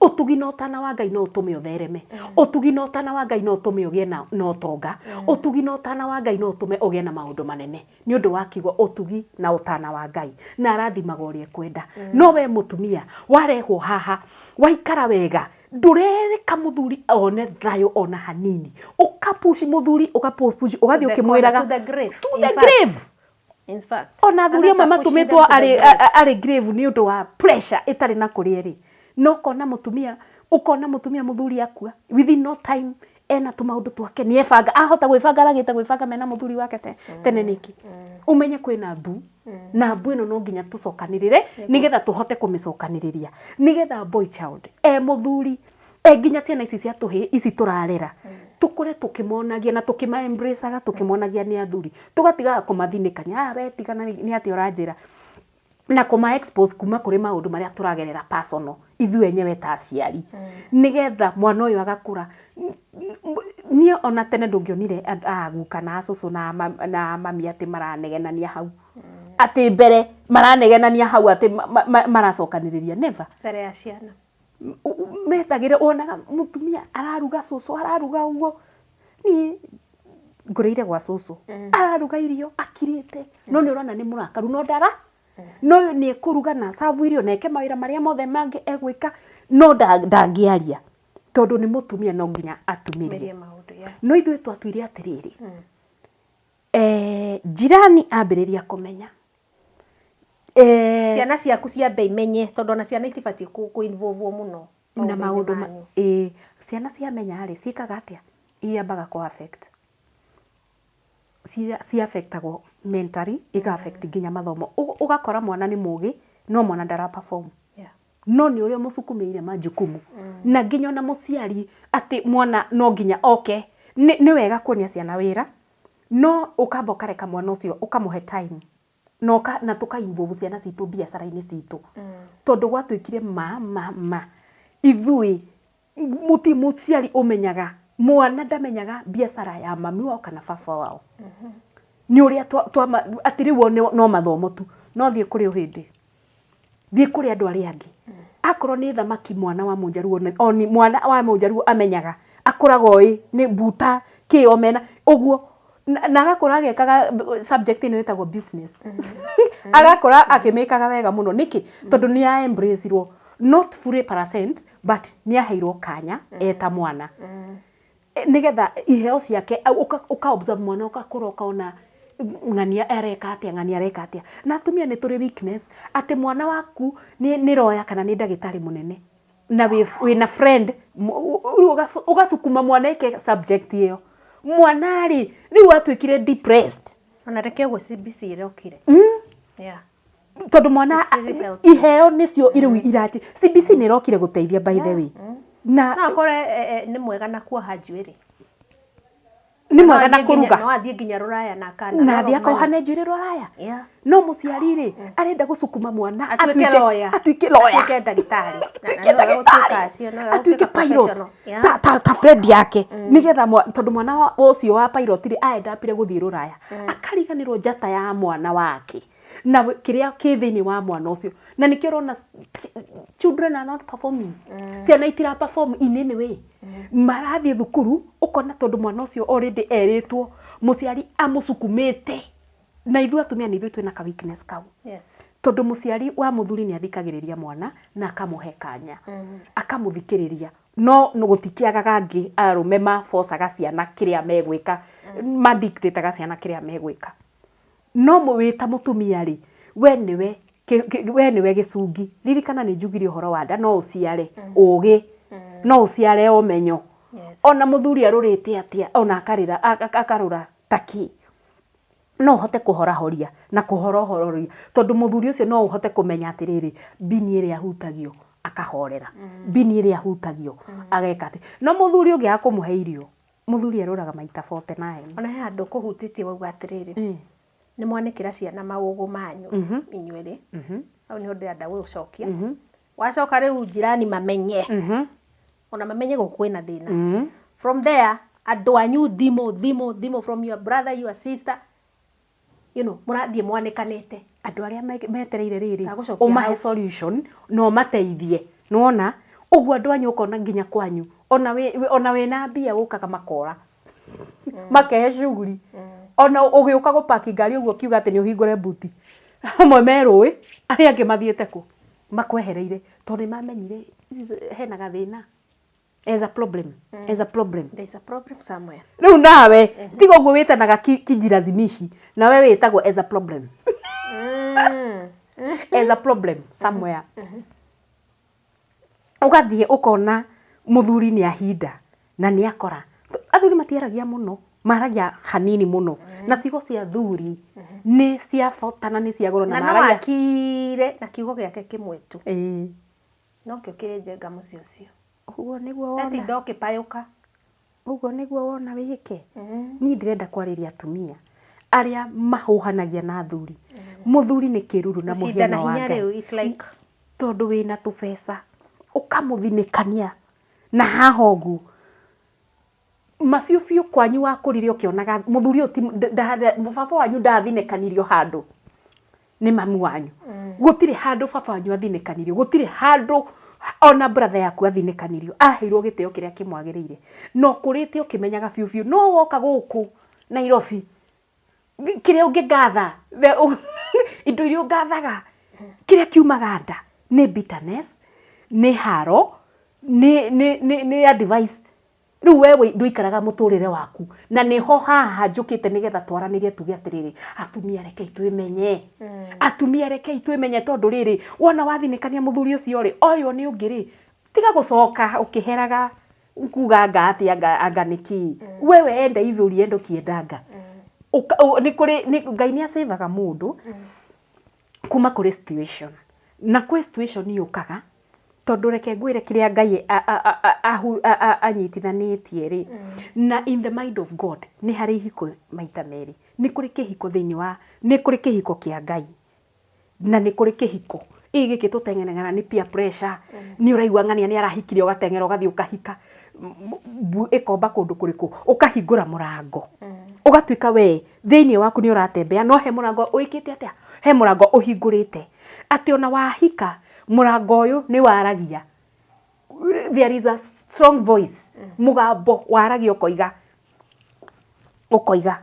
ũtugi na ũtana wa Ngai no ũtũme ũthereme. Ũtugi na ũtana wa Ngai no ũtũme ũgĩe na ũtonga. Ũtugi na ũtana wa Ngai no ũtũme ũgĩe na maũndũ manene, nĩ ũndũ wa kiugo ũtugi na ũtana wa Ngai, na arathimaga ũrĩa ekwenda. No we mũtumia warehwo haha, waikara wega, ndũrereka mũthuri one thayũ ona hanini, ũkapush mũthuri, ũkapush, ũgathiĩ To the ũkĩmwĩraga corner, to the grave, to in the fact. grave. In fact. Ona athuri Others amwe are pushing them matũmĩtwo to the arĩ grave. arĩ grave nĩ ũndũ wa pressure ĩtarĩ na kũrĩa ĩrĩ. No ũkona mũtumia, ũkona mũtumia mũthuri akua, within no time ena tũmaũndũ twake, nĩ ebanga, ahota gwĩbanga, aragĩte gwĩbanga mena mũthuri wake tene nĩkĩ. Ũmenye kwĩna mbu, na mbu ĩno no nginya tũcokanĩrĩre nĩgetha tũhote kũmĩcokanĩrĩria, nĩgetha boy child e mũthuri e nginya ciana ici cia tũhĩ ici tũrarera, tũkũre tũkĩmonagia na tũkĩma embrace-aga, tũkĩmonagia nĩ athuri, tũgatigaga kũmathinĩkania, ah we tigana, nĩ atĩa ũranjĩra, na kũma expose kuma kũrĩ maũndũ marĩa tũragerera personal ithuĩ enyewe ta aciari, nĩgetha mwana ũyũ agakũra. Niĩ ona tene ndũngĩonire aguka na acũcũ na mami atĩ maranegenania hau, atĩ mbere maranegenania hau, atĩ maracokanĩrĩria, never. Mbere ya ciana. Metagĩre wonaga mũtumia araruga, cũcũ araruga ũguo, niĩ ngũrĩire gwa cũcũ, araruga irio akirĩte, no nĩ ũrona nĩ mũrakaru, no ndara no ũyũ nĩ ekũruga na serve irio na eke mawĩra marĩa mothe mangĩ egwĩka, no ndangĩaria tondũ nĩ mũtumia, no nginya atumĩrie. Merie maũndũ ya. No ithuĩ twatuire atĩrĩrĩ, jirani ambĩrĩria kũmenya, Ciana ciaku ciambe imenye, tondũ ona ciana itibatiĩ kũ involve mũno na maũndũ-inĩ maũndũ manyu. Ĩĩ, ciana ciamenya rĩ, ciĩkaga atĩa? Iambaga kũ affect, ci affectagwo mentally, iga affect nginya mathomo. Ũgakora mwana nĩ mũgĩ no mwana ndara perform, no nĩ ũrĩa mũsukumĩire majukumu na nginya ona mũciari atĩ mwana no nginya oke. Nĩ wega kuonia ciana wĩra, no ũkamba ũkareka mwana ũcio, ũkamũhe time na tũka involve ciana citũ biacara-inĩ citũ, tondũ gwatuĩkire ma ithuĩ mũti mũciari ũmenyaga mwana ndamenyaga biacara ya mami wao kana baba wao, nĩ ũrĩa atĩ rĩu o no mathomo tu. No thiĩ kũrĩ ũhĩndĩ, thiĩ kũrĩ andũ arĩa angĩ, akorwo nĩ thamaki, mwana wa mũnjaruo oni mwana wa mũnjaruo amenyaga akũraga oĩ nĩ mbuta kĩ omena ũguo, na agakũra agekaga subject ĩno ĩtagwo business, agakũra akĩmĩkaga wega mũno. Nĩkĩ? Tondũ nĩ a embrace-irwo, not fully percent, but nĩ aheirwo kanya eta mwana nĩgetha iheo ciake ũka observe mwana, ũgakũra ũkona ng'ania areka atĩa, ng'ania areka atĩa. Na atumia nĩ tũrĩ weakness atĩ mwana waku nĩ lawyer kana nĩ ndagĩtarĩ mũnene na wĩna friend, ũgacukuma mwana eke subject ĩyo. Mwana rĩ, rĩu atuĩkire depressed. Ona reke ũguo, CBC ĩrokire. Yeah. Tondũ mwana It's really helpful. Iheo nĩcio rĩu irati. CBC nĩ ĩrokire gũteithia, by the way, na No akore nĩ mwega na kuoha njuĩrĩ. Nĩ mwega na No athiĩ nginya- kũruga. No athiĩ nginya rũraya na akana. Na athiĩ akohane njuĩrĩ rũraya. No mũciari rĩ, arenda gũcukuma mwana atuĩke lawyer. Atuĩke lawyer. Atuĩke ndagĩtarĩ. Atuĩke ndagĩtarĩ, atuĩke pilot ta friend yake, nĩgetha tondũ mwana ũcio wa pilot rĩ, aendapire gũthiĩ rũraya, akariganĩrwo njata ya mwana wake na kĩrĩa kĩ thĩinĩ wa mwana ũcio. Na nĩkĩo ũrona children are not performing, ciana itira perform in any way. Marathiĩ thukuru ũkona tondũ mwana ũcio already erĩtwo, mũciari amũcukumĩte. Na ithuĩ atumia nĩ ithuĩ twĩna ka weakness kau, tondũ mũciari wa mũthuri nĩ athikagĩrĩria mwana na akamũhe kanya, akamũthikĩrĩria, no gũtikĩagaga angĩ arũme mabocaga ciana kĩrĩa megwĩka, madictataga ciana kĩrĩa megwĩka. No wĩ ta mũtumia rĩ, we nĩwe we nĩwe gĩcungi. Ririkana nĩ njugire ũhoro wa nda, no ũciare ũgĩ, no ũciare ũmenyo. Ona mũthuri arũrĩte atĩa, ona akarĩra, akarũra takĩ, no ũhote kũhorahoria na kũhorohororia, tondũ mũthuri ũcio no ũhote kũmenya atĩrĩrĩ, mbini ĩrĩa ahutagio akahorera, mbini ĩrĩa ahutagio ageka atĩ. No mũthuri ũngĩaga kũmũhe irio, mũthuri arũraga maita 49. Ona he handũ kũhutĩtie wauga atĩrĩrĩ, nĩ mwanĩkĩra ciana maũgũ manyu inyuerĩ. Hau nĩho ndĩrenda gũcokia. Wacoka rĩu jirani mamenye, ona mamenye gũkũ kwĩna thĩna. From there andũ anyu thimũ, thimũ, thimũ, from your brother, your sister, mũrathiĩ mwanĩkanĩte. Andũ arĩa metereire rĩrĩ Ndagũcokia ũmahe hau. solution na ũmateithie. Nĩwona ũguo andũ anyu ũkona nginya kwanyu, ona wĩna mbia ũkaga makora makehe shughuli. Ona ũgĩũka gũpaki ngari ũguo ũkiuga atĩ nĩ ũhingũre buti, amwe me rũĩ, arĩa angĩ mathiĩte kũ makwehereire, tondũ nĩ mamenyire hena gathĩna. There's a problem. There's a problem. There's a problem somewhere. Rĩu nawe tiga ũguo wĩtanaga kijilazimishi, nawe wĩtagwo as a problem, as a problem somewhere. Ũgathiĩ ũkona mũthuri nĩ ahinda na nĩ akora athuri matiaragia mũno, maragia hanini mũno, na ciugo cia thuri nĩ cia bata na nĩ cia goro. Na na no maragia akire na kiugo gĩake kĩmwe tu, nokĩo kĩrĩ njenga mũciĩ ũcio. Ũguo nĩguo wona. Ndatinda ũkĩpayũka. Ũguo nĩguo wona wĩke. Niĩ ndĩrenda kwarĩria atumia arĩa mahũhanagia na athuri. Mũthuri nĩ kĩruru na gũcindana mũhiano wa hinya Ngai. Rĩu it's like Tondũ wĩna tũbeca ũkamũthinĩkania na haha ũguo. Mabiũ biũ kwanyu wakũrire ũkĩonaga mũthuri ũyũ ti baba wanyu ndathinĩkanirio handũ nĩ mamu wanyu. Gũtirĩ handũ baba wanyu athinĩkanirio, gũtirĩ handũ ona brother yaku athinĩkanirio, aheirwo gĩtĩo kĩrĩa kĩmwagĩrĩire. Na ũkũrĩte ũkĩmenyaga biũ biũ, no woka gũkũ Nairobi, kĩrĩa ũngĩngatha, indo iria ũngathaga, kĩrĩa kiumaga nda nĩ bitterness, nĩ haro, nĩ advice. Rĩu we ndũikaraga mũtũrĩre waku, na nĩho haha njũkĩte nĩgetha twaranĩrie tuge atĩrĩrĩ, atumia rekei twĩmenye, atumia rekei twĩmenye, tondũ rĩrĩ, wona wathinĩkania mũthuri ũcio rĩ, oywo nĩ ũngĩ rĩ, tiga gũcoka ũkĩheraga kuga anga atĩa, anga anga nĩkĩ. Wewe enda hivyo ulienda ukiendanga. Nĩ kũrĩ Ngai nĩ acĩvaga mũndũ kuma kũrĩ situation, na kwĩ situation yũkaga, tondũ reke ngwĩre kĩrĩa Ngai anyitithanĩtie rĩ, na in the mind of God nĩ harĩ ihiko maita merĩ. Nĩ kũrĩ kĩhiko thĩinĩ wa, nĩ kũrĩ kĩhiko kĩa Ngai na nĩ kũrĩ kĩhiko ĩ gĩkĩ tũteng'eragana nĩ peer pressure. Nĩ ũraigua ng'ania nĩ arahikire, ũgateng'era ũgathiĩ ũkahika, ĩkomba kũndũ kũrĩkũ, ũkahingũra mũrango, ũgatuĩka we thĩinĩ waku nĩ ũratembea, no he mũrango ũĩkĩte atĩa, he mũrango ũhingũrĩte atĩ ona wahika mũrango ũyũ nĩ waragia. There is a strong voice, mũgambo waragia, ũkoiga ũkoiga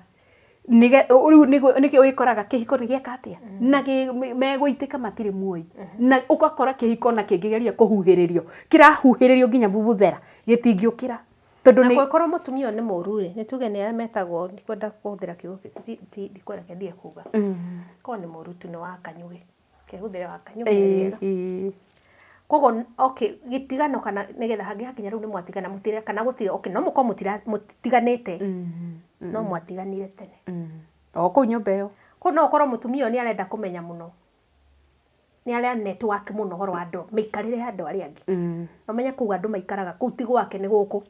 rĩu nĩkĩo wĩkoraga kĩhiko nĩ gĩeka atĩa na megũitĩka matirĩ muoyi, na ũgakora kĩhiko na kĩngĩgeria kũhuhĩrĩrio, kĩrahuhĩrĩrio nginya vuvuzela gĩtingĩũkĩra tondũ na kũngĩkorwo mũtumia ũyũ nĩ mũũru rĩ, nĩ tuge nĩ arĩa metagwo, ndikwenda kũhũthĩra kiugo ndikwenda ndige kuga, korwo nĩ mũũru tu nĩ wa kanyugĩ, kehũthĩre wa kanyugĩ nĩ rĩega. Koguo okay, gĩtigano kana nĩgetha hangĩgakinya rĩu nĩ mwatigana, mũtire kana gũtirĩ, okay, no mũkorwo mũtiganĩte, no mwatiganire tene. O kũu nyũmba ĩyo. Koguo no ũkorwo mũtumia ũyũ nĩ arenda kũmenya mũno, nĩ arĩa network mũno ũhoro wa andũ, mĩikarĩre ya andũ arĩa angĩ. Na ũmenye kũu andũ maikaraga kũu ti gwake, nĩ gũkũ.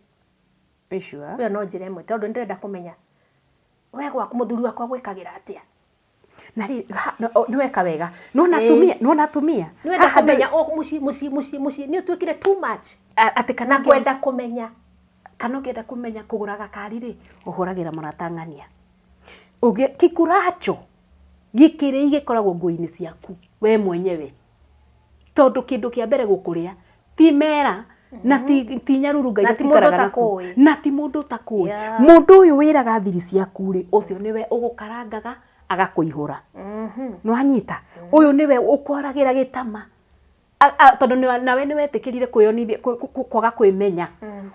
Sure. Ĩyo no njĩra ĩmwe, tondũ nĩ ndĩrenda kũmenya we gwaku mũthuri wakwa gwĩkagĩra atĩa. Na rĩ nĩ weka wega, nona atumia, nona atumia. Nĩ wenda kũmenya o mũciĩ mũciĩ mũciĩ mũciĩ nĩ ũtuĩkire too much. Atĩ kana na kwenda kũmenya. Kana ũngĩenda kũmenya kũgũra gakari rĩ, ũhũragĩra mũrata ng'ania. Kĩkuracho gĩkĩrĩi gĩkoragwo nguo-inĩ ciaku we mwenyewe, tondũ kĩndũ kĩa mbere gũkũrĩa ti mera na ti nyarurunga Na iria ti mũndũ cikaraga naku. ũtakũĩ. Na ti mũndũ ũtakũĩ. Mũndũ ũyũ wĩraga thiri ciaku rĩ, ũcio nĩwe ũgũkarangaga agakũihũra. Nĩwanyita? Ũyũ nĩwe ũkwaragĩra gĩtama, tondũ nawe nĩwetĩkĩrire kwĩyonithia, kwaga kwĩmenya,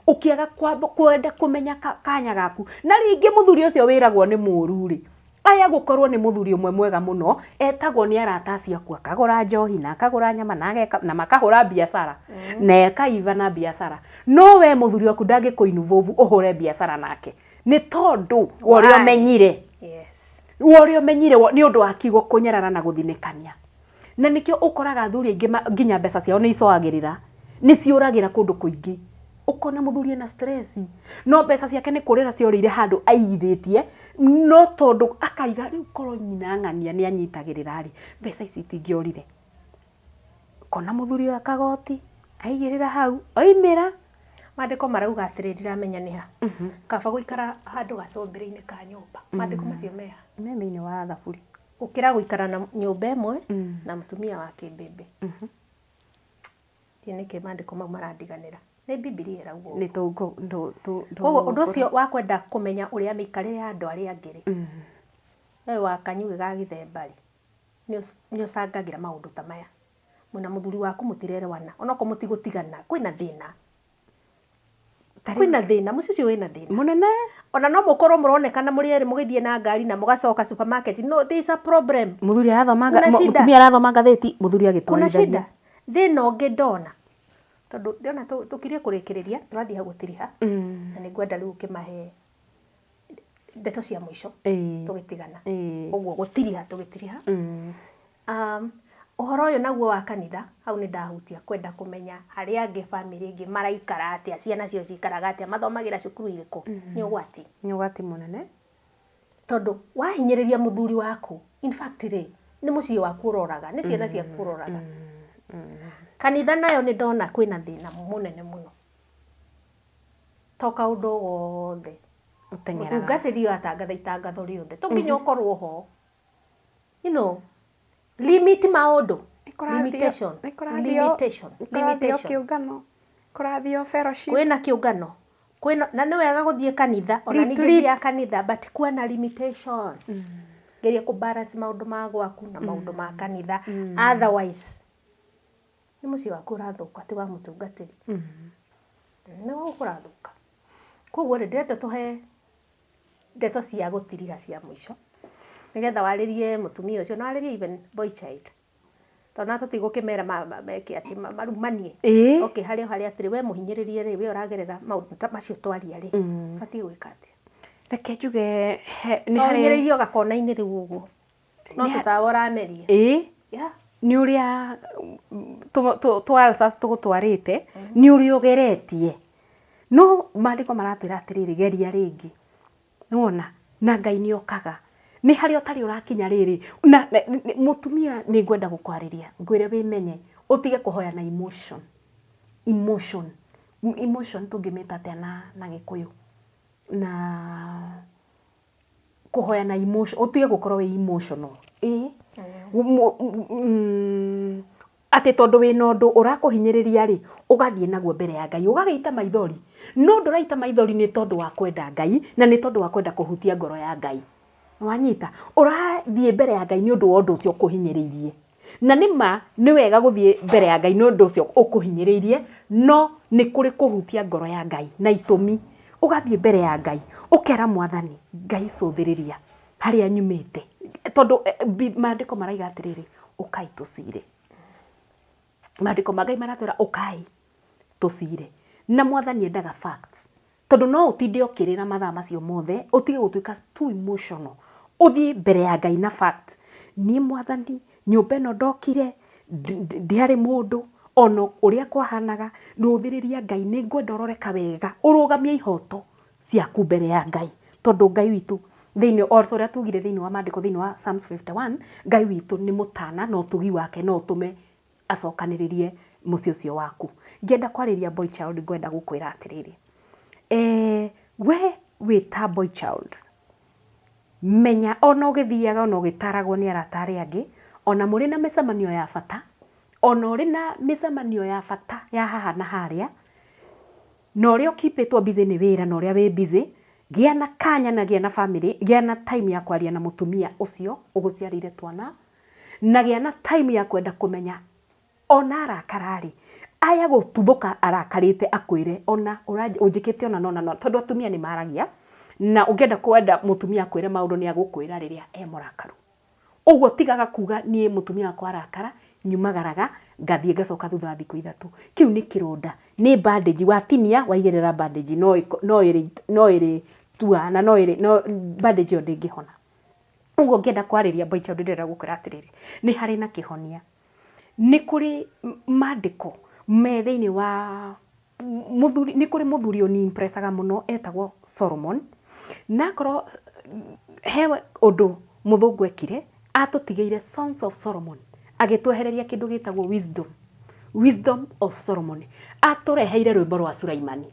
ũkĩaga kwenda kũmenya kanya gaku. Na rĩngĩ mũthuri ũcio wĩragwo nĩ mũũru rĩ, aya gũkorwo nĩ mũthuri ũmwe mwega mũno, etagwo nĩ arata acio aku, akagũra njohi na akagũra nyama na ageka na makahũra biacara na ekaiva na biacara. No we mũthuri waku ndangĩkũ-involve ũhũre biacara nake, nĩ tondũ wa ũrĩa Why? ũmenyire. Wa ũrĩa ũmenyire nĩ ũndũ wa kiugo kũnyarara na gũthinĩkania. Na nĩkĩo ũkoraga athuri aingĩ nginya mbeca ciao nĩ icoagĩrĩra, nĩ ciũragĩra kũndũ kũingĩ. Ũkona mũthuri ena stress, no mbeca ciake nĩ kũrĩra ciorĩire handũ aigithĩtie, no tondũ akaiga rĩu korwo nyina ng'ania nĩ anyitagĩrĩra rĩ, mbeca ici itingĩorire. Ũkona mũthuri oya kagoti, aigĩrĩra hau, oimĩra. Maandĩko marauga atĩrĩ, ndiramenya nĩ ha. Kaba gũikara handũ gacũmbĩrĩ-inĩ ka nyũmba. Maandĩko macio meha? Me thĩinĩ wa Thaburi. Gũkĩra gũikara na nyũmba ĩmwe na mũtumia wa kĩmbĩmbĩ. Ndiũĩ nĩkĩ maandĩko mau marandiganĩra. Nĩ Bibilia ĩrauga ũguo. Nĩ tũ Koguo ũndũ ũcio wa kwenda kũmenya ũrĩa mĩikarĩre ya andũ arĩa angĩ rĩ, we wa kanyugĩ ga gĩthemba rĩ, nĩ ũcangagĩra maũndũ ta maya. Mwĩna mũthuri waku mũtirerewana, onokorwo mũtigũtigana, kwĩna thĩna. Kwĩna thĩna, mũciĩ ũcio wĩna thĩna. Mũnene. Ona no mũkorwo mũronekana mũrĩ erĩ mũgĩthiĩ na ngari na mũgacoka supermarket. No, there is a problem. Mũthuri arathoma Kuna shida. mũtumia arathoma ngathĩti, mũthuri Kuna agĩtwarithagia. shida. Thĩna ũngĩ ndona, tondũ ndĩrona tũkirie kũrĩkĩrĩria, tũrathiĩ hau gũtiriha. Na nĩngwenda rĩu ũkĩmahe ndeto cia mũico tũgĩtigana. Ũguo gũtiriha tũgĩtiriha. Ũhoro ũyũ naguo wa kanitha, hau nĩ ndahutia kwenda kũmenya arĩa angĩ bamĩrĩ ĩngĩ maraikara atĩa, ciana ciao cikaraga atĩa, mathomagĩra cukuru irĩkũ, nĩ ũgwati. Nĩ ũgwati mũnene. Tondũ wahinyĩrĩria mũthuri waku, in fact rĩ, nĩ mũciĩ waku ũroraga, nĩ ciana ciaku ũroraga. Kanitha nayo nĩ ndona kwĩna thĩna mũnene mũno. To kaũndũ o gothe Ũteng'eraga. Mũtungatĩri ũyũ atangatha itangatho rĩothe to nginya ũkorwo ho, limit maũndũ. Limitation. Limitation. Nĩkũrathio Limitation. kĩũngano, kũrathio fellowship. Kwĩna kĩũngano, kwĩna, na nĩ wega gũthiĩ kanitha ona ningĩ Retreat. thiaga kanitha, but kwana limitation. Geria kũ balance maũndũ ma gwaku na maũndũ ma kanitha, otherwise nĩ mũciĩ waku ũrathũka, ti wa mũtungatĩri, nĩ waku ũrathũka. Koguo rĩ, ndĩrenda tũhe ndeto cia gũtiriha cia mũico nĩgetha warĩrie mũtumia ũcio na warĩrie even boy child, tondũ na tũtigũkĩmera meke atĩ marumanie. Okay, harĩa o harĩa atĩrĩ we mũhinyĩrĩrie rĩ, we ũragerera maũndũ ta macio twaria rĩ, batiĩ gwĩka atĩa? Reke njuge nĩ No harĩ ũhinyĩrĩirio gakona-inĩ rĩu ũguo no tũtawa ũrameria. Nĩ ũrĩa tũ ulcers tũgũtwarĩte, nĩ ũrĩa ũgeretie, no maandĩko maratwĩra atĩrĩrĩ, geria rĩngĩ nĩwona na Ngai nĩ okaga nĩ harĩa ũtarĩ ũrakinya rĩrĩ na mũtumia. Nĩ ngwenda gũkwarĩria ngwĩre wĩmenye, ũtige kũhoya na emotion. Emotion, emotion tũngĩmĩta atĩa na Gĩkũyũ? Na kũhoya na emotion, ũtige gũkorwo wĩ emotional, ĩĩ. Atĩ tondũ wĩna ũndũ ũrakũhinyĩrĩria rĩ, ũgathiĩ naguo mbere ya Ngai ũgagĩita maithori, no ndũraita maithori nĩ tondũ wa kwenda Ngai na nĩ tondũ wa kwenda kũhutia ngoro ya Ngai. Wanyita? Ũrathiĩ mbere ya Ngai nĩ ũndũ wa ũndũ ũcio ũkũhinyĩrĩirie, na nĩ ma nĩ wega gũthiĩ mbere ya Ngai nĩ ũndũ ũcio ũkũhinyĩrĩirie, no nĩ kũrĩ kũhutia ngoro ya Ngai na itũmi. Ũgathiĩ mbere ya Ngai ũkera Mwathani Ngai, cũthĩrĩria harĩa nyumĩte, tondũ maandĩko maraiga atĩrĩrĩ, ũkai tũcire. Maandĩko ma Ngai maratwĩra ũkai tũcire, na Mwathani endaga facts, tondũ no ũtinde ũkĩrĩra mathaa macio mothe. Ũtige gũtuĩka too emotional, ũthiĩ mbere ya Ngai na fact. Niĩ Mwathani, nyũmba ĩno ndokire ndiarĩ mũndũ ona ũrĩa kwahanaga. Rũthĩrĩria Ngai, nĩ ngwenda ũrore wega, ũrũgamie ihoto ciaku mbere ya Ngai, tondũ Ngai witũ thĩinĩ o ta ũrĩa tugire thĩinĩ wa maandĩko, thĩinĩ wa Psalms 51, Ngai witũ nĩ mũtana na ũtugi wake no ũtũme acokanĩrĩrie mũciĩ ũcio waku. Ngĩenda kwarĩria boy child, ngwenda gũkwĩra atĩrĩrĩ, we wĩ ta boy child, menya ona ũgĩthiaga, ona ũgĩtaragwo nĩ arata arĩa angĩ, ona mũrĩ na mĩcemanio ya bata, ona ũrĩ na mĩcemanio ya bata ya haha na harĩa, na ũrĩa ũkipĩtwo busy nĩ wĩra, na ũrĩa wĩ busy, gĩa na kanya na gĩa na family, gĩa na time ya kwaria na mũtumia ũcio ũgũciarĩire twana, na gĩa na time ya kwenda kũmenya ona arakara rĩ, aya gũtuthũka arakarĩte akwĩre ona ũnjĩkĩte ona nona, no tondũ atumia nĩ maragia, na ũngĩenda kwenda mũtumia akwĩre maũndũ, nĩ agũkwĩra rĩrĩa e mũrakaru. Ũguo tigaga kuga niĩ mũtumia wakwa arakara nyumagaraga ngathiĩ ngacoka thutha wa thikũ 3. Kĩu nĩ kĩronda, nĩ bandage watinia waigĩrĩra bandage, no no ĩrĩ tua na no ĩrĩ no bandage ĩyo ndĩngĩhona. Ũguo ngĩenda kwarĩria boy child, ndĩrenda gũkwĩra atĩrĩrĩ, nĩ harĩ na kĩhonia. Nĩ kũrĩ maandĩko me thĩinĩ wa mũthuri, nĩ kũrĩ mũthuri ũni-impressaga mũno etagwo Solomon. Na akorwo he ũndũ mũthũngũ ekire, atũtigĩire Songs of Solomon, agĩtwehereria kĩndũ gĩtagwo wisdom, Wisdom of Solomon. Atũreheire rwĩmbo rwa Sulaimani.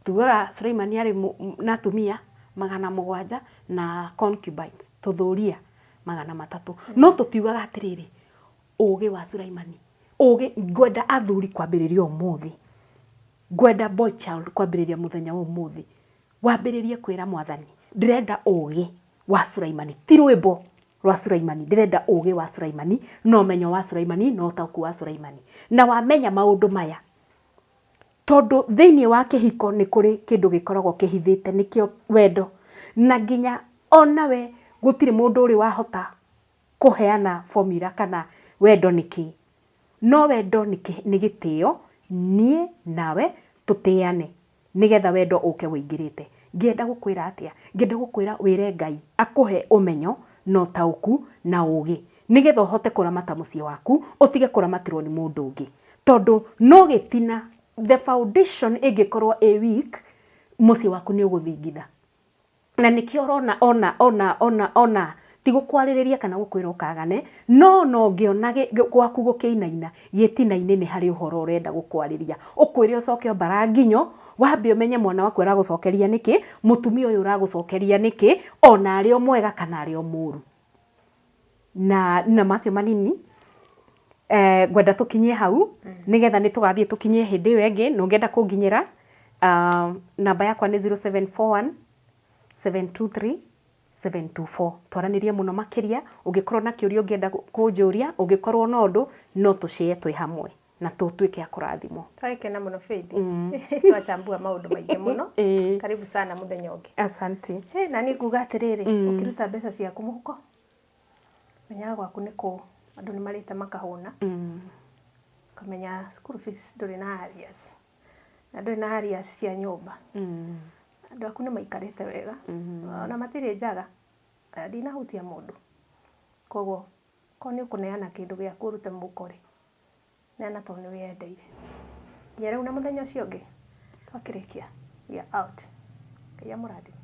Tugaga Sulaimani arĩ na atumia 700 na concubines, tũthũria 300, no tũtiugaga atĩrĩrĩ, ũgĩ wa Sulaimani, ũgĩ. Ngwenda athuri kwambĩrĩria ũmũthĩ, ngwenda boy child kwambĩrĩria mũthenya wa ũmũthĩ, wambĩrĩrie kwĩra Mwathani, ndĩrenda ũgĩ wa Sulaimani, ti rwĩmbo rwa Sulaimani, ndĩrenda ũgĩ wa Sulaimani na ũmenyo wa Sulaimani na ũtaũku wa Sulaimani. Na wamenya maũndũ maya, tondũ thĩinĩ wa kĩhiko nĩ kũrĩ kĩndũ gĩkoragwo kĩhithĩte, nĩkĩo wendo, na nginya onawe gũtirĩ mũndũ ũrĩ wahota kũheana formula kana wendo nĩ kĩ, no wendo nĩ gĩtĩo. Niĩ nawe tũtĩane nĩgetha wendo ũke wĩingĩrĩte. Ngĩenda gũkwĩra atĩa? Ngĩenda gũkwĩra wĩre Ngai akũhe ũmenyo na ũtaũku na ũgĩ, nĩgetha ũhote kũramata mũciĩ waku, ũtige kũramatirwo nĩ mũndũ ũngĩ, tondũ no gĩtina, the foundation ĩngĩkorwo ĩ weak, mũciĩ waku nĩ ũgũthingitha. Na nĩkĩo ũrona ona ti gũkwarĩrĩria kana gũkwĩra ũkagane, no ona ũngĩona gwaku gũkĩinaina, gĩtina-inĩ nĩ harĩ ũhoro ũrenda gũkwarĩria, ũkwĩre ũcoke ũmbara nginyo. Wambe ũmenye mwana waku aragũcokeria nĩkĩ, mũtumia ũyũ ũragũcokeria nĩkĩ, ona arĩ o mwega kana arĩ o mũru. Na macio manini ngwenda tũkinyie hau, nĩgetha nĩ tũgathiĩ tũkinyie hĩndĩ ĩyo ĩngĩ. Na ũngĩenda kũnginyĩra, namba yakwa nĩ 0741 723 724. Twaranĩrie mũno makĩria. Ũngĩkorwo na kĩũria ũngĩenda kũnjũria, ũngĩkorwo na ũndũ, no tũcĩe twĩ hamwe na tũtuĩke a kũrathimwo. Twagĩkena mũno, Faith. Twachambua maũndũ maingĩ mũno. Karibu sana mũthenya ũngĩ. Asante. Hey, na niĩ nguga atĩrĩrĩ, ũkĩruta mbeca ciaku mũhuko, menyaga gwaku nĩ kũ andũ nĩ marĩte makahũna, ũkamenya school fees ndũrĩ na arrears, na ndũrĩ na arrears cia nyũmba. Andũ aku nĩ maikarĩte wega, ona matirĩ njaga. Ndinahutia mũndũ, koguo korwo nĩ ũkũneana kĩndũ gĩaku ũrute mũhuko rĩ, neana tondũ nĩ wĩyendeire. Nginya rĩu na mũthenya ũcio ũngĩ twakĩrĩkia, we are out. Ngai amũrathime.